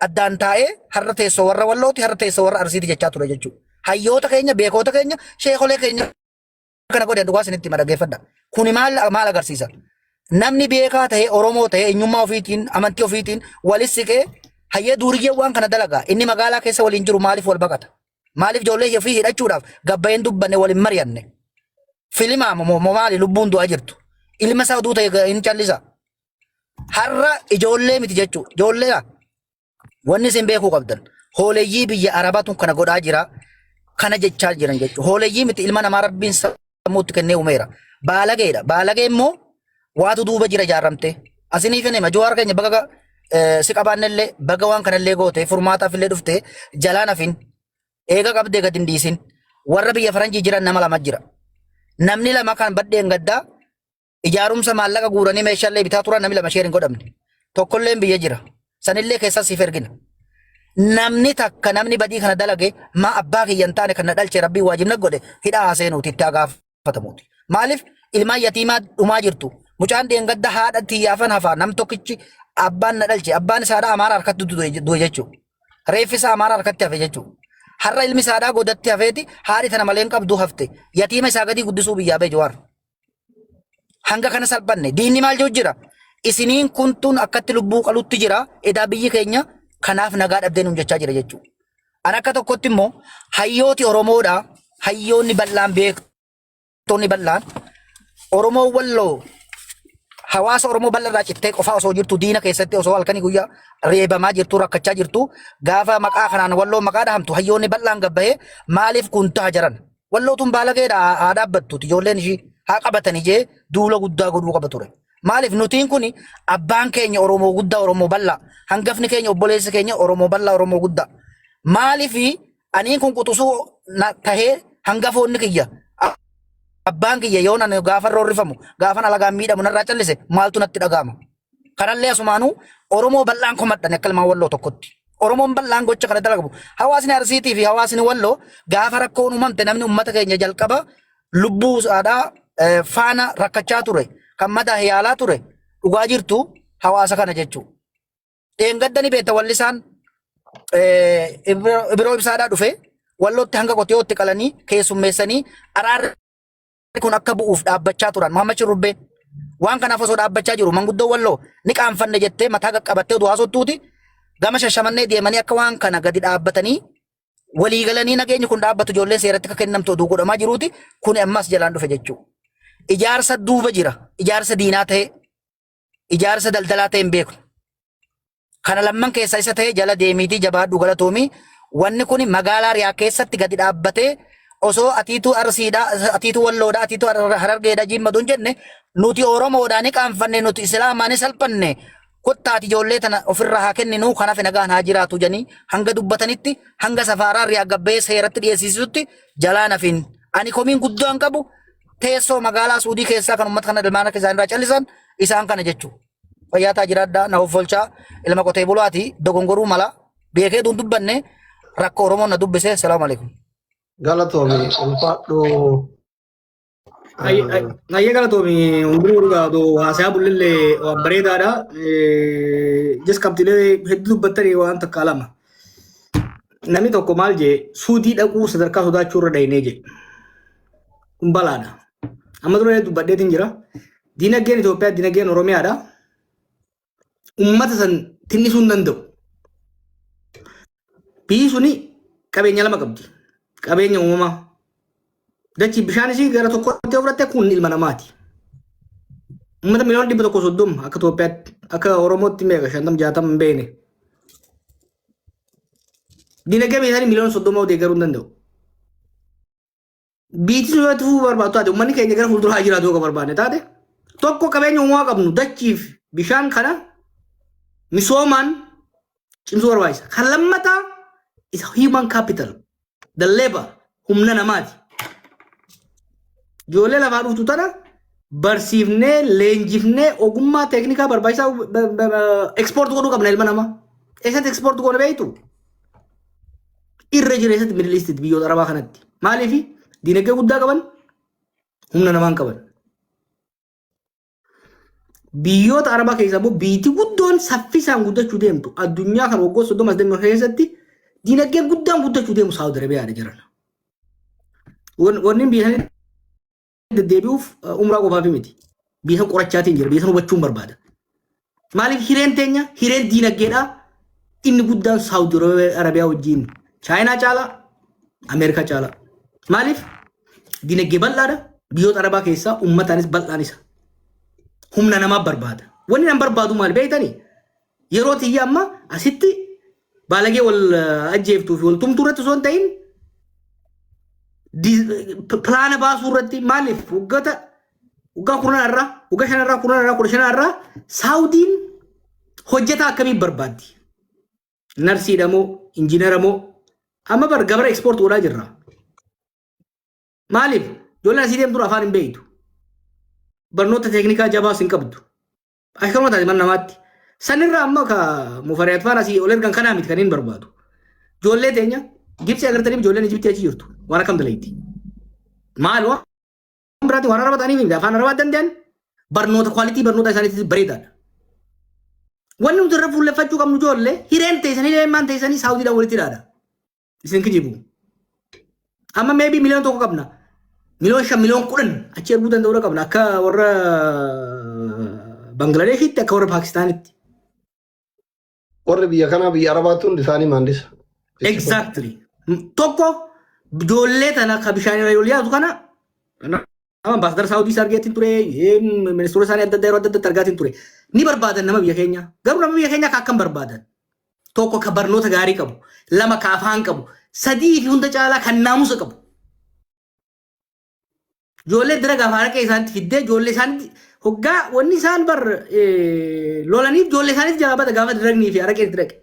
addaan taa'ee har'a teessoo warra wallooti har'a teessoo warra arsiiti jechaa ture jechuudha. Hayyoota keenya beekoota keenya sheekolee keenya kana godhe dhugaa isinitti hima dhaggeeffadha. Kuni maal maal agarsiisa? Namni beekaa ta'e Oromoo ta'e eenyummaa ofiitiin amantii ofiitiin walis siqee hayyee duuriyyee waan kana dalagaa inni magaalaa keessa waliin jiru maaliif wal baqata? Maaliif ijoollee ofii hidhachuudhaaf gabbayeen dubbanne waliin mari'anne? Filimaa moo moo maali lubbuun du'aa jirtu? Ilma isaa oduu ta'e hin callisa. Har'a ijoollee miti jechuudha. Ijoollee wanni isin beekuu qabdan. Hooleyyii biyya Arabaatu kana godhaa jira. Kana jechaa jiran jechuudha. Hooleyyii miti ilma namaa rabbiin sammuutti kennee uumeera. Baalageedha. Baalagee immoo waatu duuba jira ijaarramte. Asiniif hin hima. Jawaar keenya baga si qabaannellee baga waan kanallee goote furmaataaf illee dhufte jalaan hafin eega qabdee gad hin dhiisin. Warra biyya faranjii jiran nama lama jira. Namni lama kan baddeen gaddaa ijaarumsa maallaqa guuranii meeshaalee bitaa turan namni lama sheer hin godhamne. Tokkolleen biyya jira. Sanillee keessaa siif ergina. Namni takka namni badii kana dalage maa abbaa kiyya hin taane kan na dhalche rabbiin waajibna godhe hidhaa haa seenuuti itti haa gaafatamuuti. Maaliif ilmaan yatiimaa dhumaa jirtu. Mucaan dheengadda haadha tiyyaafan hafaa nam tokkichi abbaan na dhalche abbaan isaadhaa amaara harkatti du'e jechuudha. Reeffi isaa amaara harkatti hafe jechuudha. Har'a ilmi isaadhaa godatti hafeeti haadhi tana malee hin qabdu hafte. Yatiima isaa gadii guddisuu biyyaa ba'e Jawaar. Hanga kana salphanne. Diinni maal jiru jira? Isiniin kuntuun akkatti lubbuu qalutti jira. Edaa biyyi keenya kanaaf nagaa dhabdee nuun jechaa jira jechuudha. An akka tokkotti immoo hayyooti Oromoodha. Hayyoonni bal'aan beektonni bal'aan Oromoo walloo hawaasa Oromoo bal'arraa cittee qofaa osoo jirtu diina keessatti osoo halkanii guyyaa reebamaa jirtu rakkachaa jirtu gaafa maqaa kanaan walloo maqaa dhahamtu hayyoonni bal'aan gabbahee maaliif kun ta'a jiran Walloo tun baalageedha haa dhaabbattuuti ijoolleen ishii haa qabatanii jee duula guddaa godhuu qaba ture. Maaliif nutiin kun abbaan keenya Oromoo guddaa Oromoo bal'aa hangafni keenya obboleessi keenya Oromoo bal'aa Oromoo guddaa. Maaliif aniin kun quxusuu tahee hangafoonni kiyya Abbaan kiyya yoo nan gaafa roorrifamu gaafan alagaan miidhamu narraa callise maaltu natti dhaga'ama. Kanallee asumaanuu Oromoo bal'aan komadhan akka ilmaan Walloo tokkotti. Oromoon bal'aan gocha kana dalagamu. Hawaasni Arsiitii fi hawaasni Walloo gaafa rakkoon uumamte namni uummata keenya jalqaba lubbuu isaadhaa faana rakkachaa ture kan madaa'e yaalaa ture dhugaa jirtu hawaasa kana jechuudha. Dheengadda ni beekta wallisaan Ibiroo Ibsaadhaa dhufe Wallootti hanga qotiyootti qalanii keessummeessanii araarri kun akka bu'uuf dhaabbachaa turan. Muhammad Shurrubbee waan kanaaf osoo dhaabbachaa jiru manguddoo Walloo ni qaanfanne jettee mataa qaqqabattee oduu haasottuuti gama Shashamannee deemanii akka waan kana gadi dhaabbatanii walii galanii nageenyi kun dhaabbatu ijoolleen seeratti akka kennamtu oduu godhamaa jiruuti kun ammas jalaan dhufe jechuudha. Ijaarsa duuba jira. Ijaarsa diinaa ta'e ijaarsa daldalaa ta'e hin beeknu. Kana lamman keessaa isa ta'e jala deemiitii jabaadhu galatoomii. Wanni kun magaalaa Riyaa keessatti gadi dhaabbatee osoo atiituu Arsiidha, atiituu Walloodha, atiituu Harargeedha, Jimma don jenne nuti Oromoodhaa ni qaanfanne, nuti Islaamaa ni salphanne. Kottaati ijoollee tana ofirraa haa kenninu, kanaaf nagaan haa jiraatu jedhanii hanga dubbatanitti hanga safaaraa Riyaa gabbee seeratti dhiyeessisutti jalaan hafin. Ani komiin guddaan qabu teessoo magaalaa Suudii keessaa kan uummata kana ilmaan akka isaanirraa callisan isaan kana jechuudha. Fayyaa taa jiraadhaa na offolchaa ilma qotee bulaati dogongoruu mala beekee duun dubbanne rakkoo Oromoon na dubbise salaamu alaikum. Galatoomi ulfaadhu. Ayyee galatoomi hundinuu dhugaa odoo haasayaa bullillee waan bareedaadha. Jes qabxiilee hedduu dubbattanii waan takka lama. Namni tokko maal jee suudii dhaquu sadarkaa sodaachuu irra dhaynee jee. Kun balaadha. Amma dura dubbadheetiin jira. Dinagdeen Itoophiyaa dinagdeen Oromiyaadha. Uummata san tinnisuu hin danda'u. Biyyi suni qabeenya lama qabdi. Qabeenya uumamaa. Dachii bishaan isii gara tokkotti yoo fudhatte kun ilma namaati. Uummata miliyoona 130 akka Itoophiyaatti akka Oromootti meeqa 50 60 hin beekne. Dinagdee biyya isaanii miliyoona 30 deeggaruu hin danda'u. Biitii sun yoo itti fufuu barbaadu taate uummanni keenya gara fuulduraa haa jiraatu yoo barbaanne taate tokko qabeenya uumamaa qabnu dachiif bishaan kana misoomaan cimsuu barbaachisa. Kan lammataa is human capital, the labor, humna namaati. Ijoollee lafaa dhuftu tana barsiifnee leenjifnee ogummaa teeknikaa barbaachisaa export godhuu qabna ilma namaa. Eessatti export goona beektu? Irra jireessatti Middle East biyyoota Arabaa kanatti. Maaliif diinagdee guddaa qaban humna namaa hin qaban. Biyyoota Arabaa keessaa immoo biitti guddoon saffisaan guddachuu deemtu addunyaa kan waggoota 30 as deemu keessatti diinagdeen guddaan guddachuu deemu Saawud Arabiyaadha jiran. Wanni biyya sanii deddeebi'uuf umraa qofaaf miti. Biyya san qorachaatiin jira, biyya san hubachuun barbaada. Maaliif hireen teenya hireen diinagdeedhaa inni guddaan Saawud Arabiyaa wajjin Chaayinaa caalaa Ameerikaa caalaa. Maaliif diinagdee bal'aadha biyyoota Arabaa keessaa ummataanis bal'aan isa. Humna namaa barbaada. Wanni nan barbaadu maali beektanii? Yeroo tiyya amma asitti baalagee wal ajjeeftuu fi wal tumtuu irratti osoo hin ta'in pilaana baasuu irratti maaliif waggoota waggaa kurnan irraa waggaa shan irraa kurnan irraa 15 irraa Saawudiin hojjetaa akkamii barbaaddi? Narsiidha moo injiinara moo amma bar gabara export godhaa jirra. Maaliif ijoolleen asii deemtu afaan hin beektu. Barnoota teeknikaa jabaas hin qabdu. Akkanuma taate mana namaatti. Sanirraa amma ka Mufariyaat faan asii ol ergan kanaa miti kan hin barbaadu. Ijoollee teenya Gibsii agartanii ijoolleen Ijibtii achi jirtu waan akkam dalayti. Maal waan biraatti waan araba ta'aniif miti afaan arabaa danda'an barnoota quality barnoota isaaniitis bareedaadha. Wanni nuti irra fuulleffachuu qabnu ijoollee hireen teessanii hireen maan teessanii Saawudiidhaan walitti hidhaadha. Isin kijibu. Amma maybe miliyoona 1 qabna. Miliyoona 5 miliyoona 10 achi erguu danda'uu qabna. Akka warra Bangladeeshitti akka warra Paakistaanitti. Warri biyya kanaa biyya Arabaatti hundi isaanii maandisa. Exactly. Tokko ijoollee tana ka bishaan irra ol yaatu kana nama ambaasadara Saawudii isaa argeetiin ture, ministeera isaanii adda addaa yeroo adda addaatti argaatiin ture. Ni barbaadan nama biyya keenya. Garuu nama biyya keenya akka akkam barbaadan? Tokko ka barnoota gaarii qabu, lama ka afaan qabu, sadii fi hunda caalaa kan naamusa qabu. Ijoollee dira gaafa harka isaanitti fiddee ijoollee isaanitti hoggaa wanni isaan bar lolaniif ijoollee isaanitti jalaa bada gaafa diragnii fi haraqeen itti dhaqe.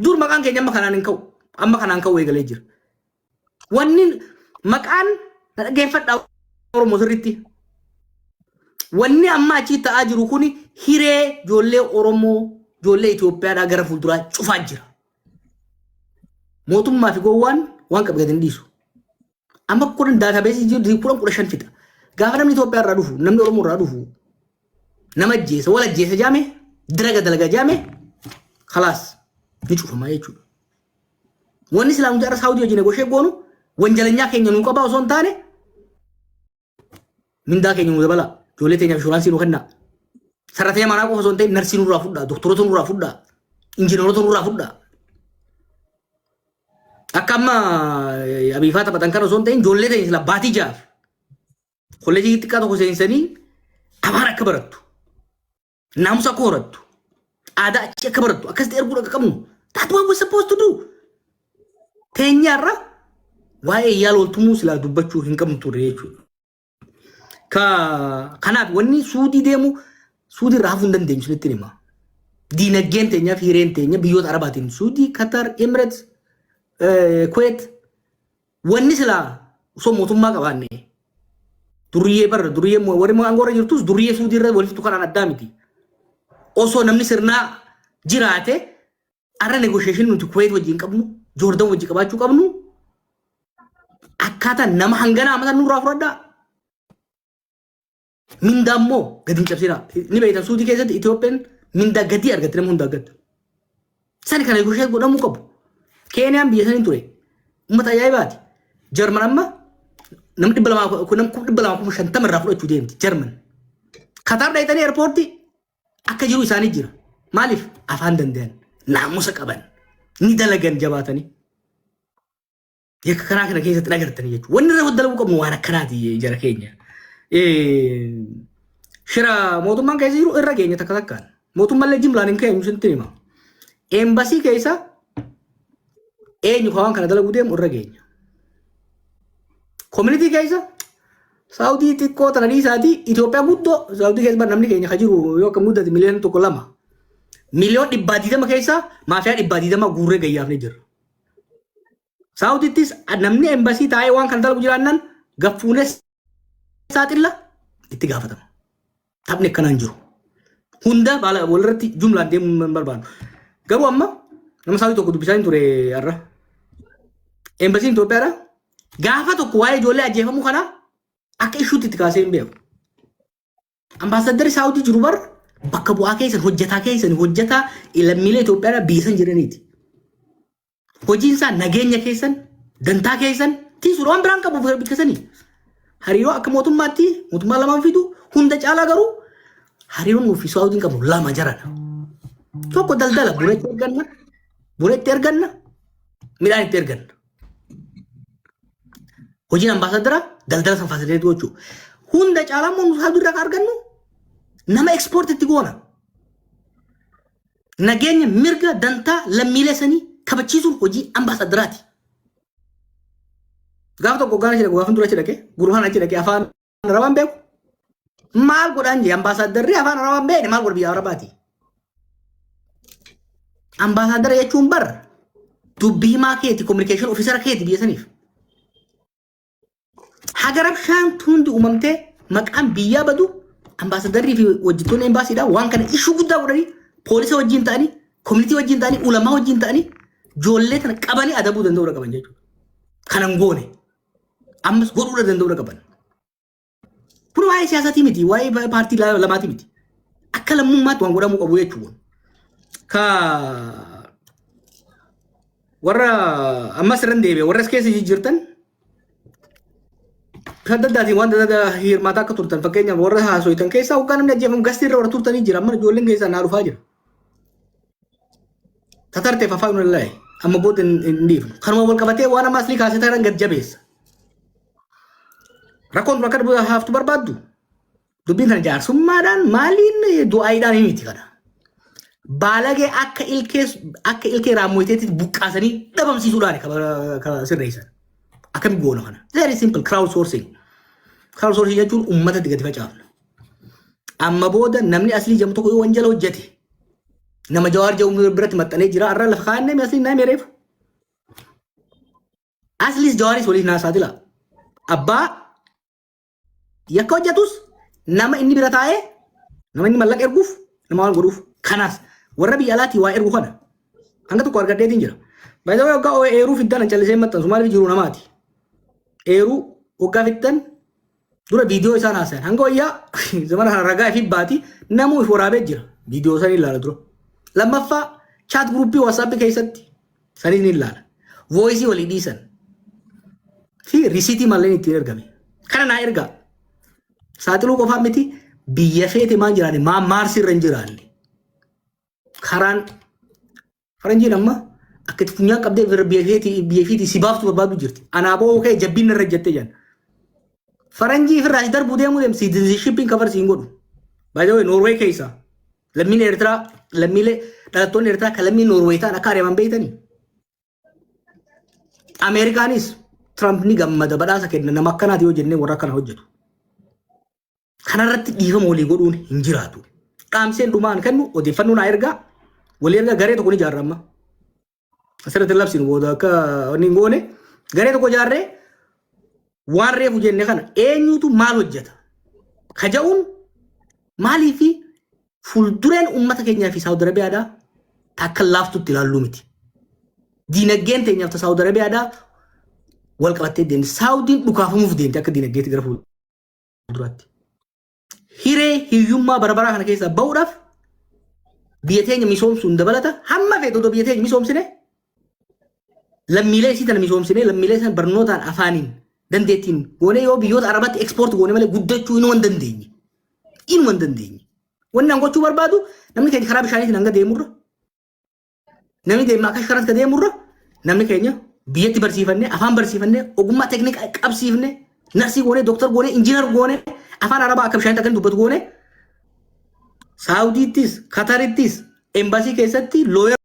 Dur maqaan keenya amma kanaan hin ka'u. Amma kanaan ka'u eegalee jira. Wanni maqaan na dhaggeeffadhaa Oromoo sirriitti. Wanni amma achi ta'aa jiru kun hiree ijoollee Oromoo, ijoollee Itoophiyaadhaa gara fuulduraa cufaa jira. Mootummaa fi gowwaan waan qabu gadi hin dhiisu. Amma 10 database jiru 10 15 fixa. Gaafa namni Itoophiyaa irraa dhufu, namni Oromoo irraa dhufu, nama ajjeesa, wal ajjeesa jaame, diraga dalaga jaame, khalaas ni cufama jechuudha. Wanni silaa nuti har'a Saawudii wajjin negotiate goonu wanjalanyaa keenya nuu qabaa osoo hin taane, mindaa keenya nuu dabala, ijoollee teenyaaf inshuraansii nuu kennaa. Sarratee manaa qofa osoo hin ta'in narsii nurraa fudhaa, doktoroota nurraa fudhaa, injiinaroota nurraa fudhaa. Akka amma abiifaa taphatan kana osoo hin ta'in, ijoollee teenya sila baatii 6f kolleejii xiqqaa tokko seensanii afaan akka barattu, naamusa akka horattu, aadaa achi akka barattu akkasitti erguu akka qabnu. That's what we supposed to do. Teenyaarra waa'ee yaala oltumuu silaa dubbachuu hin qabnu turre jechuudha. Ka kanaaf wanni Suudii deemu, Suudii irraa hafuu hin dandeenyu, sinitti hima. Diinagdeen teenyaa fi hireen teenya biyyoota Arabaatiin Suudii, Qatar, Emirates, Kuwait, wanni silaa osoo mootummaa qabaanne, duriyyee barra duriyyee warri aangoo irra jirtus duriyyee Suudii irra waliftu kanaan addaa miti. Osoo namni sirnaa jiraate, arra negotiation nuti Kuwait wajjin qabnu, Joordan wajjin qabaachuu qabnu, akkaataa nama hangana amata nurraa fudhadhaa. Mindaa immoo gadi hin cabsinaa. Ni beektan, Suudii keessatti Itoophiyaan mindaa gadii argatti nama hundaa gad. Sani kana negotiate godhamuu qabu. Keeniyaan biyya saniin ture. Uummata ajaa'ibaati. Jarman amma nama 200, nama 250,000 irraa fudhachuu deemti Jarman. Kataar dhayitanii airportii akka jiru isaanii jira. Maaliif? Afaan danda'an, naamusa qaban, ni dalagan jabaatanii. Yakka karaa kana keessatti agartanii jechuudha. Wanni irra dalaguu qabnu waan akkanaati, jara keenya. Shira mootummaan keessa jiru irra keenya takka takkaan. Mootummaallee jimlaan hin keenyu, sitti hima. Eembasii keessa eenyu waan kana dalaguu deemu irra geenya. Community keessa Saawudii xiqqoo tana dhiisaatii Itoophiyaa guddoo Saawudii keessa bar namni keenya ka jiru yoo akkam guddate miliyoona 1 2. Miliyoona 120 keessaa maafiyaa 120 guurree gayyaafnee jirra. Saawudittis namni embasii taa'ee waan kana dalagu jiraannan gaffuunee saaxilla, itti gaafatama. Taphni akkanaan jiru. Hunda baala walirratti jumlaan deemuu hin barbaadu. Garuu amma nama Saawudii tokko dubbisaa hin ture har'a. Embasiin Itoophiyaadha. Gaafa tokko waa'ee ijoollee ajjeefamuu kanaa akka issuetti itti kaasee hin beeku. Ambaasaddarri Saawudii jiru bar bakka bu'aa keessan, hojjetaa keessan, hojjetaa lammiilee Itoophiyaadha biyya san jiraniiti. Hojiin isaa nageenya keessan, dantaa keessan tiisuudha, waan biraan qabu bikka sanii. Hariiroo akka mootummaatti mootummaa lamaan fidu hunda caalaa, garuu hariiroon nuuf fi Saawudiin qabu lama jarana. Tokko daldala, buna itti erganna, buna itti erganna, midhaan itti erganna. Hojiin ambaasadara daldala san facilitate gochuu. Hunda caalaa immoo nu Saawudii irraa kan argannu nama export itti goona. Nageenya, mirga, dantaa lammiilee sanii kabachiisuun hojii ambaasadaraati. Gaafa tokko gaana achi dhaqu, gaafa dura achi dhaqee gurbaan achi dhaqee afaan Arabaan beeku. Maal godhaan jee, ambaasadarri afaan Arabaan beekne maal godha biyya Arabaati? Ambaasadara jechuun bar dubbii himaa keeti, communication officer keeti biyya saniif. Haga rabshaan hundi uumamtee maqaan biyyaa badu, ambaasadarrii fi hojjettoonni embaasiidhaa waan kana issue guddaa godhanii, poolisa wajjin ta'anii, community wajjin ta'anii, ulamaa wajjin ta'anii, ijoollee tana qabanii adabuu danda'uu qaban jechuudha. Kanan goone. Ammas godhuu danda'uu qaban. Kun waa'ee siyaasaatii miti, waa'ee paartii lamaatii miti. Akka lammummaatti waan godhamuu qabu jechuudha. Ka warra ammas irra deebi'e, warra as keessa jijjiirtan, bifa adda addaatiin waan adda addaa hirmaataa akka turtan, fakkeenyaaf warra haasoitan keessaa hoggaa namni ajjeefamu gastii irra warra turtanii jira, amma ijoolleen keessaa naa dhufaa jira. Tatarteef afaan wallaahi amma booda hin dhiifnu. Kanuma wal qabatee waan amma aslii kaasee taran gad jabeessa. Rakkoon tun akka haftu barbaaddu, dubbiin kana jaarsummaadhaan maaliin du'aayiidhaan miti kana. Baalagee akka ilkee raammoiteetti buqqaasanii dhabamsiisuudhaan ka sirreessan. Akkami goona kana? Very simple, crowd sourcing. Crowd sourcing jechuun uummatatti gadi facaafna. Amma booda namni aslii jedhamu tokko yoo wanjala hojjete, nama Jawaar jedhamu biratti maxxanee jira, har'a lafa kaa'annee aslii naa meereef. Asliis Jawaaris waliif naa saaxila. Abbaa Yakka hojjetus nama inni bira taa'ee, nama inni mallaqa erguuf, nama waan godhuuf. Kanaas warra biyya alaatii waa ergu kana hanga tokko argadheetiin jira. Baay'ee waggaa eeruu fiddan callisee maxxansu maaliif jiru namaati. Eeruu waggaa fiddan dura viidiyoo isaan haasayan hanga wayyaa zamana kana ragaa fi baati namuu if waraabee jira. Viidiyoo sanii ilaala dura. Lammaffaa, chat groupii WhatsAppii keessatti sanis ni ilaala. Voiceii walii dhiisan fi risiitii malleen ittiin ergame. Kana naa ergaa. Saaxiluu qofaa miti, biyya feete maan jiraanne, maan Maarsii irra hin jiraanne. Karaan faranjiin amma akka itti funyaan qabdee biyya feetii si baaftu barbaadu jirti. Anaa boo'uu ka'e jabbiin irra jettee jiran. Faranjii ifirraa si darbuu deemuu deemu citizenshippiin cover siin godhu. By the way, Noorwee keessa lammiin Eertiraa, lammiilee dhalattoonni Eertiraa kan lammii Noorwee ta'an akka ari'aman beektanii. Ameerikaanis Trump ni gammada, badhaasa kenna nama akkanaati yoo jennee warra akkana hojjetu. Kanarratti dhiifama walii godhuun hin jiraatu. Qaamseen dhumaan kennu, odeeffannoo naa ergaa, walii ergaa, garee tokko ni ijaarra amma. Asirratti labsinu booda akka wanni hin goone, garee tokko ijaarree waan reefu jenne kana eenyutu maal hojjeta? Kaja'uun maalii fi fuuldureen uummata keenyaa fi Saawud Arabiyaadhaa takka laaftutti ilaalluu miti. Diinagdeen teenyaaf ta Saawud Arabiyaadhaa wal qabattee deemti. Saawudiin dhukaafamuuf deemti akka diinagdeetti gara fuulduraatti. Hiree hiyyummaa bara baraa kana keessaa bahuudhaaf biyya teenya misoomsuun dabalata. Hamma feete otoo biyya teenya misoomsine, lammiilee isii tana misoomsine, lammiilee sana barnootaan, afaaniin, dandeettiin goonee yoo biyyoota Arabaatti export goone malee guddachuu inuma hin dandeenye. Inuma hin dandeenye. Wanni an gochuu barbaadu, namni keenya karaa bishaaniitiin hanga deemurra, namni deema akka karaatti deemurra, namni keenya biyyatti barsiifannee, afaan barsiifannee, ogummaa teeknika qabsiifne, narsii goone, dooktar goone, injiinar goone, afaan Arabaa akka bishaaniitti akka inni dubbatu goone, Saawudiittis Katarittis embaasii keessatti lawyer